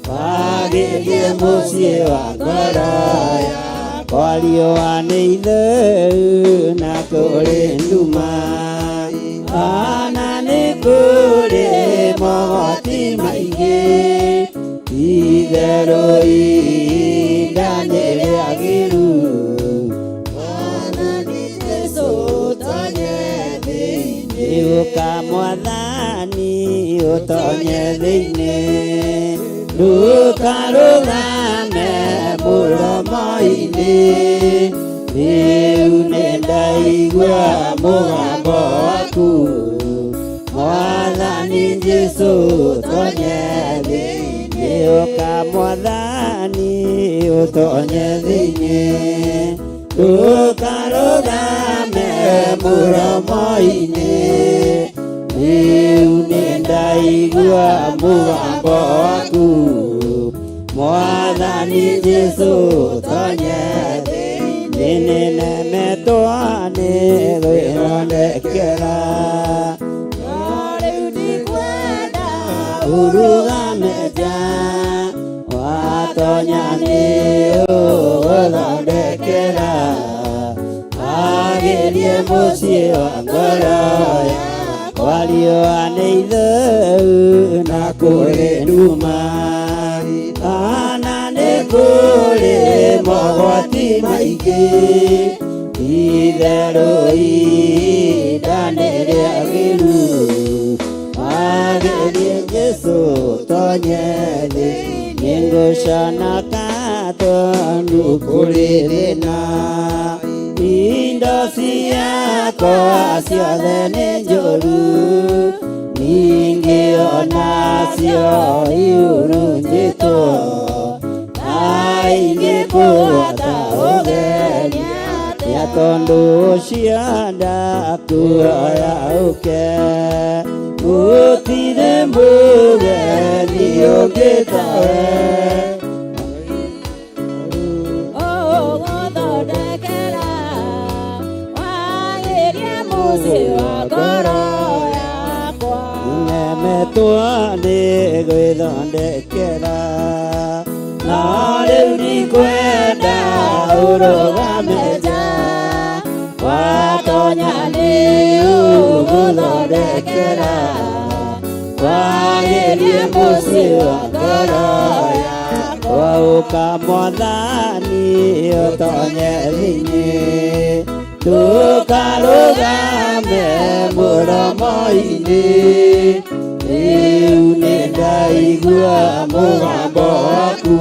wagĩrie mũciĩ wa ngoro yakwa riũa nĩ ithũu na kũrĩ nduma ona nĩ kũrĩ mogwati maingĩ itherũ ihinda nĩ rĩagĩru Mwathani Jesũ tonye thĩinĩ ũka mwathani ũtonye thĩinĩ ndũkarũgame mũromo-inĩ rĩu nĩndaigua mũgambo waku Mwathani Jesũ tonye thĩinĩ ũka mwathani ũtonye thĩinĩ ndũkarũgame mũromo-inĩ rĩu nĩndaigua mũgambo waku Mwathani Jesũ tonye thĩinĩ nĩnemetwo nĩ gwĩthondekera no rĩu ndikwenda ũrũgame nja watonya nĩ ũgũthondekera wagĩrie mũciĩ wa ngoro yakwa riũa nĩ ithũu na kũrĩ nduma ona nĩ kũrĩ mogwati maingĩ itherũ ihinda nĩ rĩagĩru wagĩrie Jesũ tonye thĩinĩ nĩngũconoka tondũ kũrĩ thĩna indo Ciakwa ciothe nĩ njũru, ningĩ onacio ihurunjĩtwo, na ingĩkũhota ũgeria atĩa, tondũ ũcio ndakuoya ũke, gũtirĩ mũgeni ũngĩ tawe. Ũgũthondekera wagĩrie mũciĩ wa ngoro yakwa. Nemetwo nĩ gwĩthondekera, no rĩu ndikwenda ũrũgame nja, watonya nĩ ũgũthondekera wagĩrie mũciĩ wa ngoro yakwa. Ũka Mwathani ũtonye thĩinĩ, ndũkarũgame mũromo-inĩ, rĩu nĩ ndaigua mũgambo waku,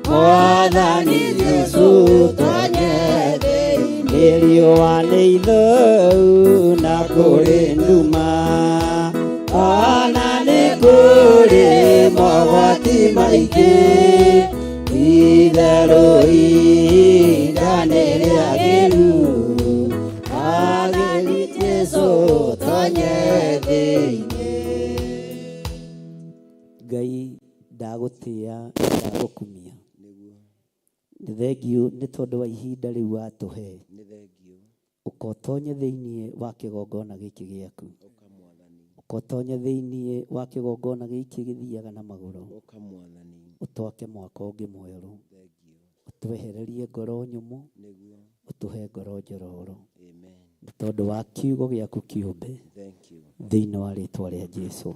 Mwathani Jesũ tonye thĩinĩ. Riũa nĩ ithũu na kũrĩ nduma, ona nĩ kũrĩ mogwati maingĩ, itherũ ihinda nĩ rĩagĩru, Mwathani Jesũ tonye thĩinĩ. Ngai ndagũtĩa, ndagũkumia. Nĩ thengiũ nĩ tondũ wa ihinda rĩu watũhe. Ũka ũtonye thĩinĩ wa kĩgongona gĩkĩ gĩaku, ũka ũtonye thĩinĩ wa kĩgongona gĩkĩ gĩthiaga na magũrũ, ũtwake mwaka ũngĩ mwerũ, ũtwehererie ngoro nyũmũ, ũtũhe ngoro njororo, nĩ tondũ wa kiugo gĩaku kĩũmbe, thĩinĩ wa rĩtwa rĩa Jesu.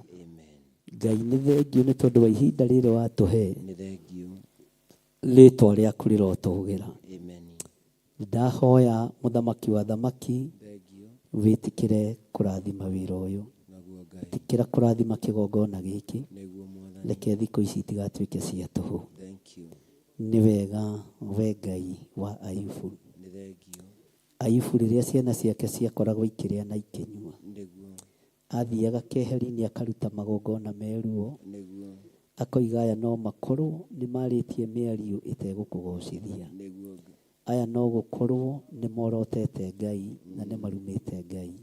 Ngai nĩ thengiũ nĩ tondũ wa ihinda rĩrĩ watũhe, rĩtwa rĩaku rĩrotũgĩra. Ndahoya mũthamaki wa thamaki, wĩtĩkĩre kũrathima wĩra ũyũ, ĩtĩkĩra kũrathima kĩgongona gĩkĩ, reke thikũ ici itigatuĩke cia tũhũ. Nĩ wega we Ngai wa Ayubu. Ayubu rĩrĩa ciana ciake ciakoragwo ikĩrĩa na ikĩnyua, athiaga keheri-inĩ akaruta magongona meruo, akoiga aya no makorwo nĩ marĩtie mĩario ĩtegũkũgocithia, aya no gũkorwo nĩ morotete Ngai na nĩ marumĩte Ngai.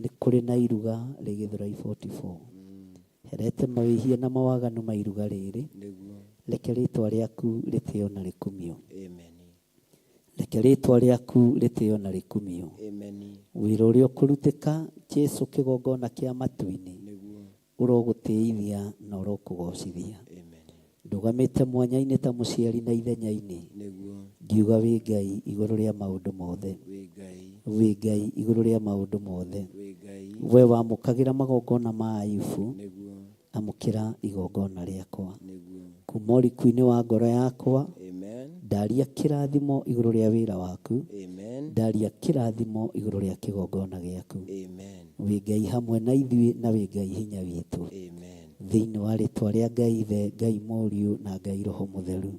Nĩ kũrĩ na iruga rĩ Gĩthũrai 44, herete mawĩhia na mawaganu ma iruga rĩrĩ, reke rĩtwa rĩaku rĩtĩo na rĩkumio, reke rĩtwa rĩaku rĩtĩo na rĩkumio. Wĩra ũrĩa ũkũrutĩka Jesu kĩgongona kĩa matu-inĩ ũrogũtĩithia na ũrokũgocithia. Ndũgamĩte mwanya-inĩ ta mũciari na ithenya-inĩ, ngiuga wĩ Ngai igũrũ rĩa maũndũ mothe, wĩ Ngai igũrũ rĩa maũndũ mothe. We wamũkagĩra magongona ma Ayubu, amũkĩra igongona rĩakwa kuma ũriku-inĩ wa ngoro yakwa. Ndaria kĩrathimo igũrũ rĩa wĩra waku, ndaria kĩrathimo igũrũ rĩa kĩgongona gĩaku. Wĩ Ngai hamwe na ithuĩ na wĩ Ngai hinya witũ, thĩinĩ wa rĩtwa rĩa Ngai Ithe, Ngai Mũriũ na Ngai Roho Mũtheru,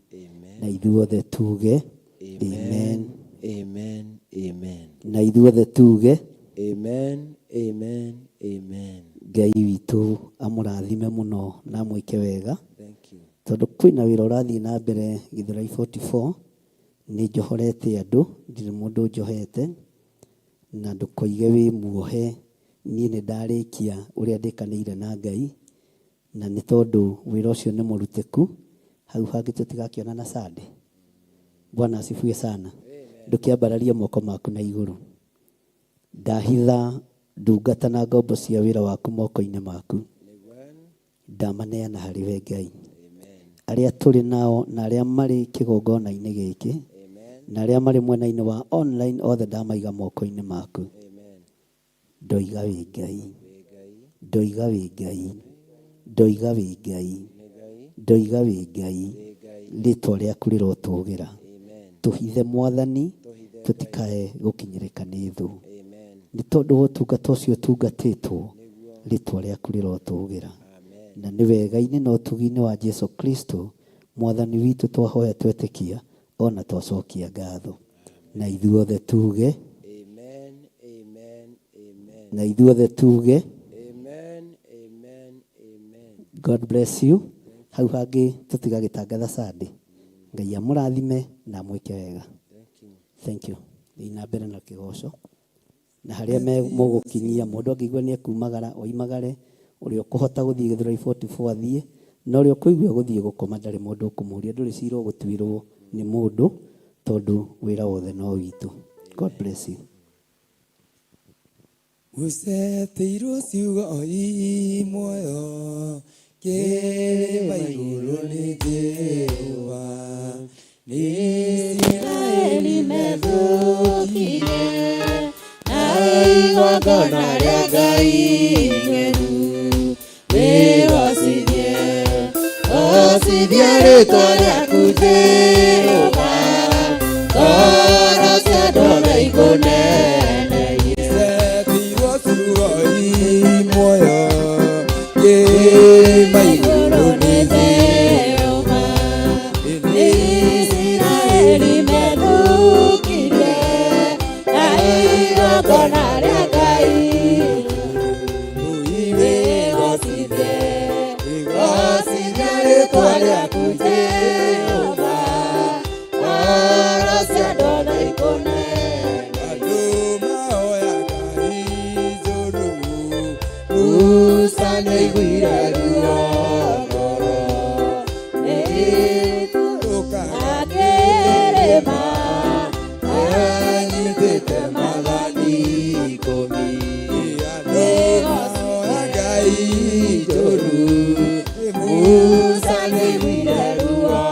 na ithuothe tuge amen. Amen. Amen. Na ithuothe tuge amen. Amen. Amen. Ngai witũ amũrathime mũno na amwĩke wega. Thank you. Tondũ kwĩna wĩra ũrathiĩ na mbere Gĩthũrai 44, nĩ njohorete andũ, ndirĩ mũndũ njohete, na ndũkoige wĩ muohe, niĩ nĩ ndarĩkia ũrĩa ndĩkanĩire na Ngai, na nĩ tondũ wĩra ũcio nĩ mũrutĩku, hau hangĩ tũtigakĩonana Sunday. Bwana asifiwe sana. Ndũkĩambararie moko maku na igũrũ. Ndahitha ndungata na ngombo cia wĩra waku moko-inĩ maku, ndamaneana harĩ we Ngai. Arĩa tũrĩ nao na arĩa marĩ kĩgongona-inĩ gĩkĩ na arĩa marĩ mwena-inĩ wa online, othe ndamaiga moko-inĩ maku. Ndoiga wĩ Ngai, ndoiga wĩ Ngai, ndoiga wĩ Ngai, ndoiga wĩ Ngai, rĩtwa rĩaku rĩrotũgĩra. Tũhithe Mwathani, tũtikae gũkinyĩrĩka nĩ thũ, nĩ tondũ wa ũtungata ũcio ũtungatĩtwo, rĩtwa rĩaku rĩrotũgĩra. Na nĩ wega-inĩ na ũtugi-inĩ wa Jesu Kristo Mwathani witũ twahoya twetĩkia ona twacokia ngatho. Na ithuothe tuge. Amen, amen, amen. Na ithuothe tuge. Amen, amen, amen. God bless you. Hau hangĩ tũtigagĩtangatha Sunday. Ngai amũrathime na amwĩke wega. Thank you. Thiĩ na mbere na kĩgoco. Na harĩa mũgũkinyia mũndũ angĩigua nĩ ekumagara oimagare, ũrĩa ũkũhota gũthiĩ Gĩthũrai 44 athiĩ, na ũrĩa ũkũigua gũthiĩ gũkoma ndarĩ mũndũ ũkũmũria, ndũrĩ cira ũgũtuĩrwo nĩ mũndũ tondũ wĩra wothe no witũ. God bless you. Gũceteirwo ciugo i muoyo kĩrĩma igũrũ nĩ Jehova nĩ Isiraeli methũkirie na igongona rĩa Ngai itheru wĩgocithie gocithie rĩtwa rĩaku Jehova ngoro cia andũ othe ikũnenehie. Gũceteirwo ciugo i muoyo kĩrĩma igũrũ nĩ Jehova nĩ Isiraeli methũkirie na igongona rĩa Ngai wĩgocithie gocithie rĩtwa rĩaku Jehova ngoro cia andũ othe ikũnenehie. Andũ mahoyaga ijũrũ Musa nĩaiguire ruo ngoro akĩrĩma anyitĩte maathani ikũmi. Andũ mahoyaga ijũrũ Musa nĩaiguire ruo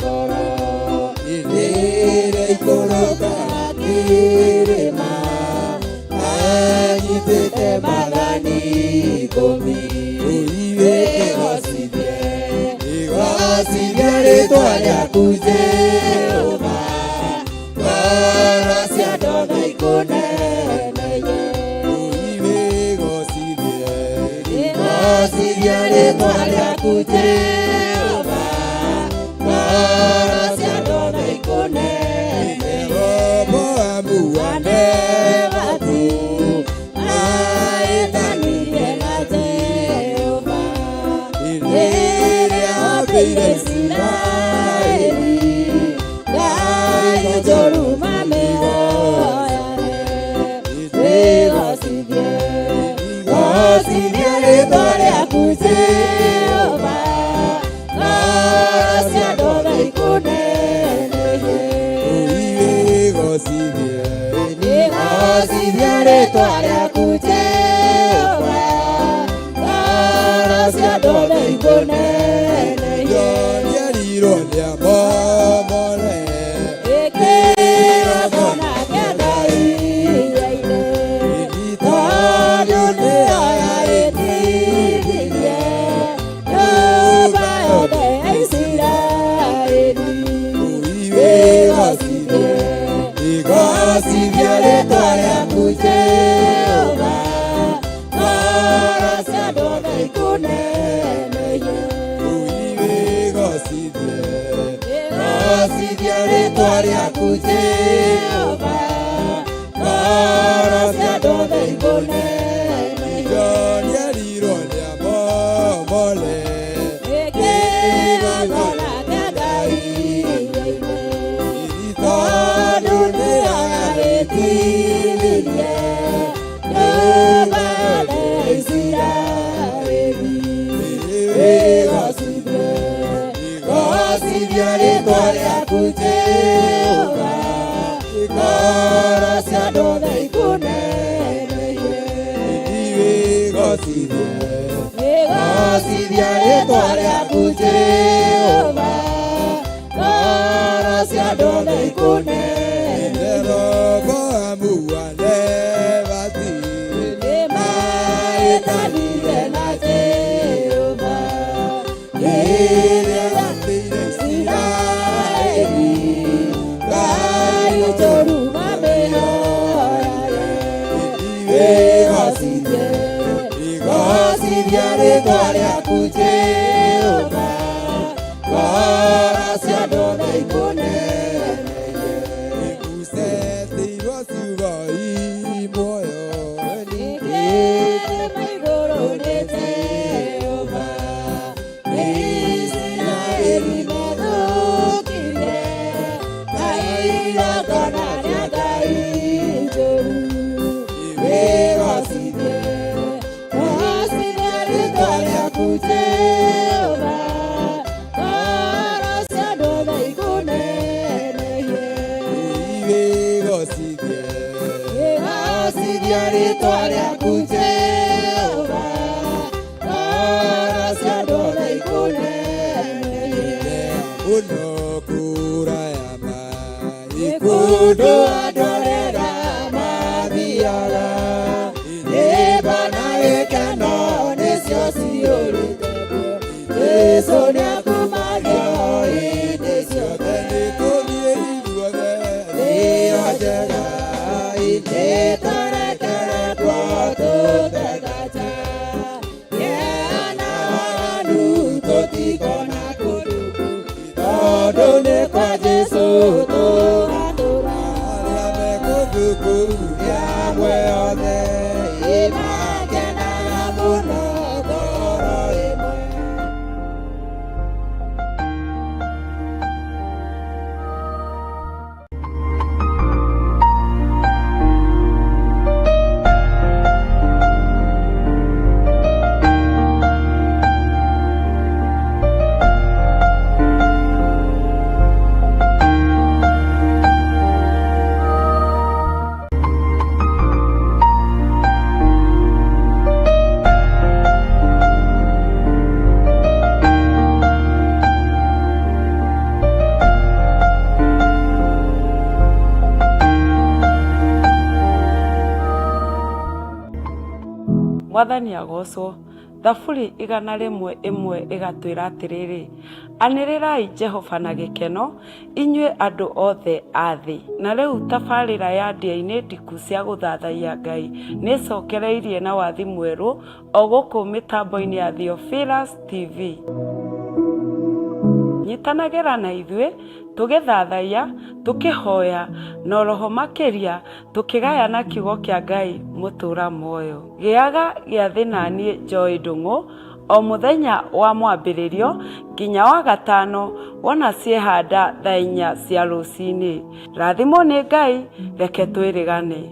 ngoro rĩrĩa ikũrũkaga akĩrĩma anyitĩte maathani ikũmi. Wĩgocithie Gocithie rĩtwa rĩaku Jehova ngoro cia andũ othe ikũnenehie. Wĩgocithie Gocithie rĩtwa rĩaku Jehova ngoro cia andũ othe ikũnenehie. Jeroboamu wa Nebati aetanirie na Jehova rĩrĩa rĩrĩa ombire Isiraeli Ngai njũru mamĩhoyage. Wĩgocithie gocithie rĩtwa rĩaku Jehova ngoro cia andũ othe ikũnenehie. Wĩgocithie Gocithie rĩtwa rĩaku Jehova ngoro cia andũ othe ikũnenehie. Nĩerirwo nĩamomore Ĩkĩragwo kĩa Ngai yaine tondũ nĩyo yarĩtithirie nyũmba yothe ya Isiraeli. Wĩgocithie Gocithie rĩtwa rĩaku Jehova ngoro cia andũ othe ikũnenehie. Wĩgocithie Gocithie rĩtwa rĩaku Jehova ngoro cia andũ othe ikũnenehie. Nĩerirwo nĩamomore Ĩkĩragwo kĩa Ngai yaine tondũ nĩyo yarĩtithirie nyũmba yothe ya Isiraeli. Wĩgocithie gocithie rĩtwa rĩaku Jehova ngoro cia andũ othe ikũnenehie. Wĩgocithie Wĩgocithie rĩtwa rĩaku Jehova ngoro cia andũ othe ikũnenehie. Jeroboamu wa Nebati Nĩmaetanirie na Jehova rĩrĩa rĩrĩa Isiraeli Ngai njũru mamĩhoyage. Wĩgocithie gocithie rĩtwa rĩaku Jehova ngoro cia andũ othe ikũnenehie. rĩtwa rĩaku Jehova, ngoro cia andũ othe ikũnenehie. Mũno kũraya ma Ikundo andũ arĩa mathiaga, nyĩmbo na gĩkeno nĩcio ciyũrĩte kuo. Jesũ nĩakumagio hĩndĩ ciothe. Nĩtũthiĩ ithuothe Ĩyo njega itĩtũrekere kuo tũtekacha. Kĩeha na waganu tũtikona kũndũ kũu, tondũ nĩ kwa Jesũ tũgatũũra. Arĩa me kũndũ kũu Hamwe othe ĩmakenaga mũno ngoro ĩmwe. Mwathani agocwo. Thaburi 101 ĩgatwĩra atĩrĩrĩ, anĩrĩrai Jehova na gĩkeno, inyuĩ andũ othe a thĩ. Na rĩu tabarĩra ya ndĩa-inĩ ndiku cia gũthathaiya Ngai nĩ ĩcokereirie na wathi mwerũ o gũkũ mĩtambo-inĩ ya Theophilus TV. Nyitanagĩra na ithuĩ tũgĩthathaiya, tũkĩhoya na oroho makĩria tũkĩgayana kiugo kĩa Ngai mũtũra muoyo. Gĩaga gĩathĩ naniĩ Joy Ndung'u o mũthenya wa mwambĩrĩrio nginya wa gatano wona ciehanda thaa 4 cia rũcinĩ. Rathimwo nĩ Ngai, reke twĩrĩgane.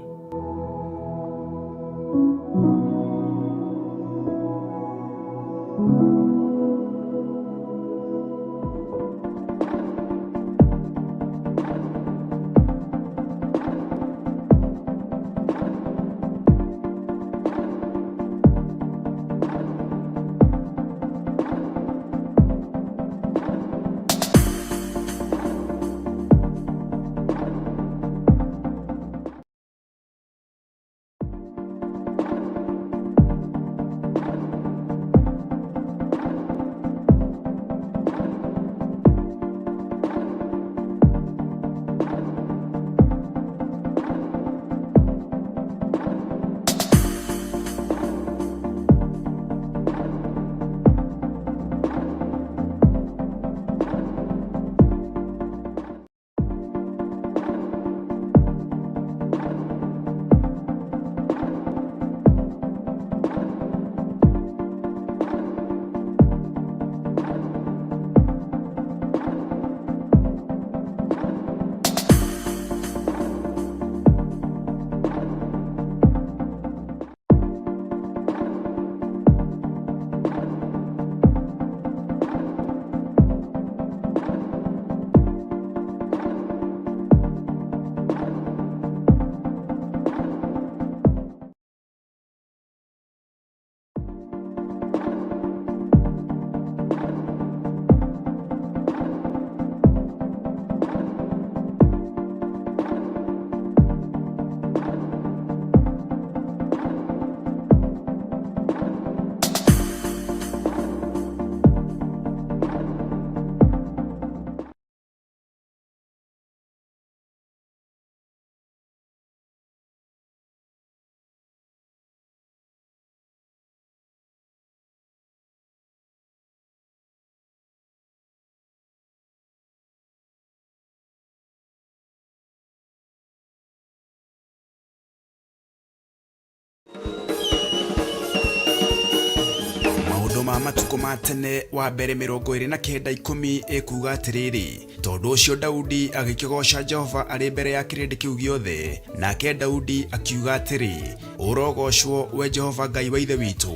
Maũndũ ma matukũ ma tene wa mbere 29:10 ĩkuuga atĩrĩrĩ, tondũ ũcio Daudi agĩkĩgooca Jehova arĩ mbere ya kĩrĩndĩ kĩu gĩothe, nake Daudi akiuga atĩrĩ, ũrogocwo we Jehova Ngai wa ithe witũ.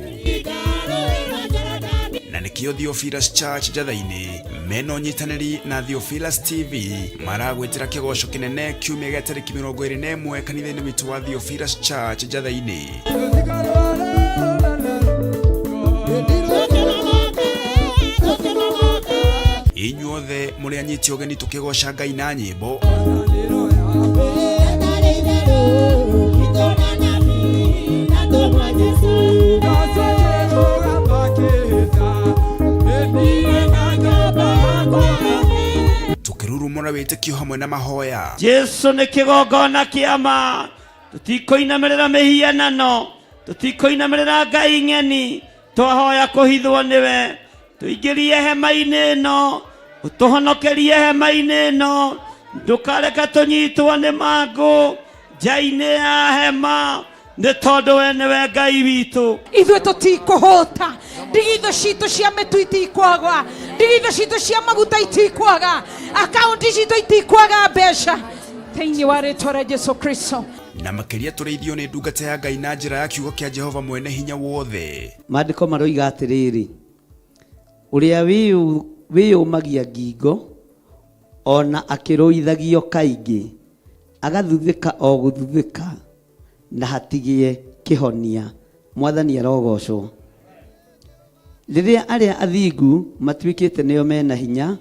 Na nĩkĩo Nĩkĩo Theophilus Church Njatha-inĩ mena ũnyitanĩri na Theophilus TV maragwĩtĩra kĩgoco kĩnene kiumia gĩa tarĩki 21 kanitha-inĩ witũ wa Theophilus Church Njatha-inĩ. Inyuothe mũrĩ anyiti ũgeni tũkĩgoca Ngai na nyĩmbo. Tũkĩrurumũra wĩtĩkio hamwe na mahoya. Jesu nĩ kĩgongona kĩama, tũtikũinamĩrĩra mĩhianano, tũtikũinamĩrĩra ngai ng'eni, twahoya kũhithwo nĩwe, tũingĩrie hema-inĩ ĩno, ũtũhonokerie hema-inĩ ĩno, ndũkareke tũnyitwo nĩ mangũ nja-inĩ ya hema, nĩ tondũ we nĩwe Ngai witũ. Ithuĩ tũtikũhũta, ndigithũ citũ cia mĩtu itikwaga, ndigithũ citũ cia maguta itikwaga, akaunti citũ itikwaga mbeca, thĩinĩ wa rĩtwa rĩa Jesu Kristo. Na makĩria tũrĩithio nĩ ndungata ya Ngai na njĩra ya kiugo kĩa Jehova mwene hinya wothe. Maandĩko maroiga atĩrĩrĩ, ũrĩa wĩyũmagia ngingo ona akĩrũithagio kaingĩ, agathuthĩka o gũthuthĩka na hatigĩe kĩhonia. Mwathani arogocwo. Rĩrĩa arĩa athingu matuĩkĩte nĩo mena hinya,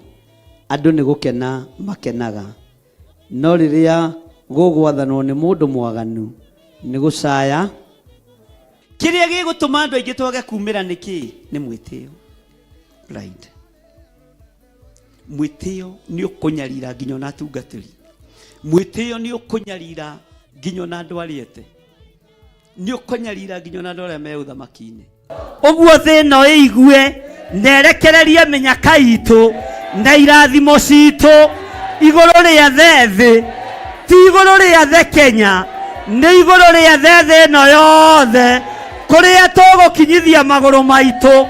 andũ nĩ gũkena makenaga. No rĩrĩa gũgwathanwo nĩ mũndũ mwaganu, nĩ gũcaya. Kĩrĩa gĩgũtũma andũ aingĩ twage kumĩra nĩ kĩĩ? Nĩ mwĩtĩo. Pride. Mwĩtĩo nĩ ũkũnyarira nginya ona atungatĩri. Mwĩtĩo nĩ ũkũnyarira nginya ona andũ arĩa ete. Nĩ ũkũnyarira nginya ona andũ arĩa me ũthamaki-inĩ. Ũguo thĩ ĩno ĩigue na ĩrekererie mĩnyaka itũ na irathimo citũ igũrũ rĩa thĩ, ti igũrũ rĩa thĩ Kenya, nĩ igũrũ rĩa thĩ ĩno yothe, kũrĩa tũgũkinyithia magũrũ maitũ,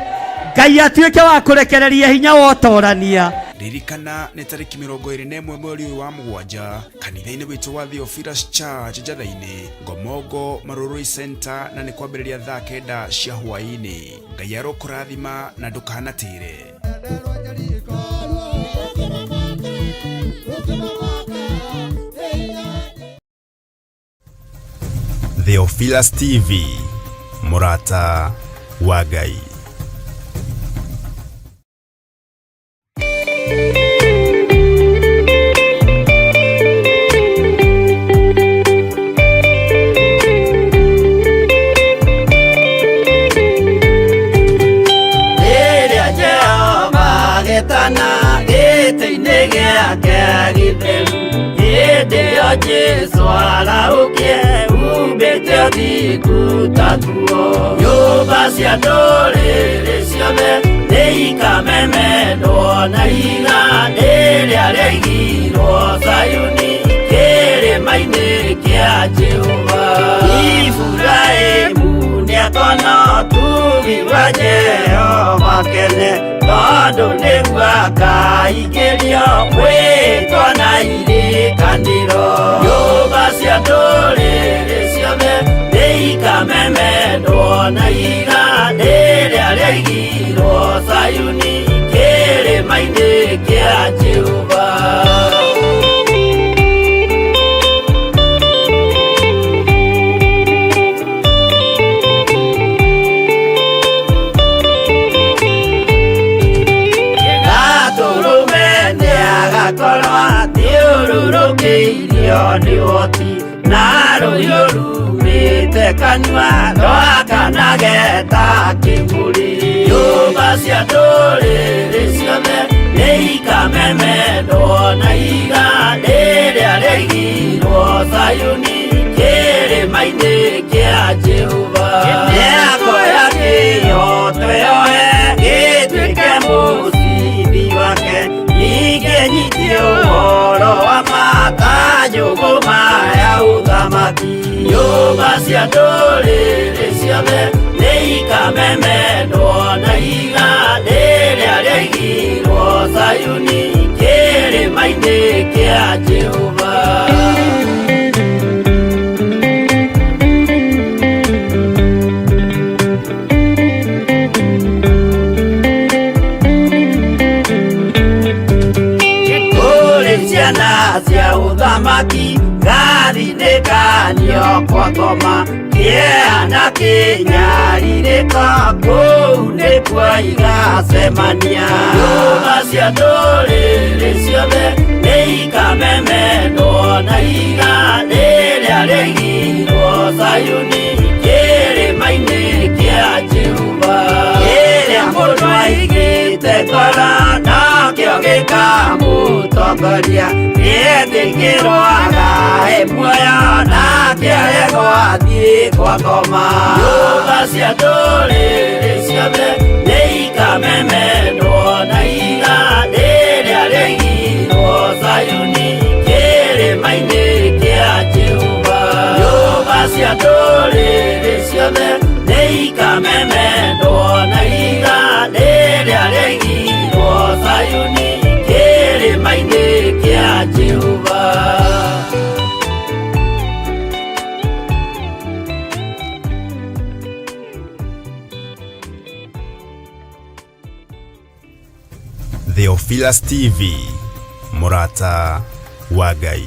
Ngai atuĩke wa kũrekereria hinya wa ũtorania. Ririkana nĩ tarĩki 21 mweri ũyũ wa mũgwanja kanitha-inĩ witũ wa Theophilus Church Njatha-inĩ, Ngomongo Marurui Center, na nĩ kwambĩrĩria thaa 9 cia hwaĩ-inĩ. Ngai arokũrathima na ndũkanatĩre. Theophilus TV, mũrata wa Ngai. Rĩrĩa Jehova agetana gĩtĩ-inĩ gĩake gĩtheru, hĩndĩ ĩyo Jesũ arahũkie umbĩte ũthingu ta nguo. Nyũmba cia ndũrĩrĩ ciothe nĩikamemendwo na ihiga rĩrĩa rĩaigirwo Zayuni kĩrĩma-inĩ kĩa Jehova. Iburahĩmu nĩakona ũtugi wa Jehova kene, tondũ nĩguo akaingĩrio mwĩtwa na irĩkanĩro. Nyũmba cia ndũrĩrĩ ciothe nĩikamemendwo na ihiga rĩrĩa rĩaigirwo Zayuni kĩrĩma-inĩ kĩa Jehova. Gatũrũme nĩagakorwo athiũrũrũkĩirio nĩ ũhoti, na rũhiũ rumĩte kanua rwakanage ta kĩmũrĩ. Nyũmba cia ndũrĩrĩ ciothe nĩikamemendwo na ihiga rĩrĩa rĩaigirwo Zayuni kĩrĩma-inĩ kĩa Jehova. Nĩakoya kĩhooto yoe gĩtuĩke mũcibi wake, ningĩ nyitie ũhoro wa mata njũgũma ya ũthamaki. Nyũmba cia ndũrĩrĩ ciothe nĩikamemendwo na ihiga rĩrĩa rĩaigirwo Zayuni kĩrĩma-inĩ kĩa Jehova. koma kĩeha na kĩnyarirĩko kũu nĩkuo igacemania nyũmba cia ndũrĩrĩ ciothe nĩ ikamemendwo na ihiga rĩrĩa rĩigirwo Zayuni kĩrĩma-inĩ kĩa Jehova kĩrĩa mũndũ aigĩte ngoro nakĩo gĩkamũtongoria gĩetĩkĩrwo agae muoyo nake aregwo athiĩ kwa ngoma nyũmba cia ndũrĩrĩ ciothe nĩ ikamemendwo na ihiga rĩrĩa rĩigirwo Zayuni kĩrĩma-inĩ kĩa Jehova nyũmba cia ndũrĩrĩ ciothe nĩ ikamemendwo na ihiga rĩrĩa rĩigirwo Zayuni kĩrĩma-inĩ kĩa Jehova. Theophilus TV, mũrata wa Ngai.